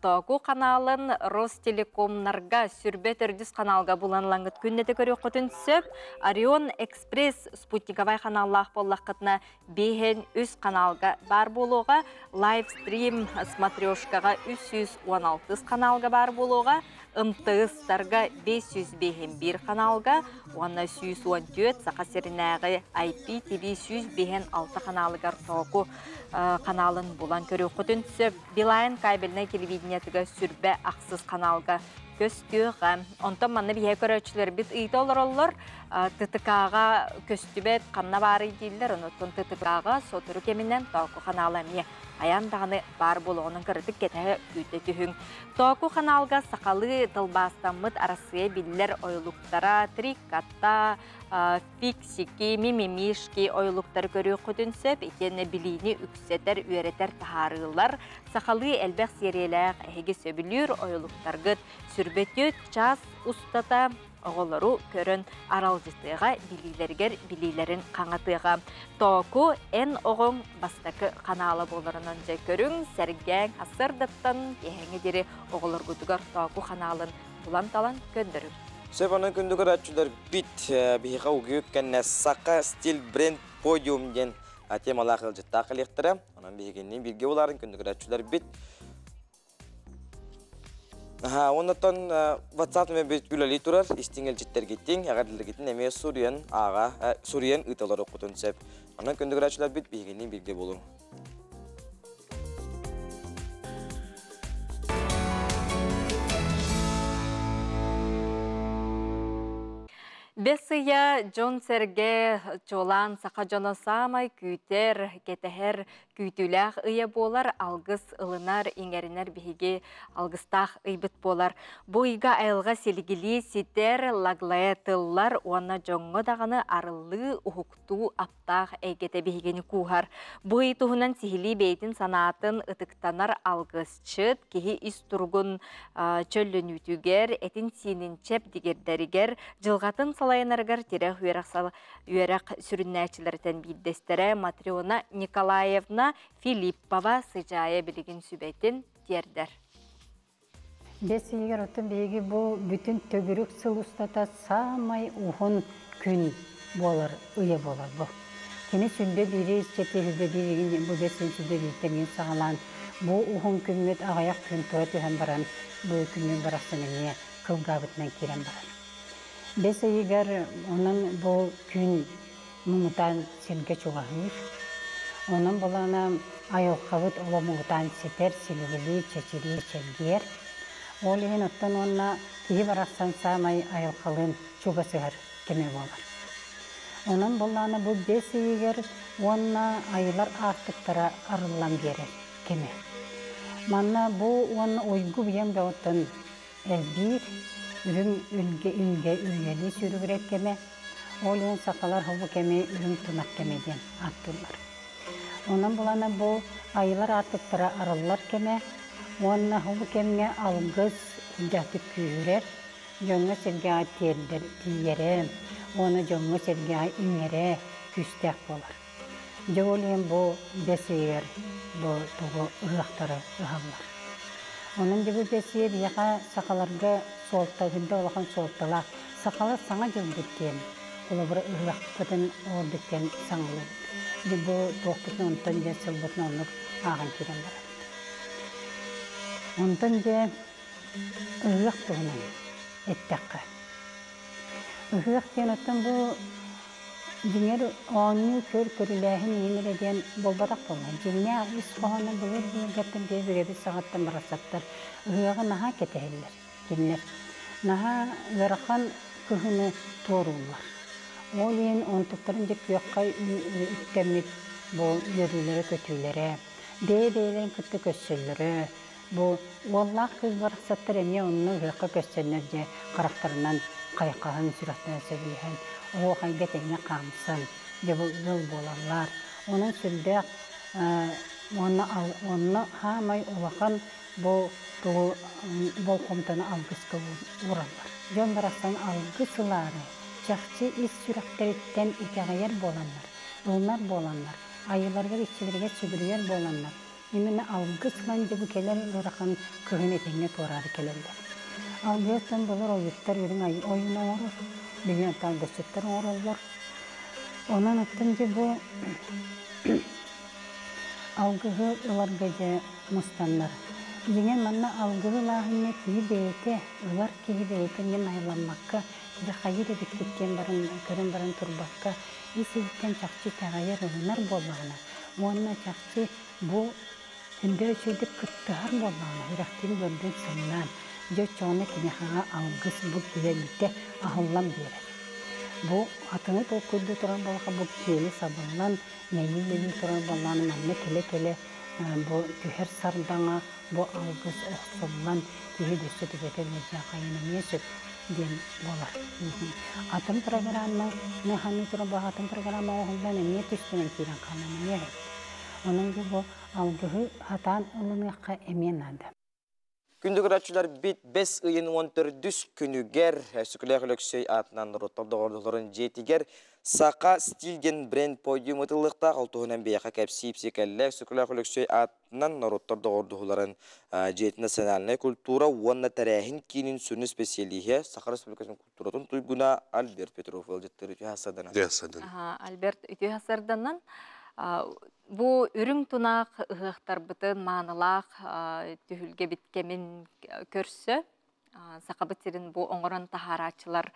Тооку ханаалын Ростелекомнарга сүрбэ төрдүс ханаалга булан ылаҥҥыт күннэтэ көрүөххүтүн сөп. Орион Экспресс спутниковай ханааллаах буоллаххытына биэһин үс каналга баар буолуоҕа, лайвстрим смотрешкаҕа 316 каналга баар буолуоҕа, МТС-тарга 551 каналга уонна 114 Саха сиринээҕи IPTV 156 каналыгар Тооку каналын булан көрүөххүтүн сөп. Билайн кабельнай телевидениетыгар сүрбэ ахсыс каналга көстүөҕэ. Онтон манна биһиэхэ көрөөччүлэрбит ыйыта олороллор. ТТК-ҕа көстүбэт ханна баарый дииллэр. Онуттан ТТК-ҕа сотору кэминэн Тооку ханаала эмиэ айан даҕаны баар буолуоҕунан кыратык кэтэһэ күүтэ түһүҥ. Тооку ханаалга сахалыы тылбаастаммыт Арассыыйа биллэр ойулуктара Три кота, фиксики, мимимишки ойулуктары көрүөххүтүн сөп. Итиэннэ билиини үксэтэр, үөрэтэр таһаарыылар сахалыы элбэх сиэриэлээх эһиги сөбүлүүр ойулуктаргыт сүрбэтүөт чаас устата оҕолору көрөн аралдьытыаҕа, билиилэригэр билиилэрин хаҥатыаҕа. Тооку эн оҕоҥ бастакы ханаала буоларынан дьэ көрүҥ, сэргээҥ, сарсыардаттан киэһэҥҥэ диэри оҕолоргутугар Тооку ханаалын булан-талан көрдөрүҥ. Сөп онон күндү көрөөччүлэр бит биһиэхэ угуйук кэннэ Саха стиль бренд подиум диэн темалаах ыалдьыттаах кэлиэхтэрэ. Онон биһигини бииргэ буларын күндү көрөөччүлэр бит. Оннотон WhatsApp бит үлэлии турар истиҥ илдьиттэргитин, эҕэрдэлэргитин эмиэ суруйан ааҕа, суруйан ыыталар оккутун сөп. Онон күндү көрөөччүлэр бит биһигини бииргэ булуҥ. Бэс ыйа дьон-сэргэ чуолаан саха дьоно саамай күүтэр, кэтэһэр, күүтүүлээх ыйа буолар, алгыс ылынар, иҥэринэр биһиги алгыстаах ыйбыт буолар. Бу ыйга айылҕа силигилии ситэр, лаглайа тыллар уонна дьоҥҥо даҕаны арыллыы, уһуктуу аптаах эйгэтэ биһигини кууһар. Бу ый туһунан сиһилии бэйэтин санаатын ытыктанар алгысчыт, киһи ис туругун чөллөнүүтүгэр, этин-сиинин чэп дигэрдэригэр, дьылҕатын салайынарыгар тирэх үөрэх, үөрэх сүрүннээччилэртэн биирдэстэрэ Матрена Николаевна Филиппова сыдьаайа билигин сүбэтин тиэрдэр. Бэс ыйыгар оттон биһиги бу бүтүн төгүрүк сыл устата саамай уһун күн буолар, ыйа буолар бу. Кини сүлбэ биири исчэти сүлбэ бииригин бу бэс ыйын сүлбэ бииртэн саҕалаан бу уһун күммүт аҕыйах күн тура түһэн баран бу күммүт барахсан эмиэ кылгаабытынан киирэн барар. Бэс ыйыгар онон бу күн муҥутаан сиргэ чугаһыыр. Онон булана айылҕабыт оло муҥутаан ситэр, силигилии, чэчирии, чэлгиэр. Ол иһин оттон уонна киһи барахсан саамай айылҕалыын чугасыһар кэмэ буолар. Онон буллаана бу бэс ыйыгар уонна айылар аартыктара арыллан биэрэр кэмэ. Манна бу уонна уйгу бийэн бөҕөттөн элбиир, үрүҥ үлгэ илгэ үлгэлии сүүрүгүрэр кэмэ, ол иһин сахалар бу кэми үрүҥ тунах кэмэ диэн ааттыыллар. Онон булана бу айылар аартыктара арыллар кэмэ уонна бу кэмҥэ алгыс үрдээхтик күүһүрэр, дьоҥҥо-сэргэҕэ тиэрдэр тиийэрэ уонна дьоҥҥо-сэргэҕэ иҥэрэ күүстээх буолар. Дьэ ол иһин бу бэс ыйыгар бу тугу ыһыахтары ыһаллар. Онон дьэ бу бэс ыйа биһиэхэ сахаларга суолта үрдэ улахан суолталаах. Сахалар саҥа дьылбыт диэн холобура ыһыахпытын оҕордук диэн саҥалыыбыт. Дьэ бу туохпутун онтон дьэ сылбытын оннук ааҕан киирэн барабыт. Онтон дьэ ыһыах туһунан эттэххэ. Ыһыах диэн оттон бу дьиҥэр оонньуу көр көрүлээһин иһин эрэ диэн буолбатах буолла. Дьиҥнээх ис хоһооно былыр-былыргаттан биһиги саҕаттан барахсаттар ыһыаҕы наһаа кэтэһэллэр кинилэр. Наһаа ыарахан кыһыны туорууллар. Ол иһин онтуктарын дьэ күөххэ үктэммит бу үөрүүлэрэ-көтүүлэрэ, бэйэ-бэйэлэрин кытта көрсөллөрө, бу уоллаах кыыс барахсаттар эмиэ онно ыһыахха көрсөннөр дьэ харахтарынан хайҕаһан, сүрэхтэрин сөбүлэһэн, оһуохайга тэҥҥэ хаамсан, дьэ бу ыал буолаллар. Онон сүрдээх уонна онно хаамай улахан бу тугу болҕомтону алгыска уураллар. Дьон барахсан алгыс ылаары, чахчы ис сүрэхтэриттэн итэҕэйэр буоланнар, ылынар буоланнар, айыыларыгар иччилэригэр сүгүрүйэр буоланнар, именно алгыс ылан дьэ бу кэлэр ыарахан кыһын этэҥҥэ туораары кэлэллэр. Алгыһыттан былыр ойуттар үрүҥ ойууну оҥорор, билигин оттон алгысчыттар оҥороллор. Онон оттон дьэ бу алгыһы ыларга дьэ мустаннар. Дьиҥэр манна алгыһы ылааһыҥҥа киһи бэйэтэ, ылар киһи бэйэтэ эмиэ найыламмакка, дьэ хайыыр эбиккит диэн баран көрөн баран турбакка, ис-иһиттэн чахчы итэҕэйэр, ылынар буоллаҕына уонна чахчы бу үндэ үчүгэйдик кыттыһар буоллаҕына, үрэхтиин көрдүн сымнаан, дьэ оччоҕуна киниэхэҕэ алгыс бу киэлитэ аһыллан биэрэр. Бу атыны толкуйдуу турар буоллахха, бу киэли сабыллан, мэйии турар буоллаҕына, манна кэлэ-кэлэ бу түһэр сардаҥа, бу алгыс охсуллан, киһи өссө түбэтэ ыалдьан хайан эмиэ сөп диэн буолар. Атын программа, ханыы турар атын программа оҥоһуллан эмиэ түстэнэн киирэн хаалан эмиэ Онон бу алгыһы хатаан ылыныахха эмиэ наада. Күндү көрөөччүлэр бит бэс ыйын 14 күнүгэр Өксөкүлээх Өлөксөй аатынан норуоттар доҕордоһууларын дьиэтигэр Саха стиль диэн бренд подиум ытыллыахтаах. Ол туһунан биһиэхэ кэпсии кэллэ. Өксөкүлээх Өлөксөй аатынан норуоттар доҕордоһууларын дьиэтин национальнай культура уонна тэрээһин киинин сүрүн специалиһэ, Саха Республикатын культуратын туйгуна Альберт Петров ыалдьыттыыр. Үтүө хасарданан. Альберт, үтүө хасарданан. Бу үрүҥ тунаах ыһыахтарбытын маанылаах түһүлгэбит кэмин көрсө Сахабыт сирин бу оҥорон таһаарааччылар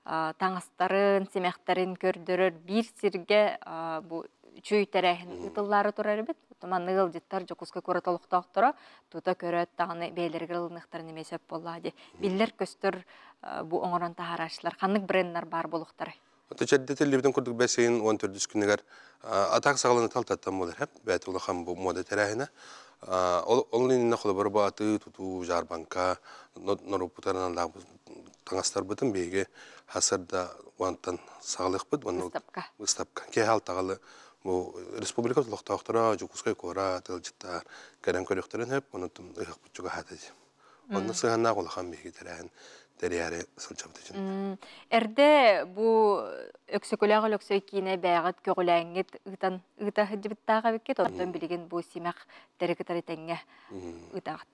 таҥастарын, симэхтэрин көрдөрөр биир сиргэ бу үчүгэй тэрээһин ыытыллаары турар эбит. Маннык ыалдьыттар Дьокуускай куорат олохтоохторо тута көрөөт даҕаны бэйэлэригэр ылыныахтарын эмиэ сөп буоллаҕа дии. Биллэр-көстөр бу оҥорон таһаарааччылар ханнык бренднэр баар буолуохтарай? Чэрдэтиллибитин курдук бэс ыйын 14 күнүгэр атаак саҕаланы талтаттан буолар хэп бэт улахан бу мода тэрээһинэ. Ол иннинэ холобур бу атыы тутуу жарбанка норуоппутарынан таҥастарбытын биһиги хасырда уонтан саҕалыахпыт выставка выставка киэһэ алтаҕалы бу республика олохтоохторо Дьокуускай куорат ыалдьыттар кэлэн көрүөхтэрин сөп, онон ыһыахпыт чугаһаата. Онно сыһыаннаах улахан биһиги тэрээһин тэрийээри сылдьабыт итин. Эрдэ бу Өксөкүлээх Өлөксөй киинэ бэйэҕит көҕүлээҥҥит ыытан ыыта сылдьыбыттаах эбиккит, оттон билигин бу симэх тэри кытары тэҥҥэ ыытаҕыт.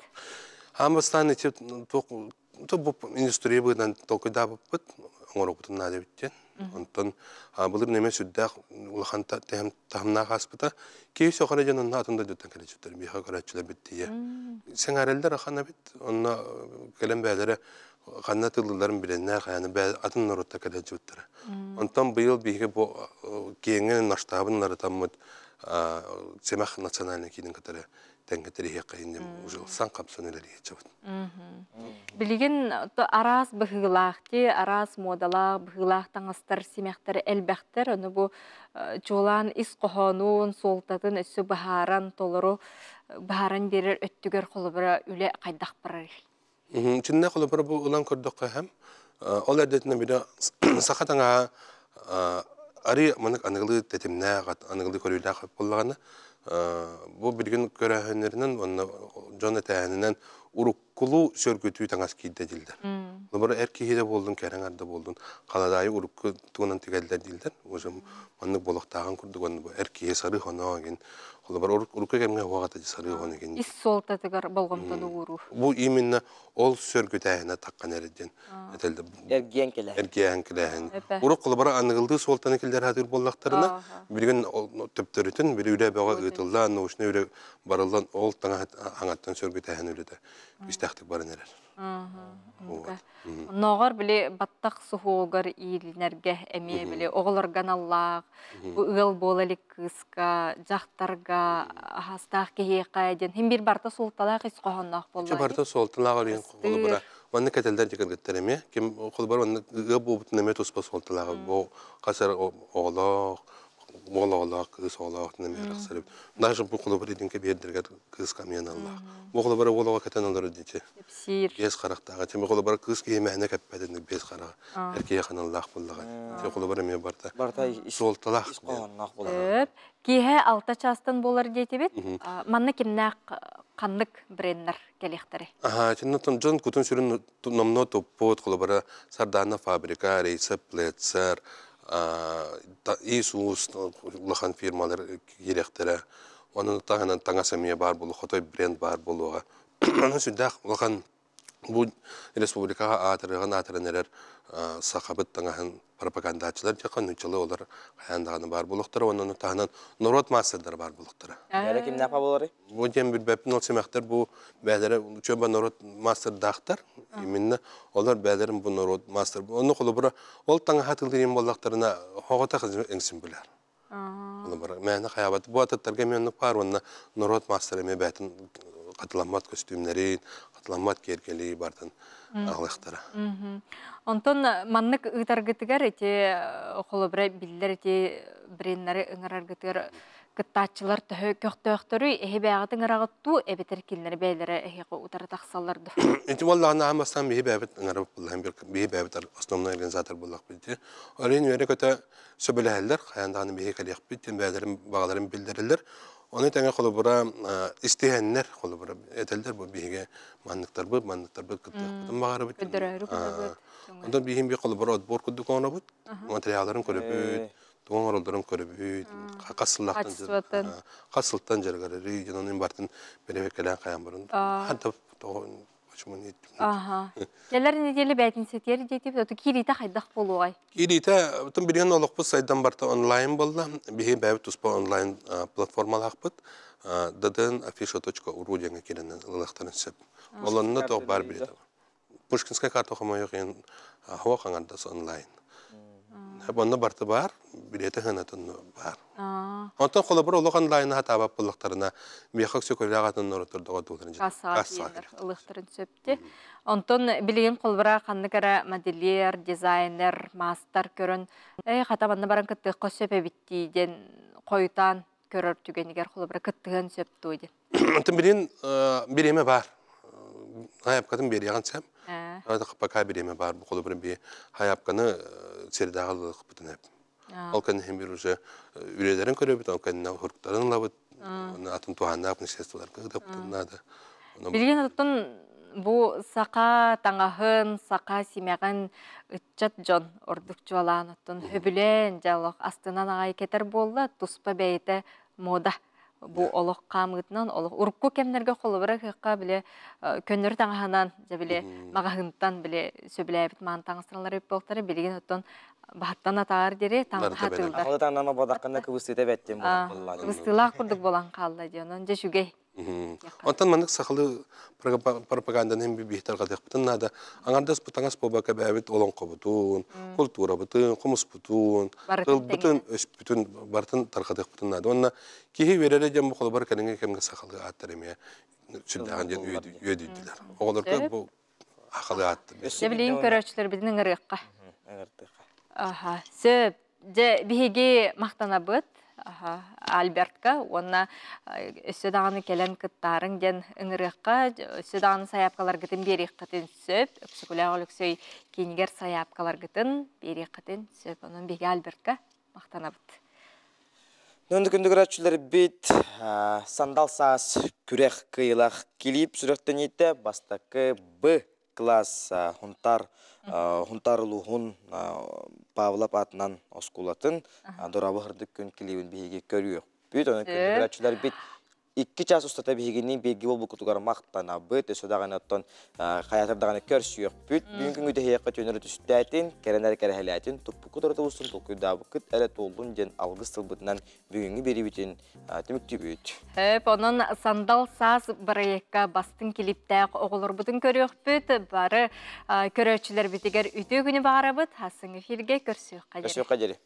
Аан бастаан ити туох бу индустрия быынан толкуйдаабыппыт, оҥоробутун наада эбит диэн. Онтон былыр неме сүрдээх улахан таһымнаах ааспыта. Киһи сөхөрө дьон онно атын дойдуттан кэлэччүттэр, биһиэхэ көрөөччүлэр биттийэ. Сэҥээрэллэр ахан эбит. Онно кэлэн бээлэрэ ханна тыллыларын билэннээх, аны атын норуотта кэлэччүттэрэ. Онтон быйыл биһиги бу киэҥҥэ масштабын нарытаммыт Семах национальный киинин кытары тэҥҥэ тэриһиэххэ инним уже ылсан хапсан үлэлиэччэбит. Билигин араас быһыылаах ти, араас муодалаах быһыылаах таҥастар, симэхтэр элбэхтэр. Ону бу чуолаан ис хоһоонун, суолтатын өссө быһааран, толору быһааран биэрэр өттүгэр холобура үлэ хайдах барар? Чинне холобура бу ылан көрдөххө һэм, ол эрдэтинэ бире саха таҥаһа ари манык аныгылыы тэтимнээх, аныгылыы көрүүлээх буоллаҕына, бу билигин көрөөһүннэринэн уонна дьон этээһининэн уруккулуу сөргүтүү таҥас киирдэ дииллэр. Холобура эр киһи да буоллун, кэрэҥ арда буоллун, халадаайы урукку тугунан тигэллэр дииллэр. Уже маннык болохтааҕын курдук уонна бу эр киһи сарыы хоноо игин. Холобура урукку кэмҥэ уоҕата сарыы хон игин. Ис суолтатыгар болҕомтону ууруу. Бу именно ол сөргүтээһинэ таххан эрдин этэлде. Эргиэн кэлээһин. Эргиэн кэлээһин. Урук холобура аныгылдыы суолтаны киллэр хатыр буоллахтарына, билигин төптөрүтүн били үлэ бөҕө ыытыллан, научный үлэ барыллан ол таҥа аҥаттан сөргүтээһин үлэтэ истээхтик баран эрэр. Оннооҕор били баттах суһуогар иилинэргэ эмиэ били оҕолорго аналлаах, бу ыал буола илик кыыска, дьахтарга, аһастаах киһиэхэ диэн хин бир барыта суолталаах ис хоһоонноох буолла. Барыта суолталаах өрүн холобура маннык кэтэллэр дьикыргыттар эмиэ ким холобура маннык ыа буолбутун эмиэ туспа суолталаах бу хасар оҕолоох уол оҕолоох, кыыс оҕолоох эмиэ арахсар. Даже бу холобура идинке биэрдэргэр кыыс камьян аллаах. Бу холобура уол оҕо кэтэн олорор дичи. Бес харахтааҕа. Тими холобура кыыс киһи мэһэнэ кэппэтин бес хараҕа. Эр киһи ханаллаах буллаҕа. Ти холобура эмиэ барта. Барта суолталаах. Буолар. Киэһэ 6 чаастан буолар диэтибит. Манна кимнээх ханнык бренднер кэлиэхтэри? Аха, чиннаттан дьон кутун сүрүн номно туппут, холобура Сардаана фабрика, Рейса Плецер, Иисус улахан фирмалар киириэхтэрэ. Онон таһынан таҥас эмиэ баар буолуо, хотой бренд баар буолуоҕа. Онон сүрдээх улахан бу республикаҕа аатырыаҕын аатыран эрэр сахабыт таҥаһын пропагандачылар дьаха нуччалыы олар хайаан даҕаны баар буолуохтара уонна таһынан норуот маастардара баар буолуохтара. Бэйэлэрэ кимнээх буоларый? Бу диэн билбэппин, ол симэхтэр бу бэйэлэрэ учуоба норуот маастардаахтар. Именно олор бэйэлэрин бу норуот маастар. Онно холобура ол таҥаһа тылыйын буоллахтарына хоҕотох эҥсин билэр. Холобура мээнэ хайаабат. Бу атыттарга эмиэ оннук баар уонна норуот маастара эмиэ бэйэтин хатыламмат көстүүмнэрин, хатыламмат киэргэли бартын аҕалыахтара. Онтон маннык ыытаргытыгар ити холобура биллэр ити бренднары ыҥыраргытыгар кыттааччылар төһө көхтөөхтөрүй, эһи бэйэҕит ыҥыраҕыт дуу, эбэтэр кинилэр бэйэлэрэ эһиэхэ утары тахсаллар дуу? Ити буоллаҕына аан бастаан биһи бэйэбит ыҥырабыт буоллаҕын биһи бэйэбит основной организатор буоллахпыт дии. Ол иһин үөрэ-көтө сөбүлэһэллэр, хайаан даҕаны биһи кэлиэхпит диэн бэйэлэрин баҕаларын биллэрэллэр. Оны тэҥэ холобура истиһэннэр холобура этэллэр бу биһиги манныктарбыт манныктарбыт кыттыахпытын баҕарабыт. Көрдөрөөрү кытабыт. Онтон биһин би холобура отбор курдук оҥоробут. Материалларын көрөбүт, тугун оҥороллорун көрөбүт, хас сыллаахтан хас сылтан дьарыгырары дьонун бартын бэрэбиэркэлээн хайаан баран. Ханта почему не Ага. Кэлэр неделе бээтинсэтиэр диэтибит, оту киириитэ хайдах буолуоҕай? Киириитэ тым билигин олохпут сайдан барта онлайн буолла. Биһи бэйэбит туспа онлайн платформалаахпыт. ddn.afisha.ru диэҥҥэ киирэн ылыахтарын сөп. Олонно тоох баар билет. Пушкинская карта хомойуох иһин хуа хаҥардас онлайн. Онно барты бар, билети ханатын бар. Онтон холобур олох онлайн хатаабап буллахтарына биэхэ сөкөлөөх атын норуттар доҕордууларын Кассаҕа тиийэннэр ылыахтарын сөптө. Онтон билигин холобура ханнык эрэ модельер, дизайнер, маастар көрөн «Эй, хата манна баран кыттыахха сөп эбит» дии диэн хойутаан көрөр түгэнигэр холобура кыттыһыан сөп дуо диэн. Онтон билигин бириэмэ баар. Хайапкатын биэриэҕин сөп. Пока бириэмэ баар. Бу холобура би хайапканы сирдээҕи ылыахпытын сөп. Ол кэннэ бир уже үлэлэрин көрөбүт, ол кэннэ хуруктарын ылабыт, атын туһааннаах министерстволарга ыытаппытын наада. Билигин оттон бу саха таҥаһын, саха симэҕин ыччат дьон ордук чуолаан оттон хөбүлээн дьэ олох астынан аҕай кэтэр буолла, туспа бэйэтэ мода бу олох хаамыытынан олох урукку кэмнэргэ холобура ыһыахха бile көннөрү таҥаһынан дьэ бile маҕаһыынтан бile сөбүлээбит маан таҥастаралар эбит буолтара билигин оттон баһаттан атаар диэри таҥаһа тыылдар. Ахылы таҥнама бодаккана кыбыстыыта бэттим буолла. Кыбыстыылаах курдук буолан хаалла диэн онон дьэ үчүгэй. Онтон маннык сахалыы пропаганданы биһи тарҕатыахпытын наада. Аҥардас бу таҥас буолбакка бэйэбит олоҥхобутун, култуурабытын, хомуспутун, тылбытын, өспүтүн барытын тарҕатыахпытын наада. Уонна киһи үөрэрэ диэн бу холобур кэлиҥҥи кэмҥэ сахалыы ааттар эмиэ сүрдээҕин диэн үөдүйдүлэр. Оҕолорго бу сахалыы ааттар. Дьэ билигин көрөөччүлэрбитин ыҥырыахха. Аха, сөп. Дьэ биһиги махтанабыт Альбертка уонна өссө даҕаны кэлэн кыттаарыҥ диэн ыҥырыахха, өссө даҕаны сайаапкаларгытын биэриэххитин сөп. Өксөкүлээх Өлөксөй киинигэр сайаапкаларгытын биэриэххитин сөп. Онон биһиги Альбертка махтанабыт. Нөнді күнді көрәтшілер сандал саас күрэх кыйылах килип сүрэхтэниитэ бастакы Б класс Хунтар Хунтар улууһун Павлов атынан оскуолатын дорабы хырдык күн килиибин биһиги көрүөхпүт. Онон күндү көрөөччүлэрбит икки час устата биһигини бииргэ буолбуккутугар махтанабыт. Өссө даҕаны оттон хайатар даҕаны көрсүөхпүт. Бүгүн күнгү тэһиэххэ түөнөрү түстээтин, кэрэнэр кэрэһэлээтин, туппуккут эрэ тулустун, толкуйдаабыккыт эрэ туоллун диэн алгыс тылбытынан бүгүҥҥү биэриибитин түмүктүүбүт. Хөп, онон Сандал саас бырайыакка бастыҥ килиптээх оҕолорбутун көрүөхпүт. Бары көрөөччүлэрбитигэр үтүө күнү баҕарабыт. Хасыҥ эфиргэ көрсүөххэ диэри. Көрсүөххэ диэри.